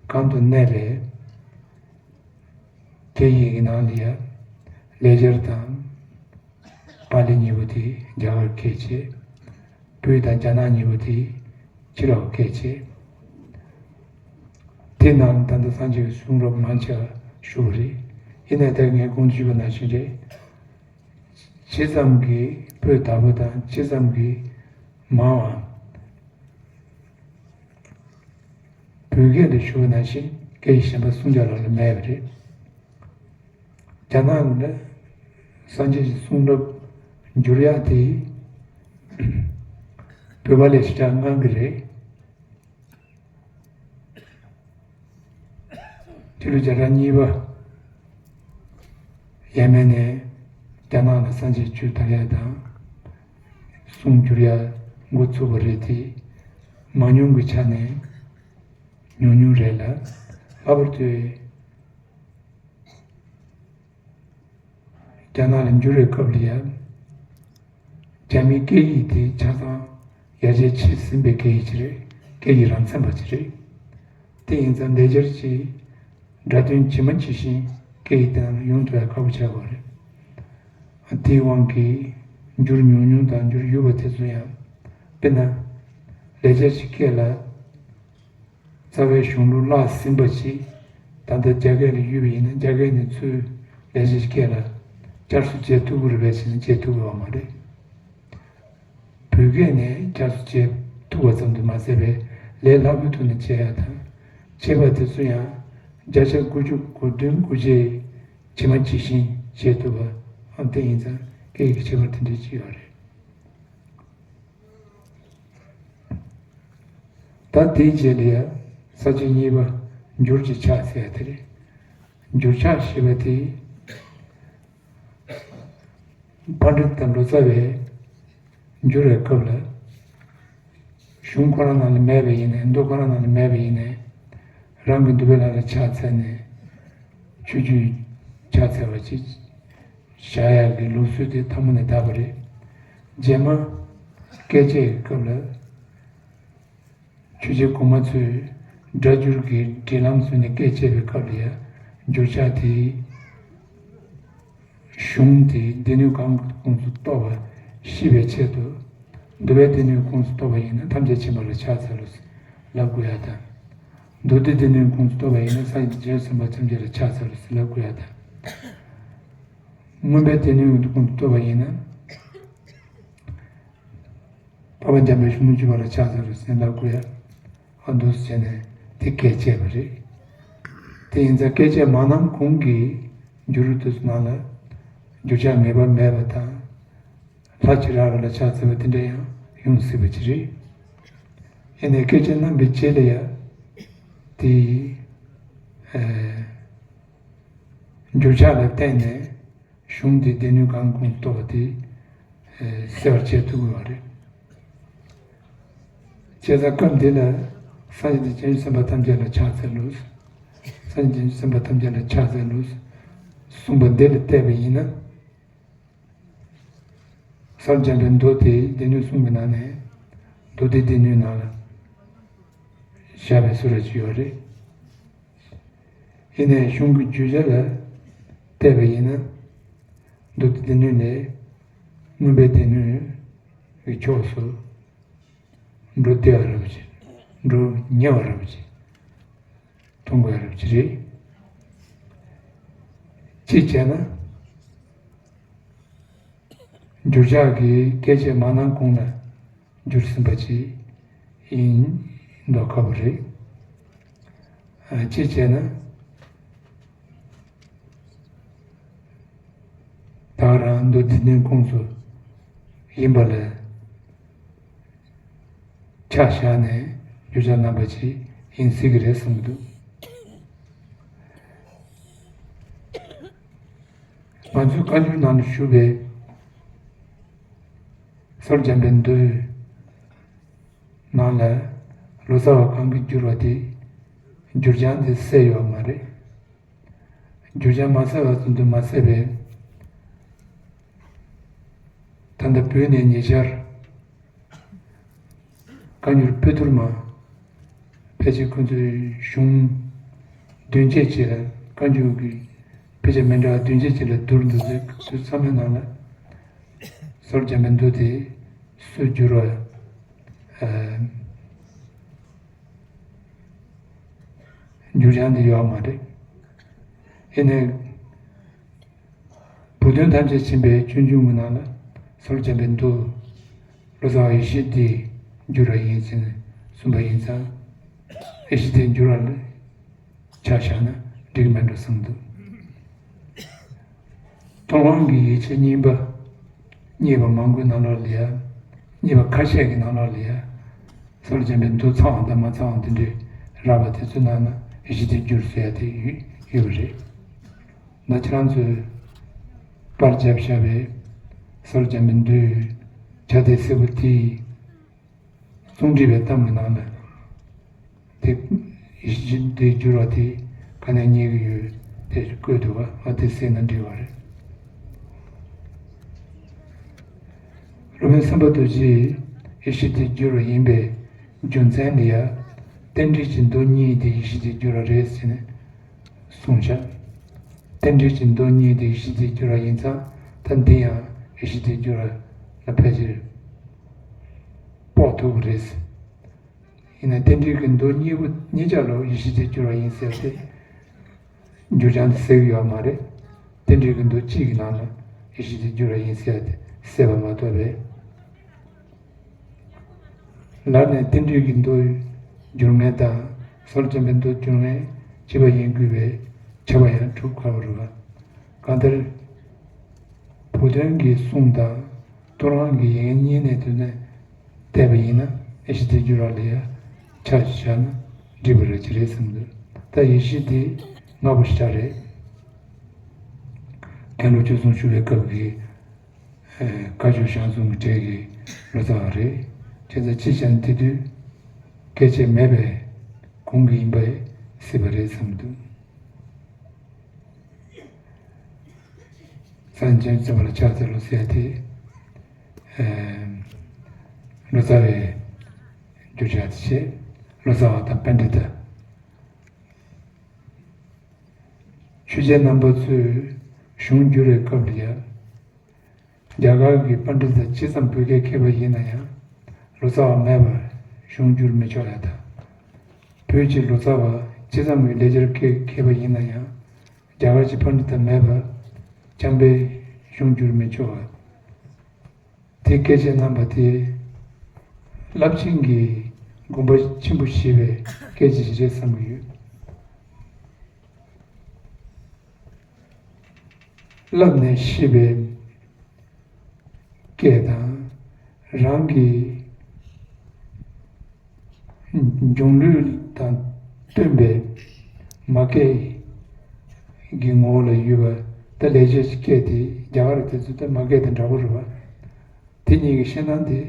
གང་དུ་གནས་པའི་སྐད་ཡིག་གི་ནང་ལ་ཡང་ལེགས་སྦྱར་དང་པཱ་ལི་གཉིས་པོ་དེ་རྒྱ་གར་སྐད་བྱས། བོད་དང་རྒྱ་ནག་གཉིས་པོ་དེ་ཕྱི་རབས་སྐད་བྱས། དེ་ནང་ད་ལྟ་སངས་རྒྱས་ཀྱི་གསུང་རབ་མང་ཆེ་བ་ཞུ་བ་རེད། ཡིན་ནའི་ད་ངས་གོང་དུ་ཞུས་པ་ནང་བཞིན་རེད། ཇི་ཙམ་གྱིས་བོད་དག་པ་དང་ཇི་ཙམ་གྱིས་མང་བ། བོད་སྐད་ལ་ཞུ་བ་ནང་བཞིན་སྐད་ཡིག་གཞན་པ་གསུང་རྒྱུ་ལ་ལ་མེད་པ་རེད། རྒྱ་ནག་ནི་སངས་རྒྱས་ཀྱི་གསུང་རབ་འགྱུར་ཡག་དེ་བོད་པ་ལས་ཞེ་དྲག་སྔ་གི་རེད། སྤྱི་ལོ་བརྒྱ་ཕྲག་གཉིས་པ་ཡས་མས་ནས་རྒྱ་ནག་ལ་སངས་རྒྱས་ཆོས་དར་ཡག་དང་གསུང་འགྱུར་ཡག་འགོ་ཚུགས་པ་རེད་དེ། མང་ཉུང་གི་ཆ་ནས་ཉུང་ཉུང་རེད་ལ། ལྷག་པར་དུ་རྒྱ་ནག་ལ་འགྱུར་བའི་སྐབས་ལ་ཡང་རྒྱ་མིའི་སྐད་ཡིག་དེ་ཆ་ཚང་ཡར་རྒྱས་ཕྱིན་ཟིན་པའི་སྐད་ཡིག་ཅིག་རེད། སྐད་ཡིག་རང་ཚན་པ་ཅིག་རེད། དེ་ཡིན་ཙང་ལེགས་སྦྱར་གྱི་སྒྲ་དོན་ཇི་མ་ཇི་བཞིན་སྐད་ཡིག་དེ་ནང་ལ་ཡོང་ཐུབ་ཡག་ཁག་པོ་ཆགས་པ་རེད། དེའི་དབང་གིས་འགྱུར་ཉུང་ཉུང་དང་འགྱུར་ཡོད་པ་དེ་ཚོ་ཡང་། དཔེར་ན། ལེགས་སྦྱར་གྱི་སྐད་ལ་རྩ་བའི་གཞུང་ལུགས་བརླག་ཟིན་པ་ཞིག་ད་ལྟ་རྒྱ་སྐད་ལ་ཡོད་པ་ཡིན་ན། རྒྱ་སྐད་ནས་ཚུར་ལེགས་སྦྱར་གྱི་སྐད་ལ་བསྐྱར་གསོ་བྱེད་ཐུབ་ཀྱི་རེད་པས་ཟེར་ན་བྱེད་ཐུབ་ཀྱི་ཡོད་མ་རེད། བོད་སྐད་ནས་བསྐྱར་གསོ་བྱེད་ཐུབ་པ་ཙམ་དུ་མ་ཟད་པའི་ལས་སླ་པོའི་ཐོག་ནས་བྱེད་ཡག་དང་། བྱེད་པ་དེ་ཚོ་ཡང་བརྒྱ་ཆ་དགུ་བཅུ་གོ་བདུན་གོ་བརྒྱད་ཇི་མ་ཇི་བཞིན་བྱེད་ཐུབ་པ། ཨང་། དེ་ཡིན་ཙང་སྐད་ཡིག་གི་ཁྱད་པར་དེ་འདྲའི་ཅིག་ཡོད་རེད། ད་དེའི་རྗེས་ལ་ཡང་ས་བཅད་གཉིས་པ་འགྱུར་གྱི་ཕྱག་ཟེར་ཡ་དེ་རེད། འགྱུར་ཕྱག་ཞེས་པ་དེ། པཎྜི་ཏ་ལོ་ཙཱ་བས་འགྱུར་བའི་སྐབས་ལ། གཞུང་ཁོ་རང་ནང་ལ་མེད་པ་ཡིན་ནའི། མདོ་ཁོ་རང་ནང་ལ་མེད་པ་ཡིན་ནའི། རང་གི་འདུལ་བའི་ལམ་ལ་ཕྱག་འཚལ་ནས་ཆོས་བརྒྱུད་ཕྱག་འཚལ་བ་ཅིག་བཞག་ཡག་གི་ལུགས་སྲོལ་དེ་ཐ་མ་ནས་དར་བ་རེད། རྗེས་མ་བཀས་བཅད་ཀྱི་སྐབས་ལ། ཆོས་བྱེད་གོང་མ་ཚོས་སྒྲ་སྒྱུར་གྱི་སྒྲིག་ལམ་བཟོས་ནས་བཀས་བཅད་པའི་སྐབས་ལ་ཡང་འགྱུར་ཕྱག་དེ་གཞུང་དེའི་སྡེ་སྣོད་གང་ཁོངས་སུ་གཏོགས་པ་ཤེས་པའི་ཆེད་དུ། འདུལ་བའི་སྡེ་སྣོད་ཁོངས་སུ་གཏོགས་པ་ཡིན་ན་ཐམས་ཅད་མཁྱེན་པ་ལ་ཕྱག་འཚལ་ལོ་ལབ་དགོས་ཡ་དང་། མདོ་སྡེ་སྡེ་སྣོད་ཁོངས་སུ་གཏོགས་པ་ཡིན་ན་སངས་རྒྱས་བྱང་སེམས་དཔའ་ཐམས་ཅད་ལ་ཕྱག་འཚལ་ལོ་ལབ་དགོས་ཡ་དང་། མངོན་པའི་སྡེ་སྣོད་ཁོངས་སུ་གཏོགས་པ་ཡིན་ན། འཕགས་པ་འཇམ་དཔལ་བཤད་མི་བཅུ་པ་ལ་ཕྱག་འཚལ་ལོ་ཟེར་ལབ་དགོས་ཡ། ཨ། འདུག་སེ་བྱས་ནས་དེ་བཀས་བཅད་པ་རེད། དེ་ཡིན་ཙང་བཀས་བཅད་མ་གནང་གོང་གི་འགྱུར་དུས་ནང་ལ་འགྱུར་ཕྱག་ངེས་པ་མེད་པ་དང་། ལྷ་བཅས་རབ་རིབ་ལ་ཕྱག་འཚལ་བ་དེ་འདྲ་ཡང་ཡོང་སྲིད་པ་ཅིག་རེད། ཡིན་ནའི་བཀས་བཅད་གནང་བའི་རྗེས་ལ་ཡང་དེ། ཨ། འགྱུར་ཕྱག་ལ་བརྟེན་ནས། གཞུང་དེའི་སྡེ་སྣོད་གང་ཁོངས་གཏོགས་པ་དེ་གསལ་བར་བྱེད་ཐུབ་དགོས་པ་རེད། བྱས་ཙང་སྐབས་འདི་ལ་སངས་རྒྱས་དང་བྱང་ཆུབ་སེམས་དཔའ་ཐམས་ཅད་ལ་ཕྱག་འཚལ་ལོ། སངས་རྒྱས་བྱང་ཆུབ་སེམས་དཔའ་ཐམས་ཅད་ལ་ཕྱག་འཚལ་ལོ་གསུངས་པ་འདི་ལ་བལྟས་པ་ཡིན་ན། ལྷ་འཇམ་པའི་མདོ་དེ་སྡེ་སྣོད་གསུམ་གྱི་ནང་ནས་མདོ་སྡེ་སྡེ་སྣོད་ནང་ལ་བཞག་པའི་སུ་ར་ཅིག་ཡོད་རེད། ཡིན་ནའི་གཞུང་གི་བརྗོད་བྱ་ལ་བལྟས་པ་ཡིན་ན། མདོ་སྡེ་སྡེ་སྣོད་ལས་མངོན་པའི་སྡེ་སྣོད་ཀྱི་ཕྱོགས་སུ་འགྲོ་བདེ་བ་རབ་ཅིག་འགྲོ་ཉེ་བ་རབ་ཅིག་མཐོང་དགོས་རབ་ཅིག་རེད། གཅིག་བྱས་ན། འགྱུར་ཕྱག་གི་སྐད་ཆའི་མ་ནང་གོང་ལ་འགྱུར་ཟིན་པ་ཅིག་ཡིན་མདོག་ཁ་པོ་རེད། ཨ། གཅིག་བྱས་ན། ད་རང་མདོ་སྡེ་སྣོད་ཁོངས་སུ་ཡིན་པ་ལ་ཆ་བཞག་ནས་འགྱུར་ཕྱག་གནང་པ་ཅིག་ཡིན་སྲིད་ཀྱི་རེད་བསམ་གྱི་འདུག་ང་ཚོའི་བཀའ་འགྱུར་ནང་དུ་བཞུགས་པའི་ཟུར་འཇམ་པའི་མདོའི་ནང་ལ་ལོ་ཙཱ་བ་གང་གིས་བསྒྱུར་བ་དེ་འགྱུར་བྱང་དེ་གསལ་ཡོད་མ་རེད། འགྱུར་བྱང་མ་གསལ་བ་ཙམ་དུ་མ་ཟད་པའི། ད་ལྟ་བོད་ནས་ཉེ་ཆར་བཀའ་འགྱུར་དཔེ་ཐུར་མ་ཕལ་ཆེར་ཁོ་ཚོའི་གཞུང་བདུན་ཅེ་ཅིག་ལ། བཀའ་འགྱུར་གྱི་དཔེ་ཆ་མི་འདྲ་བ་བདུན་ཅེ་ཅིག་ལ་བསྡུར་འདུག་ཚེ་དུས་ཚང་མའི་ནང་ལ་ཟུར་འཇམ་པའི་མདོ་དེ་སུས་བསྒྱུར་བ། ཨ། འགྱུར་བྱང་དེ་ཡོད་མ་རེད། ཡིན་ནའི། བུ་སྟོན་ཐམས་ཅད་མཁྱེན་པའི་སྤྱོད་འཇུག་གི་ནང་ལ་ཟུར་འཇམ་པའི་མདོ་ལོ་ཙཱ་བ་ཡེ་ཤེས་སྡེས་བསྒྱུར་བ་ཡིན་ཟེར་ནས་གསུངས་པ་ཡིན་ཙང་། ཡེ་ཤེས་སྡེས་བསྒྱུར་བ་ལ་ཆ་བཞག་ན་འགྲིག་གི་མེད་འགྲོ་བསམ་འདུག་ཐོག་དབང་གི་ཡིག་ཆ་རྙིང་པ་རྙེད་པ་མང་པོའི་ནང་ལོགས་ལ་ཡ། རྙེད་པ་ཁ་ཤས་ཀྱི་ནང་ལོགས་ལ་ཡ། ཟུར་འཇམ་པའི་མདོ་ཚང་བ་དང་མ་ཚང་བ་དེ་འདྲའི་རག་པ་དེ་ཚོའི་ནང་ན་ཡེ་ཤེས་སྡེས་བསྒྱུར་ཟེར་ཡ་དེ་ཡོད་ཡོད་པ་རེད། ད་ཁྱེད་རང་ཚོས་པར་བརྒྱབ་བཞག་པའི་ཟུར་འཇམ་པའི་མདོའི་ཕྱག་དེབ་སེར་པོ་དེའི་གསུང་བྲིས་པའི་གཏམ་གྱི་ནང་ལ་དེ་ཡེ་ཤེས་སྡེས་བསྒྱུར་བ་དེ་ག་ནས་རྙེད་ཀྱི་ཡོད་དེ་བཀོད་འདུག་པ། ཨ། དེ་གཟིགས་ན་འགྲིག་པ་རེད། སློབ་དཔོན་སམ་བྷོ་ཊ་རྡོ་རྗེས་ཡེ་ཤེས་སྡེས་བསྒྱུར་བ་ཡིན་པའི་རྒྱུ་མཚན་འདི་ཡང་རྟེན་འབྲེལ་གྱི་མདོ་གཉིས་དེ་ཡེ་ཤེས་སྡེས་བསྒྱུར་བ་རེད་ཟེར་ནས་གསུངས་བཞག་རྟེན་འབྲེལ་གྱི་མདོ་གཉིས་དེ་ཡེ་ཤེས་སྡེས་བསྒྱུར་བ་ཡིན་ཙང་། ད་འདི་ཡང་ཡེ་ཤེས་སྡེས་བསྒྱུར་བ་ལ་ཕལ་ཆེར་དཔོག་ཐུབ་ཀྱི་རེད། ཡིན་ནའི་རྟེན་འབྲེལ་གྱི་མདོ་གཉིས་པོ་གཉིས་ཆ་ལ་ཡེ་ཤེས་སྡེས་བསྒྱུར་བ་ཡིན་ཟེར་ཏེ། འགྱུར་བྱང་དེ་གསལ་གྱི་ཡོད་མ་རེད། རྟེན་འབྲེལ་གྱི་མདོ་གཅིག་གི་ནང་ལ་ཡེ་ཤེས་སྡེས་བསྒྱུར་བ་ཡིན་ཟེར་ཏེ་གསལ་བ་མ་གཏོགས་པས། ལར་ནས་རྟེན་འབྲེལ་གྱི་མདོའི་སྒྱུར་མཁན་དང་ཟུར་འཇམ་པའི་མདོ་སྒྱུར་མཁན་གཅིག་པ་ཡིན་དགོས་པའི་ཁྱབ་པ་ཡང་གྲུབ་ཁག་པོ་རེད་པ། གང་ལྟར། བུ་སྟོན་གྱི་གསུང་དང་ཐོག་དབང་གི་ཡིག་རྙིང་གཉིས་ནས་དོན་ནས་བལྟས་པ་ཡིན་ན། ཡེ་ཤེས་སྡེས་བསྒྱུར་བ་ལ་ཡང་ཆ་བཞག་ན་འགྲིག་པ་རེད་ཅི་རེད་བསམ་འདུག་ད་ཡེ་ཤེས་སྡེ་སྔ་པོ་ཞིག་རེད། མཁན་སློབ་ཆོས་གསུམ་ཞུ་བའི་སྐབས་ཀྱི་བཀའ་བརྒྱུད་ཞང་ཚུང་གི་གྲས་ཀྱི་ལོ་ཙཱ་བ་རེད། བྱས་ཙང་ཅི་བྱས་ན་དེ་དུས་སྐད་ཆ་མེད་པའི་གོང་གི་ཡིན་པས་སྲིད་པ་རེད་བསམ་འདུག་སངས་རྒྱས་བྱེ་བ་ལ་ཕྱག་འཚལ་ལོ་ཟེར་ཏེ། ལོ་ཙཱ་བའི་རྒྱུ་ཆ་དེ་བྱས། ལོ་ཙཱ་བ་དང་པཎྜི་ཏ། ཆོས་རྒྱལ་རྣམ་པ་ཚོས་གཞུང་བསྒྱུར་བའི་སྐབས་ལ་ཡང་། རྒྱ་གར་གྱི་པཎྜི་ཏ་ཇི་ཙམ་བོད་སྐད་མཁས་པ་ཡིན་ན་ཡང་། ལོ་ཙཱ་བ་མེད་པར་གཞུང་བསྒྱུར་མི་ཆོག་ཡ་དང་། བོད་ཀྱི་ལོ་ཙཱ་བ་ཇི་ཙམ་གྱི་ལེགས་སྦྱར་སྐད་མཁས་པ་ཡིན་ན་ཡང་། རྒྱ་གར་གྱི་པཎྜི་ཏ་མེད་པར་འཇམ་པའི་གཞུང་བསྒྱུར་མི་ཆོག་པ། དེ་སྐད་ཆ་གནང་པ་དེ་རླབས་ཆེན་གྱི་དགོངས་པ་ཆེན་པོ་བཞེས་པའི་སྐད་ཆ་ཞིག་རེད་བསམ་གྱི་ཡོད། བསླབས་ནས་ཤེས་པའི་སྐད་དང་། རང་གི་སྦྱོང་ལུགས་དང་བསྟུན་པའི་མ་སྐད་ཀྱི་ངོ་བོ་ལ་ཡོད་པ། ད་ལེགས་སྦྱར་གྱི་སྐད་དེ་རྒྱ་གར་དེ་ཚོ་ད་མ་སྐད་དང་འདྲ་པོ་རེད་པ། དེ་གཉིས་ཀྱི་ཤེས་སྟངས་དེ་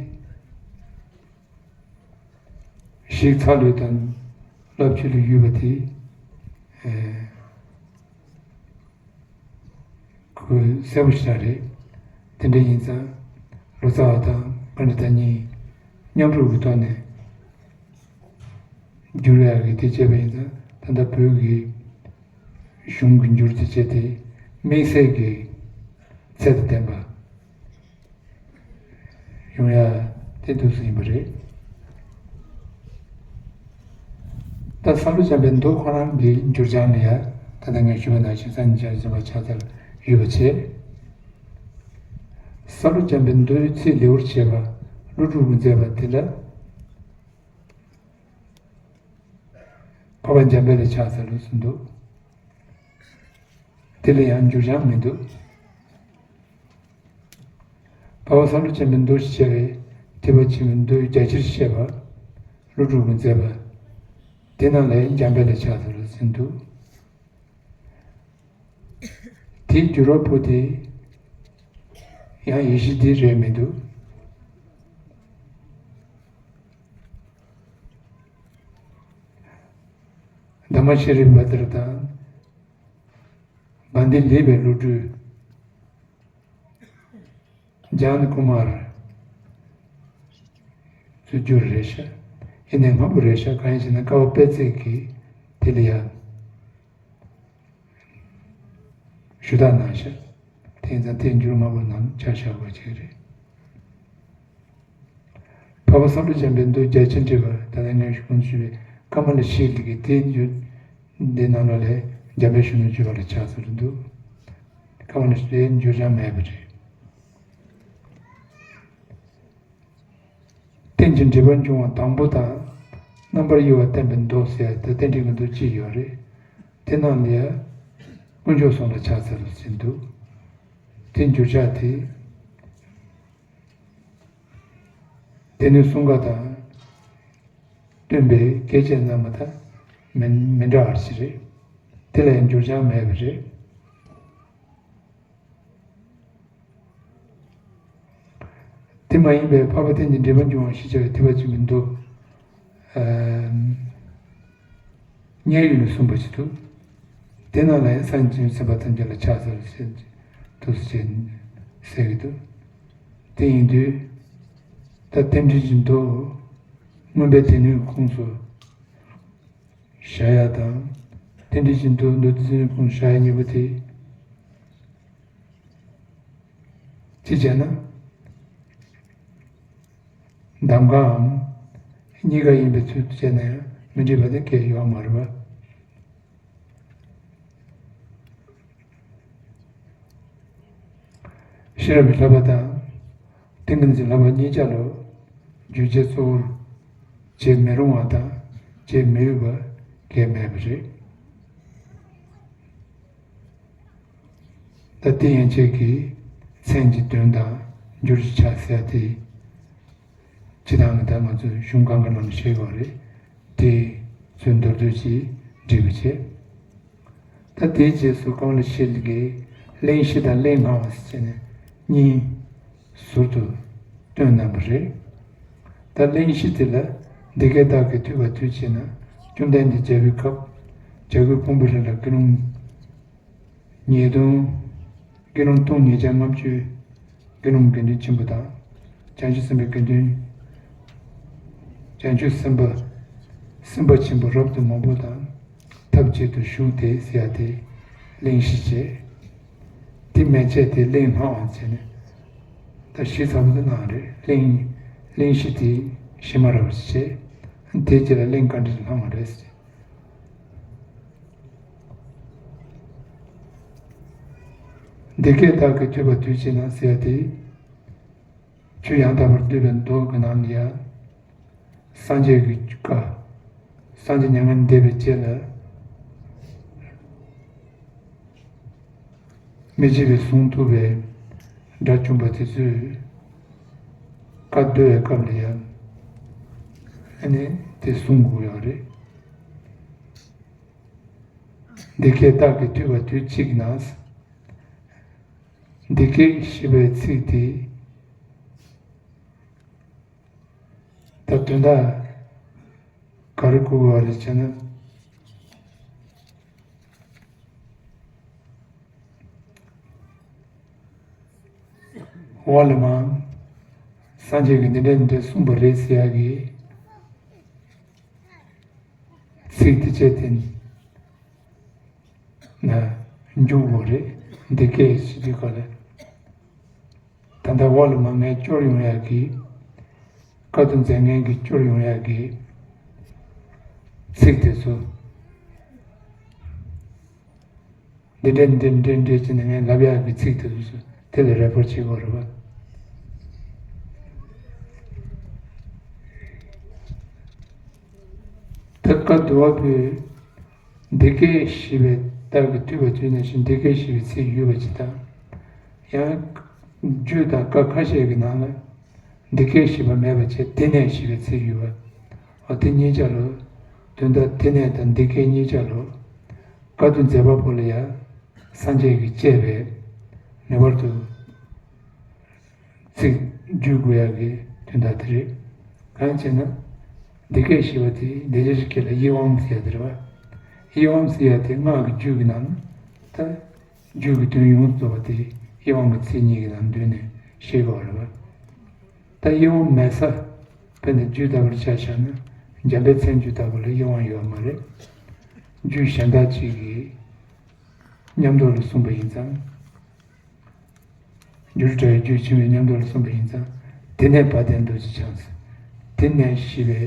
ཞིག་ཚར་ལོས་དང་བསླབ་བྱ་ལ་ཡོད་པ་དེ། ཁོས་གསལ་པོ་ཞིག་རེད། དེ་འདྲ་ཡིན་ཙང་ ལོ་ཙཱ་བ་དང་གྷན་དྷི་ད་གཉིས་མཉམ་རུབ་ཀྱི་ཐོག་ནས་བསྒྱུར་ཡག་གི་དེ་བྱས་པ་ཡིན་ཙང་། ད་ལྟ་བོད་ཀྱི་གཞུང་གི་འགྱུར་དེ་བྱས་ཏེ་དམིགས་བསལ་གྱི་ཚད་དང་ལྡན་པ་ཡོང་ཡ་དེ་འདུག་སེ་ཡིན་པ་རེད། ད་སཱ་ལུ་འཇམ་དཔལ་མདོ་ཁོ་རང་གི་འགྱུར་བྱང་ལ་ཡ། ད་ལྟ་ངས་ཞུས་པ་ནང་བཞིན་སངས་རྒྱས་བྱང་སེམས་དཔའ་ཕྱག་འཚལ་ཡོད་པ་བྱས། སཱ་ལུ་འཇམ་དཔལ་མདོའི་ཚིག་ལེའུར་བྱས་པ་ཀླུ་སྒྲུབ་ཀྱིས་མཛད་པ་དེ་ལ། འཕགས་པ་འཇམ་དཔལ་ལ་ཕྱག་འཚལ་ལོ་ཟེར་འདུག། དེ་ལ་ཡང་འགྱུར་བྱང་མི་འདུག། འཕགས་པ་སཱ་ལུ་ཆེན་པོའི་མདོ་ཞེས་བྱ་བའི་ཐེག་པ་ཆེན་པོའི་མདོའི་རྒྱ་ཆེར་བཤད་པ་ཀླུ་སྒྲུབ་ཀྱིས་མཛད་པ་དེ་རྣམས་ལ་འཇམ་དཔལ་ལ་ཕྱག་འཚལ་ལོ་ཟེར་འདུག། དེའི་འགྱུར་བ་པོ་དེ་ཡང་ཡེ་ཤེས་འདི་རེད་མི་འདུག། དྷརྨ་ཤྲཱི་བྷ་དྲ་དང་། བན་དེ་ལེགས་པའི་བློ་གྲོས། ཇཱ་ནི་ཀུ་མཱར་ཚུར་བསྒྱུར་རེད་ཤག། ཡིན་ནའི་སྔ་པོ་རེད་ཤག། གང་ཡིན་ཞེ་ན་ཀ་པ་དཔེ་ཚིག་གིས་དེ་ལ་ཡ་ཞུ་དག་གནང་ཤག། དེ་ཡིན་ཙང་དེའི་འགྱུར་སྔ་པོ་རྣམས་ཆ་བཞག་དགོས་ཀྱི་རེད། འཕགས་པ་སཱ་ལུ་འཇམ་དཔལ་མདོ་རྒྱ་ཆེར་འགྲེལ་པ། ད་ལྟ་ངས་གོང་དུ་ཞུས་པའི་ཀ་མ་ལ་ཤཱི་ལ་གིས་དེའི་འགྱུར་འདི་རྣམས་ལ་ལས་འཇམ་དཔལ་གཞོན་ནུར་གྱུར་པ་ལ་ཕྱག་འཚལ་ལོ་འདུག། ཀ་མ་ལ་ཤཱི་ལ་འགྱུར་བྱང་མེད་པ་རེད། རྟེན་ཅིང་འབྲེལ་པར་འབྱུང་བ་དང་པོ་དང་། རྣམ་པར་དབྱེ་བ་བསྟན་པའི་མདོ་ཟེར་ཡ་ད་རྟེན་འབྲེལ་གྱི་མདོ་གཅིག་ཡོད་རེད། དེ་རྣམས་ལ་ཡ་དཀོན་མཆོག་གསུམ་ལ་ཕྱག་འཚལ་ལོ་ཟེར་འདུག། དེ་འགྱུར་བྱང་དེ། སྡེ་སྣོད་གསུམ་ཀ་དང་བསྟུན་པའི་སྐད་ཆ་རྣམས་ད་མི་མི་འདྲ་བ་ཞིག་རེད། དེ་ལ་ཡང་འགྱུར་བྱང་མེད་པ་རེད། དེ་མ་ཡིན་པའི་འཕགས་པ་རྟེན་ཅིང་འབྲེལ་པར་འབྱུང་བ་ཞེས་བྱ་བའི་ཐེག་པ་ཆེན་པོའི་མདོ། ཨམ། མཉན་ཡོད་ནས་གསུངས་པ་ཞིག་འདུག། དེ་རྣམས་ལ་ཡང་སངས་རྒྱས་བྱང་སེམས་དཔའ་ཐམས་ཅད་ལ་ཕྱག་འཚལ་ཟེར་འདུག་ཟེར་གྱི་འདུག། དེ་ཡིན་དུས་ད་རྟེན་འབྲེལ་གྱི་མདོ་མངོན་པའི་སྡེ་སྣོད་ཀྱི་ཁོངས་སུ་བཞག་ཡ་དང་། རྟེན་འབྲེལ་གྱི་མདོ་མདོ་སྡེ་སྣོད་ཀྱི་ཁོངས་སུ་བཞག་ཡ་གཉིས་པོ་དེ། ཅི་བྱས་ན། གདམ་གའམ་གཉིས་ཀ་ཡིན་པའི་ཚུལ་དུ་བྱས་ན་ཡང་མི་འགྲིག་པ་དེ་གལ་ཡོད་མ་རེད་པ། ཤེས་རབ་ཀྱི་བསླབ་པ་དང་ཏིང་ངེ་འཛིན་བསླབ་པ་གཉིས་ཆ་ལ་བརྗོད་བྱའི་གཙོ་བོར་བྱེད་མི་རུང་བ་དང་བྱེད་མི་འོས་པ་གལ་མེད་པ་རེད། ད་དེ་ཡན་ཆད་ཀྱི་མཚན་གྱི་དོན་དང་འགྱུར་གྱི་ཆ་ཟེར་ཡ་དེ། སྤྱིར་བཏང་གི་ད་ང་ཚོས་གཞུང་གང་གི་ནང་ནས་ཤེས་དགོས་རེད། དེ་ཚོའི་མདོར་བསྡུས་ཀྱིས་འགྲེལ་བ་བྱས། ད་དེའི་རྗེས་སུ་ཀ་མ་ལ་ཤཱི་ལ་གིས་གླེང་གཞི་དང་གླེང་སླང་བ་ཟེར་བྱས་ནས་གཉིས་ཟུར་དུ་བཏོན་གནང་བ་རེད། ད་གླེང་གཞི་དེ་ལ་འདི་སྐད་བདག་གིས་ཐོས་པ་དུས་གཅིག་ན། བཅོམ་ལྡན་འདས་རྒྱལ་པོའི་ཁབ་བྱ་རྒོད་ཕུང་པོའི་རི་ལ་དགེ་སློང་ཉིས་སྟོང་། དགེ་སློང་སྟོང་ཉིས་བརྒྱ་ལྔ་བཅུ། དགེ་སློང་དགེ་འདུན་ཆེན་པོ་དང་། བྱང་ཆུབ་སེམས་དཔའི་དགེ་འདུན། བྱང་ཆུབ་སེམས་དཔའ། སེམས་དཔའ་ཆེན་པོ་རབ་ཏུ་མང་པོ་དང་ཐབས་ཅིག་ཏུ་བཞུགས་ཏེ་ཟེར་ཡ་དེ་གླེང་གཞི་བྱས། དེ་མན་ཆད་དེ་གླེང་སླང་བ་བྱས་ནས་ད་གཞི་ཚ་པོ་དེ་གནང་རེད། གླེང་། གླེང་གཞི་དེ་གཞི་མ་ར་བ་ཞིག་བྱས། དེ་རྗེས་ལ་གླེང་བཀའ་འདྲི་སླང་བ་རེད། འདི་སྐད་བདག་གིས་ཐོས་པ་དུས་གཅིག་ན་ཟེར་ཏེ། ཆོས་ཡང་དག་པར་བསྡུས་པའི་མདོ་གི་ནང་ལ་ཡང་། སངས་རྒྱས་ཀྱི་བཀའ། སངས་རྒྱས་མྱ་ངན་འདས་པའི་རྗེས་ལ། མི་བརྗེད་པའི་གཟུངས་ཐོབ་པའི་དགྲ་བཅོམ་པ་དེ་ཚོས་བཀའ་བསྡུ་བའི་སྐབས་ལ་ཡང་ཨ་ནི་དེ་གསུང་དགོས་ཡོད་རེད། འདི་སྐད་བདག་གིས་ཐོས་པ་དུས་གཅིག་ན། འདི་སྐད་ཞེས་པའི་ཚིག་དེ་ད་དོན་དག་ག་རེ་གོ་དགོས་པ་རེད་ཅེ་ན། འོག་ལ་མ། སངས་རྒྱས་ཀྱིས་འདི་འདྲ་འདི་འདྲ་གསུངས་པ་རེད་ཟེར་ཡག་གི་ཚིག་དེ་བཅད་དེ་ན་འཇུག་དགོས་རེད། འདི་སྐད་ཞུ་དུས་ག་ལ། ད་ལྟ་འོག་ལ་མ་ངས་སྐྱོར་ཡོང་ཡག་གི། བཀའ་བསྡུ་མཛད་མཁན་གྱིས་སྐྱོར་ཡོང་ཡག་གི་ཚིག་དེ་ཚོ། འདི་འདྲ་འདི་འདྲ་འདྲ་བྱས་ནས་ངས་ལབ་ཡག་གི་ཚིག་དེ་ཚོ་དེ་ལ་རེ་ཕར་བྱེད་དགོས་རེད་པ། ད་བཀའ་བསྡུ་བ་པོས་འདི་སྐད་ཞེས་པའི་རྟགས་ཀྱིས་བསྡུས་པ་བརྗོད་ནས་ཤིང་འདི་སྐད་ཞེས་པའི་ཚིག་ཡོད་པ་ཅིག་དང་། ཡང་རྒྱུད་དང་བཀའ་ཁ་ཤས་ཀྱི་ནང་ལ་འདི་སྐད་ཞེས་པ་མེད་པ་བྱས་དེ་ནས་ཞེས་པའི་ཚིག་ཡོད་པ། འོ་དེ་གཉིས་ཆ་ལ་དོན་དག་དེ་ནས་དང་འདི་སྐད་གཉིས་ཆ་ལ་བཀའ་བསྡུ་མཛད་པ་པོ་ལ་ཡང་སངས་རྒྱས་ཀྱིས་བཅས་པའི་ངེས་པར་དུ་ཚིག་བརྗོད་དགོས་ཡག་གི་དོན་དག་དེ་རེད། གང་ཡིན་ཟེར་ན། འདི་སྐད་ཞེས་པ་དེ་འདི་སྐད་ཞེས་སྐད་ལ་ཡིད་དབང་ཟེར་ཡག་དེ་རེད་པ། ཡིད་དབང་ཟེར་ཡག་དེ་སྔགས་ཀྱི་རྒྱུད་ཀྱི་ནང་ད་རྒྱུད་ཀྱི་དོན་ཡོངས་སུ་རྫོགས་པ་དེ་ཡིད་དབང་གི་ཚིག་གཉིས་ཀྱི་ནང་བསྡུས་ནས་བཤད་དགོས་པ་རེད་པ། ད་ཡིད་དབང་མེད་ས། དཔེར་ན་རྒྱུད་ལྟ་བུར་ཆ་བཞག་ན། འཇམ་དཔལ་མཚན་བརྒྱད་ལྟ་བུ་ལ་ཡིད་དབང་ཡོད་མ་རེད། རྒྱུད་གཞན་དག་ཅིག་གིས་མཉམ་དུ་ལ་གསུངས་པ་ཡིན་ཙང་། འགྱུར་བྲལ་བའི་རྒྱུད་ཆེན་པོའི་མཉམ་དུ་ལ་གསུངས་པ་ཡིན་ཙང་། དེ་ནས་བ་དན་རྡོ་རྗེ་འཆང་ཟེར། དེ་ནས་ཞེས་པའི་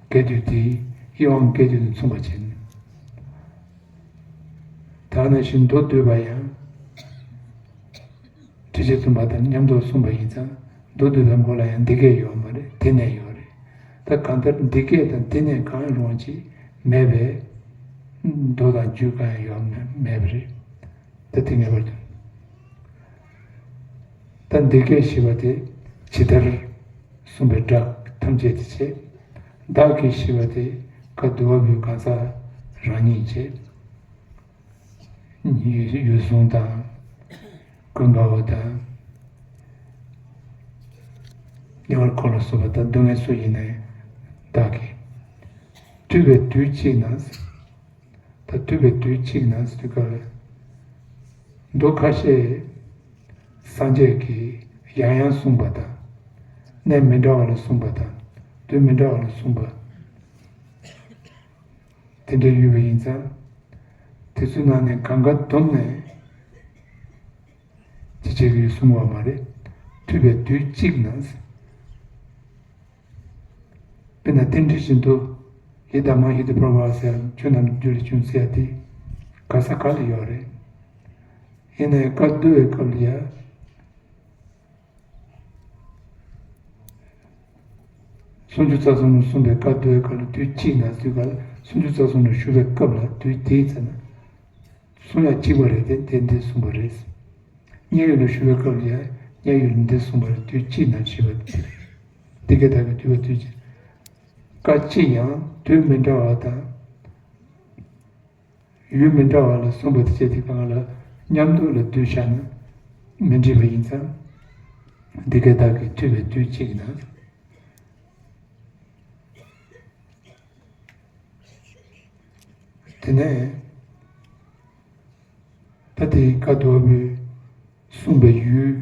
སྐད་དོད་དེ་ཡིད་དབང་སྐད་དོད་དུ་མཚུངས་པ་བྱས་ནས། ད་ནང་བཞིན་མདོ་སྡུད་པ་ཡང་། ཁྲི་ཆེན་བཙུན་པ་དང་མཉམ་དུ་གསུངས་པ་ཡིན་ཙང་། མདོ་སྡུད་པའི་མགོ་ལ་ཡང་འདི་སྐད་ཡོད་མ་རེད། དེ་ནས་ཡོད་རེད། ད་གང་ལྟར་འདི་སྐད་དང་དེ་ནས་གང་ཡང་རུང་བ་ཅིག་མེད་པས། མདོ་དང་རྒྱུད་གང་ཡང་ཡོད་མེད་མེད་པ་རེད། ད་དེ་ངེས་པར་དུ། ད་འདི་སྐད་ཞེས་པ་དེ་ཇི་ལྟར་གསུངས་པའི་སྒྲ་ཐམས་ཅད་དེ་བྱས། བདག་གིས་ཞེས་པ་དེ་བཀའ་བསྡུ་བ་པོའི་གང་ཟག་རང་ཉིད་བྱས། ཡུལ་ཡུལ་བཟུང་དང་། ཀུན་དགའ་བོ་དང་། ཉེ་བར་འཁོར་ལ་སོགས་པ་དང་སྡུག་བསྔལ་སུ་ཡིན་ནའི་བདག་གིས། ཐུབ་པའི་དུས་གཅིག་ན། ད་ཐུབ་པའི་དུས་གཅིག་ན་ཟེར་དུས་སྐབས་ལ། མདོ་ཁ་ཤས་སངས་རྒྱས་ཀྱིས་ཡང་ཡང་གསུངས་པ་དང་། གནས་མི་འདྲ་བ་ལ་གསུངས་པ་དང་། དུས་མི་འདྲ་བ་ལ་གསུངས་པ། དེ་འདྲ་ཡོད་པ་ཡིན་ཙང་། དེ་ཚོའི་ནང་ནས་གང་ག་བསྡོམས་ནས་ཅི་བྱེད་ཀྱི་ཡོད་གསུང་བ་མ་རེད། ཐུབ་པའི་དུས་གཅིག་ན། དཔེར་ན་རྟེན་འབྲེལ་བཞིན་དུ། ཡི་དམ་ཡིད་དུ་འཕོ་བ་ཟེར་ཆོས་རྣམས་རྒྱུད་ལ་བྱུང་ཟེར་ཡ་དེ། ག་ས་ག་ལ་ཡོད་རེད། ཡིན་ནའི་བཀའ་བསྡུ་བའི་སྐབས་ལ་ཡ། སུམ་ཅུ་རྩ་གསུམ་ལ་གསུངས་པའི་བཀའ་བསྡུ་བའི་སྐབས་ལ་དུས་གཅིག་ན་ཟེར་དུས་སྐབས་ལ་སུམ་ཅུ་རྩ་གསུམ་ལ་ཞུགས་པའི་སྐབས་ལ་དུས་དེའི་ཚེ་ན། གསུང་ཡ་གཅིག་པ་རེད་དེ་དེ་འདི་གསུངས་པ་རེད། མཉན་ཡོད་ལ་ཞུགས་པའི་སྐབས་ལ་ཡ་མཉན་ཡོད་ལ་འདི་གསུངས་པ་རེད། དུས་གཅིག་ན་ཞེས་པ་དེ་རེད། འདི་སྐད་བདག་གིས་ཐུབ་པའི་དུས་གཅིག་བཀའ་གཅིག་ཡང་དུས་མི་འདྲ་བ་དང་། ཡུལ་མི་འདྲ་བ་ལ་གསུངས་པ་དེ་བཅས་དེ་གང་ལ་མཉམ་དུ་ལ་བསྡུས་བཞག་ན་མི་འགྲིག་པ་ཡིན་ཙང་། འདི་སྐད་བདག་གིས་ཐུབ་པའི་དུས་གཅིག་ན། དེ་ནས་ད་དེའི་བཀའ་བསྡུ་བ་པོས་གསུངས་པའི་ཡུལ།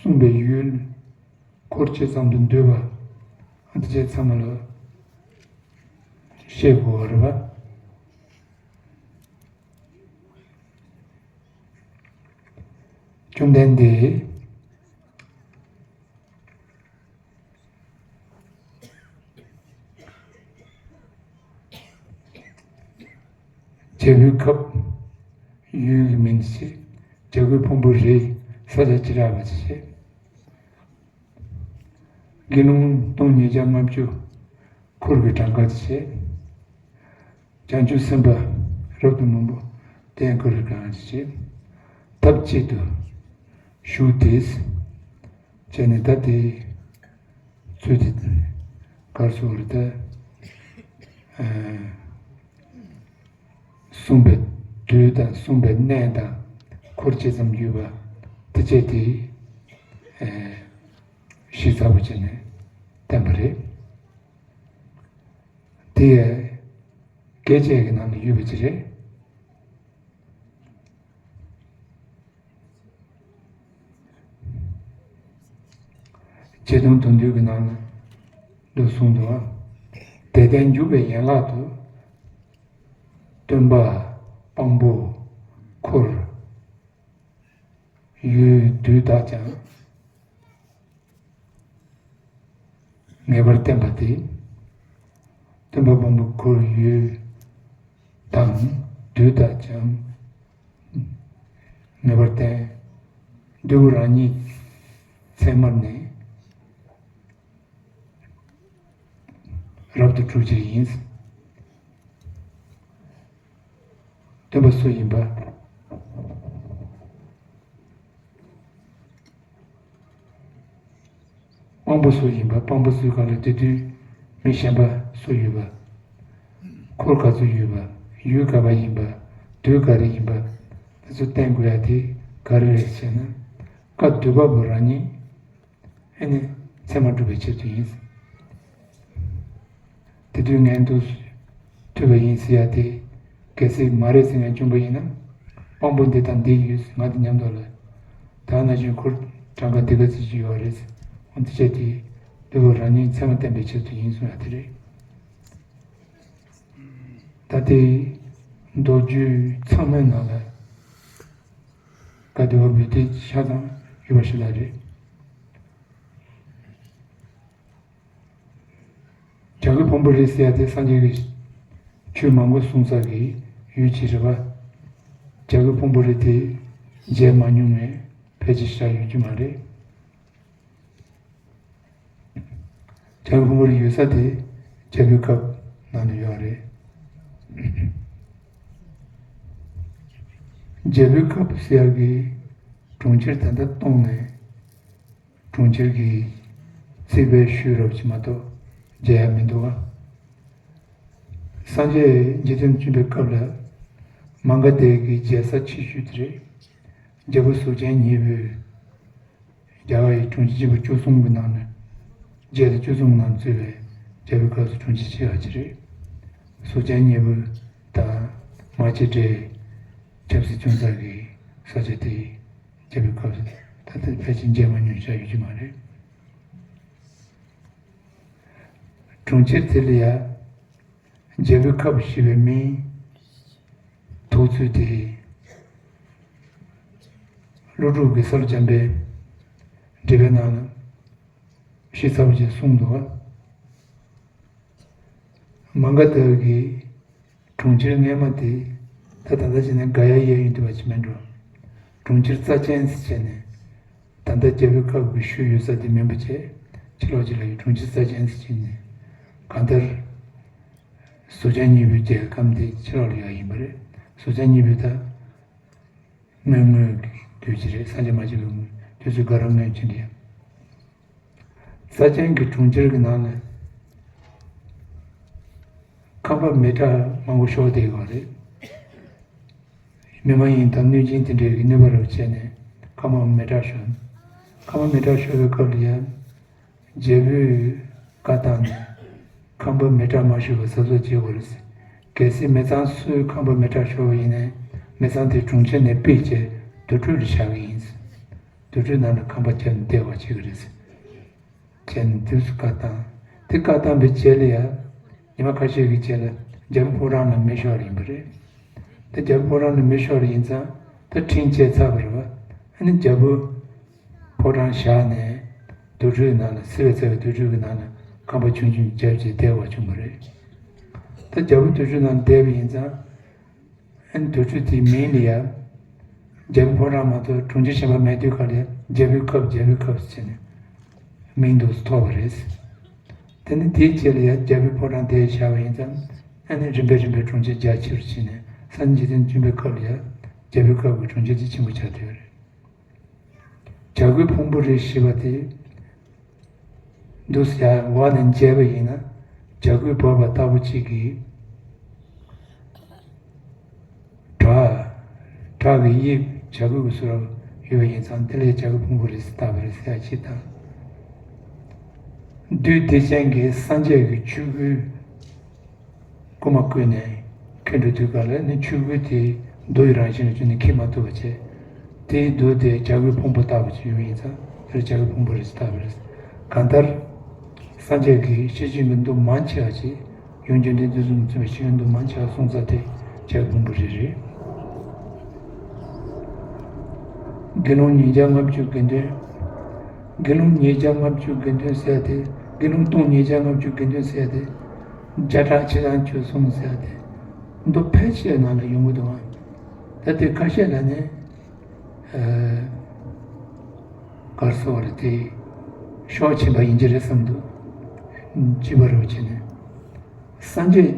གསུངས་པའི་ཡུལ། འཁོར་ཇི་ཙམ་དུ་འདུས་པ། འདི་བཅས་ཚང་མ་ལ་ཤེས་དགོས་པ་རེད་པ། བཅོམ་ལྡན་འདས། བྱ་རྒོད་ཁབ། ཡུལ་གྱི་མིང་བྱས། བྱ་རྒོད་ཕུང་པོ་རེ། ས་ཆ་བྱེ་བྲག་པ་བྱས། དགེ་སློང་སྟོང་ཉིས་བརྒྱ་ལྔ་བཅུ། འཁོར་གྱི་གྲངས་ཀ་བྱས། བྱང་ཆུབ་སེམས་དཔའ་རབ་ཏུ་མང་པོ་དེ་ཡང་འཁོར་གྱི་གྲངས་ཀ་བྱས། ཐབས་གཅིག་ཏུ་བཞུགས་ཏེ། བྱས་ནས་ད་དེ་ཚུལ་དེ་གར་སོང་རེད་ད། གསུངས་པའི་དུས་དང་གསུངས་པའི་གནས་དང་འཁོར་ཇི་ཙམ་ཡོད་པ་དེ་བཅས་དེ་ཞིབ་ཚགས་པོ་བྱས་ནས་བསྟན་པ་རེད། དེ་ཡང་བཀས་བཅད་ཀྱི་ནང་ལ་ཡོད་པ་ཅིག་རེད། ཆེ་མཐོང་དོན་བསྡུས་ཀྱི་ནང་ན་འདུག་གསུངས་འདུག་དེ་ལྟར་འཇུག་པའི་ཡན་ལག་ཏུ། སྟོན་པ། དཔང་པོ། འཁོར། ཡུལ་དུས་དག་ཀྱང་། ངེས་པར་བསྟན་པ་སྟེ། སྟོན་པ་དཔང་པོ་འཁོར་ཡུལ་དང་དུས་དག་ཀྱང་། ངེས་པར་བསྟན། འདུས་པ་རང་ཉིད་ཚད་མར་གནས། རབ་ཏུ་གྲུབ་ཕྱིར་ཡིན། སྟོན་པ་སུ་ཡིན་པ། དཔང་པོ་སུ་ཡིན་པ། དཔང་པོ་སུའི་སྒང་ལ་དེ་དུས་མི་གཞན་པ་སུ་ཡོད་པ། འཁོར་ག་ཚོད་ཡོད་པ། ཡུལ་ག་པར་ཡིན་པ། དུས་ག་རེ་ཡིན་པ། དེ་ཚོ་བསྟན་དགོས་ཡ་དེ་ག་རེ་རེད་ཟེར་ན། བཀའ་བསྡུས་པ་པོ་རང་ཉིད། ཨེ་ནི་ཚད་མ་སྒྲུབ་པའི་ཆེད་དུ་ཡིན། དེ་དུས་ངས་འདུག་ཐུབ་པ་ཡིན་ཟེར་ཡ་དེ། གལ་སྲིད་མ་རེད་ཟེར་མཁན་བྱུང་པ་ཡིན་ན། དཔང་པོ་འདི་དང་འདི་ཡོད་ཟེར། ང་དང་མཉམ་དུ་ལ། ད་ནང་བཞིན་འཁོར་གྲངས་ཀ་འདི་ག་ཚོད་ཅིག་ཡོད་རེད་ཟེར། འོ་འདི་བྱས་དེ། བསྡུས་པ་རང་ཉིད་ཚད་མ་བསྟན་པའི་ཆེད་དུ་ཡིན་གསུང་ཡ་དེ་རེད། ད་ལྟའི་མདོ་རྒྱུད་ཚང་མའི་ནང་ལ་བཀའ་བསྡུ་བ་འབོད་དེ་ཆ་ཚང་ཡོད་པ་ཞིག་ལ་རེད། བྱ་རྒོད་ཕུང་པོ་རེད་ཟེར་ཡ་དེ་སངས་རྒྱས་ཀྱི་ཆོས་མང་པོ་གསུངས་ས་གི་ཡུལ་ཅིག་རེད་པ། བྱ་རྒོད་ཕུང་པོ་རེད་དེ་མཇལ་མ་མྱོང་བས་ཕལ་ཆེར་བཞག་ཡོད་རྒྱུ་མ་རེད། བྱ་རྒོད་ཕུང་པོ་རེད་ཡོད་ས་དེ་རྒྱལ་པོའི་སྐབས་ནང་ན་ཡོད་རེད། རྒྱལ་པོའི་སྐབས་ཟེར་ཡག་གི་གྲོང་ཁྱེར་ད་ལྟ་སྟོང་ནས་གྲོང་ཁྱེར་གྱི་རྩིག་པའི་ཤུལ་རབ་ཅིག་མ་གཏོགས་མཇལ་ཡ་མི་འདུག་ག་སངས་རྒྱས་འཇིག་རྟེན་བྱོན་པའི་སྐབས་ལ་མ་ག་དྷའི་གི་མཇལ་ས་ཆེ་ཤོས་དེ་རེད། རྒྱལ་པོ་གཟུགས་ཅན་གཉིས་པོས་རྒྱ་གར་ཡི་གྲོང་ཁྱེར་ཆེན་པོ་བཅུ་གསུམ་གྱི་ནང་ནས་རྒྱལ་སྲིད་བཅུ་གསུམ་གྱི་ནང་གཙོས་པའི་རྒྱལ་པོའི་སྐབས་སུ་གྲོང་ཁྱེར་ཆེ་བ་ཅིག་རེད། གཟུགས་ཅན་གཉིས་པོ་དང་མ་སྐྱེས་དགྲའི་ཆབ་སྲིད་བྱུང་ས་གི་ས་ཆ་དེ་རྒྱལ་པོའི་སྐབས་སུ་ད་ལྟ་ཕལ་ཆེར་མཇལ་མ་མྱོང་བཞག་ཡོད་ཀྱི་མ་རེད། གྲོང་ཁྱེར་དེ་ལ་ཡ། རྒྱལ་པོའི་ཁབ་ཞེས་པའི་མིང་ཐོགས་ཚུལ་དེ། ཀླུ་སྒྲུབ་ཀྱིས་གསལ་བྱམས་པའི་འགྲེལ་པའི་ནང་ལ་ཞིབ་ཚགས་པོ་ཅིག་གསུངས་འདུག་ག་མ་ག་དྷ་གི་གྲོང་ཁྱེར་སྔས་མ་དེ་ད་ད་ལྟ་བྱས་ན་ག་ཡ་གཡས་གཡོན་དུ་བ་ཅིག་མིན་འགྲོ། གྲོང་ཁྱེར་རྩ་ཅན་ཟེར་བྱས་ནས་ད་ལྟ་རྒྱལ་པོའི་ཁབ་ཀྱི་ཤུལ་ཡོད་ས་དེ་མིན་པ་བྱས། ཕྱི་ལོགས་ཅིག་ལ་ཡོད། གྲོང་ཁྱེར་རྩ་ཅན་ཟེར་བྱས་ནས་གང་ལྟར། གཟུགས་ཅན་གཉིས་པོའི་རྒྱལ་ཁམས་དེ་ཕྱི་ལོགས་ལ་ཡོད་ཡིན་པ་རེད། གཟུགས་ཅན་གཉིས་པོའི་ད་སྔོན་སྔོན་གྱི་དུས་ཀྱི་རེད། སངས་རྒྱས་མ་བྱོན་པའི་སྔོན་དུས་ཚོད་ག་རང་སྔོན་ཕྱིན་རེད། རྩ་ཅན་གྱི་གྲོང་ཁྱེར་གྱི་ནང་ནས་ཁམས་པ་མི་དྲག་མང་པོ་ཤོར་བསྡད་ཡོད་རེད། མི་མ་ཡིན་དང་གནོད་སྦྱིན་དེ་འདྲའི་གི་གནོད་པ་རབ་བྱས་ནས་ཁམས་པ་མི་དྲག་ཤོར། ཁམས་པ་མི་དྲག་ཤོར་བའི་སྐབས་ལ་ཡང་རྒྱལ་པོས་བཀའ་བཏང་ནས་ཁམས་པ་མི་དྲག་མ་ཤོར་བའི་གཟབ་གཟབ་བྱེད་དགོས་རེད། གལ་སྲིད་མི་ཚང་སུའི་ཁམས་པ་མི་དྲག་ཤོར་བ་ཡིན་ནའི་མི་ཚང་དེ་གྲོང་ཁྱེར་ནས་ཕུད་བྱས་དུར་ཁྲོད་ལ་བཞག་གི་ཡིན། དུར་ཁྲོད་ནང་ལ་ཁང་པ་བརྒྱབ་ནས་བསྡད་པ་བྱེད་ཀྱི་རེད། བྱས་ནས་དུས་སུ་བཀའ་བཏང་། དེ་བཀའ་བཏང་བའི་རྗེས་ལ་ཡང་ཉི་མ་ཁ་ཤས་ཀྱི་རྗེས་ལ་རྒྱལ་པོ་ཕོ་བྲང་ལ་མེ་ཤོར་ཡིན་པ་རེད། དེ་རྒྱལ་པོ་ཕོ་བྲང་ལ་མེ་ཤོར་ཡིན་ཙང་ད་འཕྲིན་བཅད་ཚར་བ་རེད་བ། ཨ་ནི་རྒྱལ་པོ་ཕོ་བྲང་བཞག་ནས་དུར་ཁྲོད་ནང་ལ་བསིལ་བའི་ཚལ་གྱི་དུར་ཁྲོད་ཀྱི་ནང་ལ་ཁང་པ་ཆུང་ཆུང་བརྒྱབ་བྱས་བསྡད་པ་བྱུང་བ་རེད། ད་རྒྱལ་པོ་དུར་ཁྲོད་ནང་བསྡད་པ་ཡིན་ཙང་། ཨ་ནི་དུར་ཁྲོད་དེའི་མིང་ལ་ཡང་རྒྱལ་པོའི་ཕོ་བྲང་མ་གཏོགས་གྲོང་ཁྱེར་གཞན་པ་མེད་དུས་སྐབས་ལ་ཡང་རྒྱལ་པོའི་ཁབ་རྒྱལ་པོའི་ཁབ་ཟེར་ནས་མིང་འདོགས་སུ་ཐོགས་པ་རེད། དེ་ནི་དེའི་རྗེས་ལ་ཡང་རྒྱལ་པོའི་ཕོ་བྲང་དེར་བཞག་པ་ཡིན་ཙང་ཨ་ནི་རིམ་པས་རིམ་པས་གྲོང་ཁྱེར་རྒྱ་ཆེ་རུ་ཕྱིན་ནས་སངས་རྒྱས་འཇིག་རྟེན་བྱོན་པའི་སྐབས་ལ་ཡང་རྒྱལ་པོའི་ཁབ་ཀྱི་གྲོང་ཁྱེར་དེ་ཆེན་པོ་ཆགས་བསྡད་པ་རེད། བྱ་རྒོད་ཕུང་པོ་རེད་ཞེས་པ་དེ། འདུག་ཟེར་ཡ་འོག་ནས་མཇལ་བ་ཡིན་ན་བྱ་རྒོད་འབོད་པ་ལྟ་བུ་གཅིག་གིས་བྲག་བྲག་གི་དབྱིབས་བྱ་རྒོད་ཀྱི་བཟོ་འདྲ་ཡོད་པ་ཡིན་ཙང་དེ་ལས་བྱ་རྒོད་ཕུང་པོ་རེད་ཟེར་བཏགས་པ་རེད་ཟེར་ཡ་གཅིག་དང་། བདུད་སྡིག་ཅན་གྱིས་སངས་རྒྱས་ཀྱི་ཆོས་སྐུའི་སྐུ་མ་བཀོད་ནས་འཁྱེར་འགྲོ་དུས་སྐབས་ལ་ནི་ཆོས་སྐུ་དེ་རྡོ་ཡི་རང་བཞིན་ལ་གྱུར་ནས་འཁྱེར་མ་ཐུབ་པ་བྱས། དེའི་རྡོ་དེ་བྱ་རྒོད་ཕུང་པོ་ལྟ་བུ་ཅིག་ཡོད་པ་ཡིན་ཙང་དེར་བྱ་རྒོད་ཕུང་པོ་རེད་ཟེར་བཏགས་པ་རེད། གང་ལྟར། སངས་རྒྱས་ཀྱིས་ཤེར་ཕྱིན་གྱི་མདོ་མང་ཆེ་བ་ཞིག་ཡོངས་གྱུར་འདི་དུས་གསུམ་མཚོན་པའི་ཤེར་ཕྱིན་མདོ་མང་ཆེ་བ་གསུངས་ས་དེ་ཆེས་དགོངས་པ་རེ་རེད། དགེ་སློང་ཉིས་བརྒྱ་ལྔ་བཅུ་དགེ་འདུན། དགེ་སློང་ཉིས་བརྒྱ་ལྔ་བཅུ་དགེ་འདུན་ཟེར་ཏེ། དགེ་སློང་སྟོང་ཉིས་བརྒྱ་ལྔ་བཅུ་དགེ་འདུན་ཟེར་ཏེ། བརྒྱ་ཕྲག་ཕྱེད་དང་བཅུ་གསུམ་ཟེར་ཏེ། མདོ་ཕལ་ཆེར་ནང་ལ་ཡོང་གི་འདུག་ད་དེ་ཁ་ཤས་ལ་ནི། གར་སོགས་རེད་དེ། ཤོག་ཕྱིན་པ་ཡིན་གྱི་རེད་བསམ་འདུག་བྱིས་པ་རེ་བ་བྱས་ནས། སངས་རྒྱས་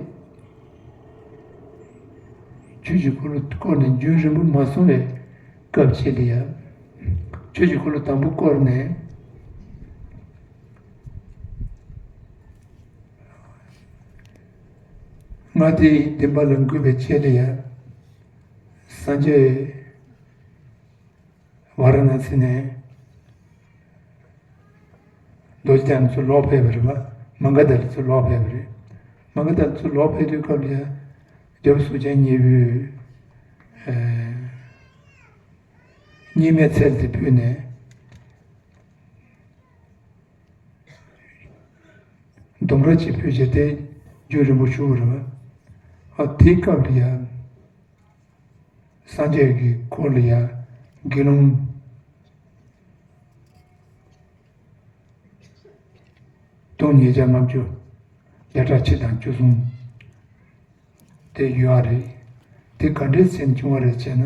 ཆོས་ཀྱི་འཁོར་ལོ་བསྐོར་ནས་རྒྱུན་རིང་པོ་མ་སོང་བའི་སྐབས་ཅིག་ལ་ཡ། ཆོས་ཀྱི་འཁོར་ལོ་དང་པོ་བསྐོར་ནས། ལྔ་སྡེའི་བདེན་པ་ལ་འགོད་པའི་ཆེད་ལ་ཡ། སངས་རྒྱས་ཝཱ་ར་ཎ་སི་ནས་རྡོ་རྗེ་གདན་ཚུར་ལོག་ཕེབས་པ་རེད་པ། མ་ག་དྷ་ལ་ཚུར་ལོག་ཕེབས་པ་རེད། མ་ག་དྷ་ལ་ཚུར་ལོག་ཕེབས་དུས་སྐབས་ལ་ཡ། རྒྱལ་པོ་གཙུག་རྒྱན་གཉིས་པོས། ཨ། གཉིས་མེད་ཚལ་དེ་ཕུལ་ནས། ལྡུམ་ར་གཅིག་ཕུལ་བྱས་ཏེ་རྒྱུན་རིང་པོ་བཞུགས་པ་རེད་པ། ཨ། དེའི་སྐབས་ལ་ཡ། སངས་རྒྱས་ཀྱི་འཁོར་ལ་ཡ། དགེ་སློང་སྟོང་ཉིས་བརྒྱ་ལྔ་བཅུ། བརྒྱ་ཕྲག་ཕྱེད་དང་བཅུ་གསུམ། དེ་ཡོད་རེད། དེ་ག་འདྲའི་ཚེ་བྱུང་བ་རེད་ཅེ་ན།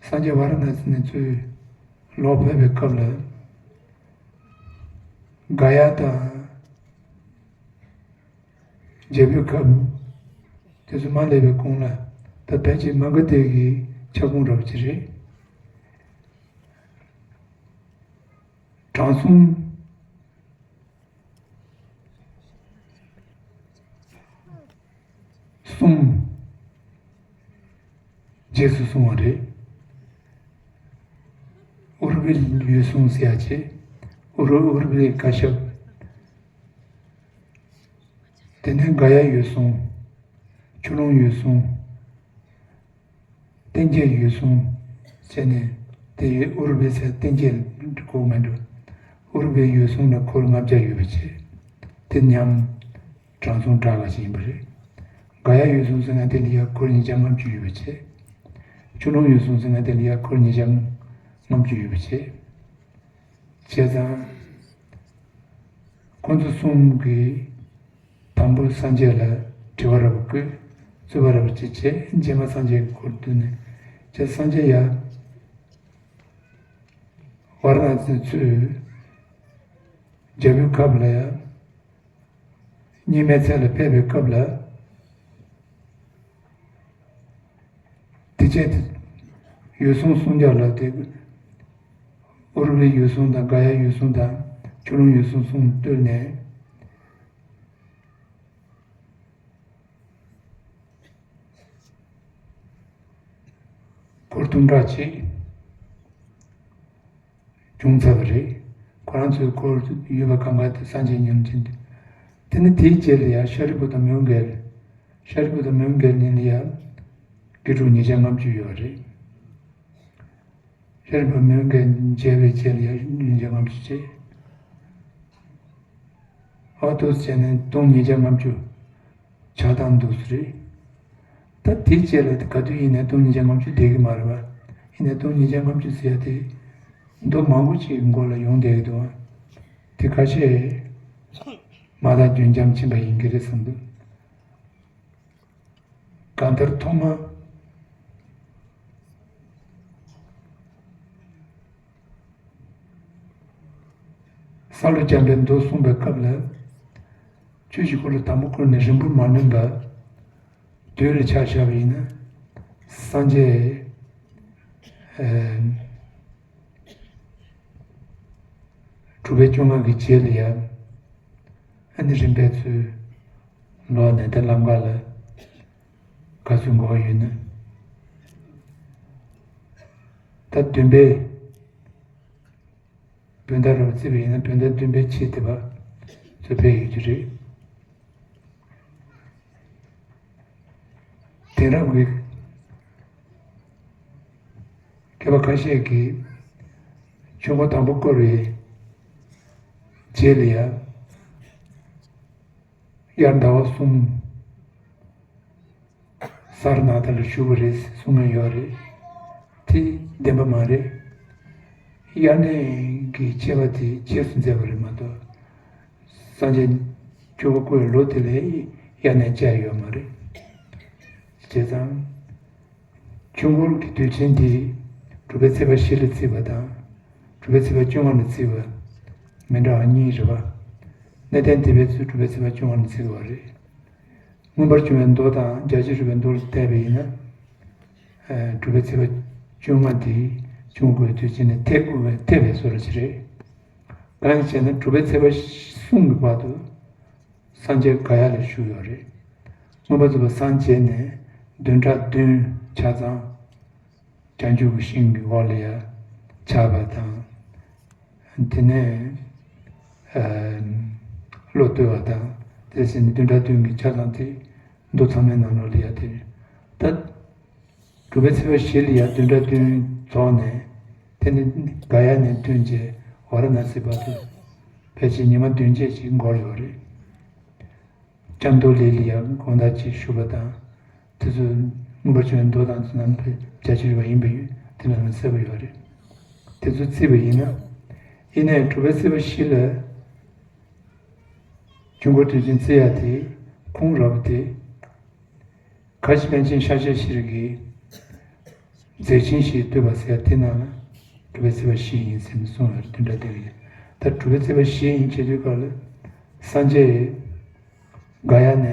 སངས་རྒྱས་ཝཱ་ར་ཎ་སི་ནས་ཚུར་ལོག་ཕེབས་པའི་སྐབས་ལ། ག་ཡ་དང་། རྒྱལ་པོའི་ཁབ། དེ་ཚོ་མར་སླེབས་པའི་གོང་ལ། ད་ཕལ་ཆེར་མ་ག་དྷ་གི་ཁྱབ་ཁོངས་འདྲ་པོ་ཅིག་རེད། དྲང་སྲོང་གསུམ་རྗེས་སུ་བཟུང་བ་རེད། ཨུར་བི་འོད་སྲུང་ཟེར་ཡ་ཅིག་ཨུར་ཨུར་བི་ཀ་ཤབ། དེ་ནས་ག་ཡ་འོད་སྲུང་། ཆུ་ཀླུང་འོད་སྲུང་། ཏིང་འཛིན་འོད་སྲུང་བྱས་ནས། དེ་ཡི་ཨུར་བི་ཟེར་ཏིང་འཛིན་གོ་མི་འགྲོ། ཨུར་བི་འོད་སྲུང་ལ་འཁོར་ལྔ་བརྒྱ་ཡོད་པ་བྱས། དེ་མཉམ་དྲང་སྲོང་དྲག་ལ་ཞིག་ཡིན་པ་རེད། ག་ཡ་འོད་སྲུང་ཟེར་ན་དེ་ལ་ཡ་འཁོར་ཉིས་བརྒྱ་ལྔ་བཅུ་ཡོད་པ་བྱས། ཆུ་ཀླུང་འོད་སྲུང་ཟེར་ན་དེ་ལ་ཡ་འཁོར་ཉིས་བརྒྱ་ལྔ་བཅུ་ཡོད་པ་བྱས། བྱས་ཙང་། ཁོ་ཚོ་གསུམ་གྱིས་དང་པོ་སངས་རྒྱས་ལ་དྲི་བ་ར་བ་བཀོད། རྩོད་པ་ར་བ་ཅིག་བྱས། རྗེས་མ་སངས་རྒྱས་ཀྱི་སྐུར་བསྡུས་ནས། བྱས་སངས་རྒྱས་ཡ། ཝཱ་ར་ཎ་སི་ཚུར་རྒྱལ་པོའི་ཁབ་ལ་ཡ། གཉིས་མེད་ཚལ་ལ་ཕེབས་པའི་སྐབས་ལ། དེ་བྱས་ཏེ། འོད་སྲུང་སུམ་བརྒྱ་ལ་དེ། ཨུར་བི་འོད་སྲུང་དང་ག་ཡ་འོད་སྲུང་དང་ཆུ་ཀླུང་འོད་སྲུང་གསུམ་བཏུལ་ནས། འཁོར་དུམ་གྲ་ཅིག་བྱུང་ཚར་བ་རེད། ཁོ་རང་ཚོའི་འཁོར་ཡོད་པ་གང་ག་དེ་སངས་རྒྱས་ཉིད་ཅན་དེ། དེ་ནི་དེའི་རྗེས་ལ་ཡང་ཤཱ་རིའི་བུ་དང་མོའུ་འགལ། ཤཱ་རིའི་བུ་དང་མོའུ་འགལ་གཉིས་ལ་ཡང་དགེ་ཕྲུག་ཉིས་བརྒྱ་ལྔ་བཅུ་ཡོད་པ་རེད། ཤཱ་རིའི་བུ་མོའུ་འགལ་མཇལ་བའི་རྗེས་ལ་ཡང་ཉིས་བརྒྱ་ལྔ་བཅུ་བྱས། ཨ་ཏོ་བྱས་ནས་སྟོང་ཉིས་བརྒྱ་ལྔ་བཅུ། ཆགས་སྡང་འདུག་སེ་རེད། ད་དེའི་རྗེས་ལ་ག་དུས་ཡིན་ནའི་སྟོང་ཉིས་བརྒྱ་ལྔ་བཅུ་བསྡད་ཀྱི་མ་རེད་པ། ཡིན་ནའི་སྟོང་ཉིས་བརྒྱ་ལྔ་བཅུ་ཟེར་ཡ་དེ། མདོ་མང་པོ་ཅིག་གི་མགོ་ལ་ཡོང་བསྡད་ཀྱི་འདུག་པ། དེ་ཁ་ཤས་མ་དག་རྒྱུན་འབྱམས་ཕྱིན་པ་ཡིན་གྱི་རེད་བསམ་འདུག་གང་ལྟར་ཐོག་མ། སཱ་ལུ་འཇམ་པའི་མདོ་གསུངས་པའི་སྐབས་ལ། ཆོས་ཀྱི་འཁོར་ལོ་དང་པོ་བསྐོར་ནས་རིང་པོར་མ་ལོན་པ། དུས་ལ་ཆ་བཞག་པ་ཡིན་ན། སངས་རྒྱས། ཨ། དྲུག་པའི་བཅོ་ལྔ་གི་རྗེས་ལ་ཡ། ཨ་ནི་རིམ་པས་ཚུར་ལོག་ནས་ད་ལམ་ཁ་ལ་ག་ཚོད་འགོར་ཡོད་ན། ད་བདུན་པའི་བོད་ཟླ་རུ་བརྩིས་པ་ཡིན་ན་བོད་ཟླ་བདུན་པའི་ཕྱེད་དེ་བར་ཚུར་ཕེབས་ཡོད་ཀྱི་རེད། དེང་རབས་ཀྱི་མཁས་པ་ཁ་ཤས་ཀྱིས་ཆོས་འཁོར་དང་པོ་བསྐོར་བའི་ རྗེས་ལ་ཡ། དབྱར་ཟླ་བ་གསུམ་གཟའ་རི་ནང་ད་ལ་བཞུགས་པ་རེད་གསུང་མཁན་ཡོད་རེད། དེ་བདེན་པ་མ་རེད། དབྱར་གནས་ཀྱི་བྱེད་པ་དེ་རྗེས་སུ་མཛད་པ་རེད་མ་གཏོགས། སངས་རྒྱས་བཅོམ་ལྡན་འདས་ལོ་དེ་ལ་དབྱར་གནས་བཅའ་ཡོད་མ་རེད། བྱས་ཙང་། ཆོས་འཁོར་གྱི་དུས་ཆེན་འདི་དྲུག་པའི་ཚེས་པ་བཞི་ལ་བརྩིས་པ་དང་། དྲུག་པའི་ཚེས་པ་བཅོ་ལྔ་ལ་བརྩིས་པ་མི་འདྲ་བ་གཉིས་རེད་པ། གནས་བརྟན་སྡེ་པའི་ཚོས་དྲུག་པའི་ཚེས་པ་བཅོ་ལྔ་ལ་བརྩི་དགོས་པ་རེད། མངོན་པར་བྱུང་བའི་མདོ་དང་རྒྱ་ཆེར་རིགས་པའི་མདོ་ལ་བལྟས་པ་ཡིན་ན། ཨ། དྲུག་པའི་ཚེས་པ་བཅོ་ལྔ་འདི་ཆོས་འཁོར་དུས་ཆེན་ནས་ཐེག་དགོས་པའི་ཐེག་པའི་བཟོ་འདྲ་ཞིག་རེད། གང་ཡིན་ཟེར་ན་དྲུག་པའི་ཚེས་པ་གསུམ་གྱི་བར་དུ། སངས་རྒྱས་ག་ཡ་ལ་བཞུགས་ཡོད་རེད། མངོན་པར་རྫོགས་པར་སངས་རྒྱས་ནས་བདུན་ཕྲག་བདུན་ཆ་ཚང་བྱང་ཆུབ་ཀྱི་ཤིང་གི་འོག་ལ་ཡ་བཅའ་བ་དང་། དེ་ནས་ཨ་བློ་བཏུལ་བ་དང་། དེ་བཞིན་བདུན་ཕྲག་བདུན་གྱི་ཆ་ཚང་དེ་མདོ་ཚང་མའི་ནང་ལོགས་ལ་ཡ་དེ་རེད། ད་དྲུག་པའི་ཚེས་པ་བཞི་ལ་ཡ་བདུན་ཕྲག་བདུན་རྫོགས་ནས། དེ་ནས་ག་ཡ་ནས་བཏོན་བྱས་ཝཱ་ར་ཎ་སི་བར་དུ་ཕལ་ཆེར་ཉི་མ་བདུན་བརྒྱད་ཅིག་འགོར་ཡོད་རེད། ལྕམ་དུ་ལི་ལ་ཡ་དགོང་དག་ཅིག་བཞུགས་པ་དང་། དེ་ཚོ་མངོན་པར་བྱུང་བའི་མདོ་དང་དེ་རྣམས་རྒྱ་ཆེར་རིགས་པ་ཡིན་པ་ཡོད། དེ་ལ་ནི་གསལ་པོ་ཡོད་རེད། དེ་ཚོ་བརྩིས་པ་ཡིན་ན། ཡིན་ནའི་དྲུག་པའི་ཚེས་པ་བཞི་ལ། ཆོས་འཁོར་དུས་ཆེན་བརྩི་ཡ་དེ་ཁུངས་རག་པ་དེ། ག་ཅི་པཎ་ཆེན་ཤཱཀྱ་ཤྲཱི་གིས་མཛད་ཆེན་བཞིའི་བསྟོད་པ་ཟེར་དེ་ནང་ལ་དྲུག་པའི་ཚེས་པ་བཞི་ཡིན་ཟེར་ནས་གསུངས་ཡོད་རེད། བདུན་ཕྲག་བདུན་ཡིན། ད་དྲུག་པའི་ཚེས་པ་བཞི་ཡིན་བྱེད་དུས་སྐབས་ལ་སངས་རྒྱས་ག་ཡ་ནས་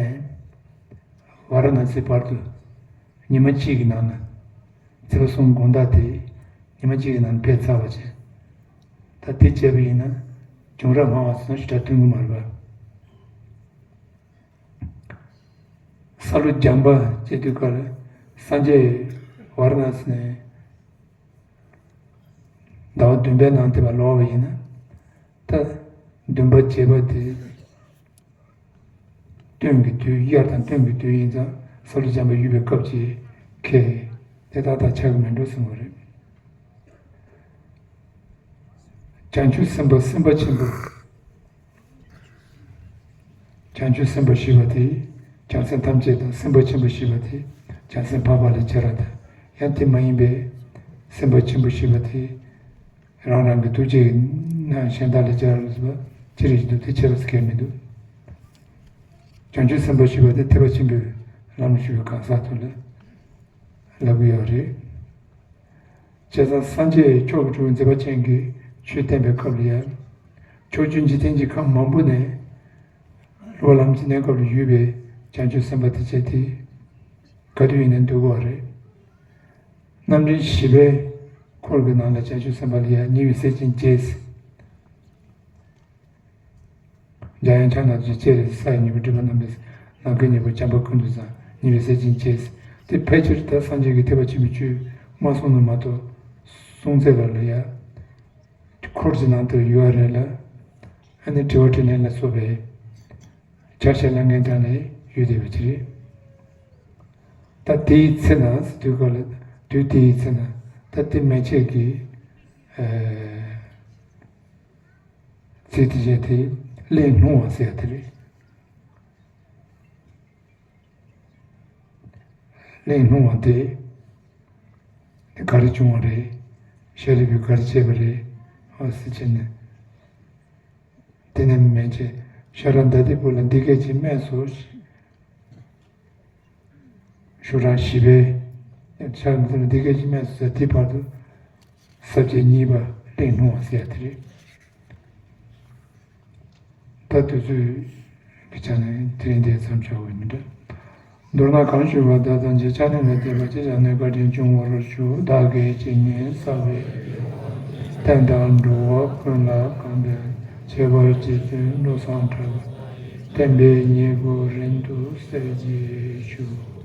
ཝཱ་ར་ཎ་སི་བར་དུ་ཉི་མ་གཅིག་གི་ནང་ན། ཚེས་པ་གསུམ་དགོང་དག་དེ་ཉི་མ་གཅིག་གི་ནང་ཕེབས་ཚར་བ་བྱས། ད་དེ་བྱས་པ་ཡིན་ན་བྱུང་རབས་སྨྲ་བ་ཚོ་ཞེ་དྲག་མཐུན་གྱི་མ་རེད་པ། ས་ལུ་སྦྱངས་པ་བྱེད་དུས་སྐབས་ལ་སངས་རྒྱས་ཝཱ་ར་ཎ་སི་ནས་ཟླ་བ་བདུན་པའི་ནང་དེ་བར་ལོག་པ་ཡིན་ན། ད་བདུན་པ་བརྒྱད་པ་དེ་སྟོན་གྱི་དུས། དབྱར་དང་སྟོན་གྱི་དུས་ཡིན་ཙང་ས་ལུ་སྦྱངས་པ་ཡོད་པའི་སྐབས་ཀྱི་ཁེ་དེ་ཏག་ཏག་ཆགས་ཀྱི་མེད་འགྲོ་གསུངས་པ་རེད། བྱང་ཆུབ་སེམས་དཔའ་སེམས་དཔའ་ཆེན་པོ། བྱང་ཆུབ་སེམས་དཔའ་ཞེས་པ་དེ་བྱང་སེམས་ཐམས་ཅད་དང་། སེམས་དཔའ་ཆེན་པོ་ཞེས་པ་དེ་བྱང་སེམས་འཕགས་པ་ལ་སྦྱར་བ་དང་། ཡང་དེ་མ་ཡིན་པའི་སེམས་དཔའ་ཆེན་པོ་ཞེས་པ་དེ་རང་རང་གི་ཐུགས་རྗེ་ནང་གཞན་དག་ལ་སྦྱར་བ་ཅི་རིགས་འདུག་དེ་ཁྱད་པར་གང་ཡང་མི་འདུག་བྱང་ཆུབ་སེམས་དཔའ་ཞེས་པ་དེ་ཐེག་པ་ཆེན་པོའི་ལམ་ཞུགས་པའི་གང་ཟག་ཚོ་ལ་ལབ་ཀྱི་ཡོད་རེད། བྱས་ཙང་སངས་རྒྱས་མཆོག་གི་སྤྲུལ་པའི་མཛད་པ་ཅན་གྱིས་ཆོས་བསྟན་པའི་སྐབས་ལ་ཡང་། ཕྱོགས་བཅུའི་འཇིག་རྟེན་གྱི་ཁམས་མང་པོ་ནས་སློབ་པ་ལམ་གྱི་གནས་སྐབས་ལ་ཡོད་པའི་བྱང་ཆུབ་སེམས་དཔའ་དེ་བྱས་ཏེ་ག་དུས་ཡིན་ནའི་འདུ་དགོས་པ་རེད། རྣམ་འདྲེན་བཞི་པའི་འཁོར་གྱི་ནང་ལ་བྱང་ཆུབ་སེམས་དཔའ་ལ་ཡང་ཉེ་བའི་སྲས་ཆེན་བརྒྱད། འཇམ་དབྱངས་ཕྱག་ན་རྡོ་རྗེ་སྤྱན་རས་གཟིགས། ས་ཡི་ཉི་འོད་སྒྲིབ་པ་རྣམ་པའི་ནམ་མཁའི་སྙིང་པོ་བྱམས་པ་ཀུན་ཏུ་བཟང་། ཉེ་བའི་སྲས་ཆེན་བརྒྱད། དེ་ཕལ་ཆེར་ད་སངས་རྒྱས་ཀྱི་ཐེག་པ་ཆེན་པོའི་ཆོས་མ་གསུངས་ན་མ་གཏོགས་གསུང་ཚད་ལ་ལ་ཡ། འཁོར་གྱི་ནང་དུ་ཡོད་རེད་ལ། ཨ་ནི་དྲི་བ་དྲིས་ལན་ལ་སོགས་པའི་ཕྱག་བྱ་ལ་ངན་དང་ལས་ཡོད་བསྡད་པ་ཅི་རེད། ད་དེའི་ཚེ་ན་དུས་སྐབས་ལ་དུས་དེའི་ཚེ་ན་ད་དེ་མན་ཆད་ཀྱི་ཨ། ཚིག་དེ་བྱས་ཏེ་གླེང་སློང་བ་ཟེར་ཡ་དེ་རེད། གླེང་སློང་བ་དེ་དེ་ག་རེ་བྱུང་བ་རེད། ཤཱ་རིའི་བུས་ག་རེ་བྱས་པ་རེད། ཨ་ཟེར་བྱས་ནས། དེ་ནས་མན་ཆད་ཤ་ར་དྭ་ཏིའི་བུ་ལ་འདི་སྐད་ཅེས་སྨྲས་སོ། ཤ་ར་བཞི་པའི་ཤ་ར་དྭ་ཏིར་འདི་སྐད་ཅེས་སྨྲས་སོ་ཟེར་དེའི་བར་དུ་ས་བཅད་གཉིས་པ་གླེང་སློང་བ་ཟེར་ཡ་དེ་རེད། ད་དུས་ཚོད་ཀྱི་ཆ་ནས་དེ་རིང་འདིར་མཚམས་འཇོག་དགོས་མི་འདྲ། མདོར་ན་གང་ཞུ་བ་དག་ཐམས་ཅད་ཕྱག་ལེན་ལ་བརྟེན་པ་ཅི་བྱ་ནས་བཀའ་དྲིན་འབྱུང་བར་ཤོག་བདག་གིས་ཇི་སྙེད་བསགས་པའི་བསྟན་དང་འགྲོ་བ་ཀུན་ལ་གང་ཕན་ཁྱད་པར་ཅན་དུ་བློ་བཟང་གྲགས་པ་བསྟན་པའི་སྙིང་པོ་རིང་དུ་གསལ་བྱེད་ཞུ།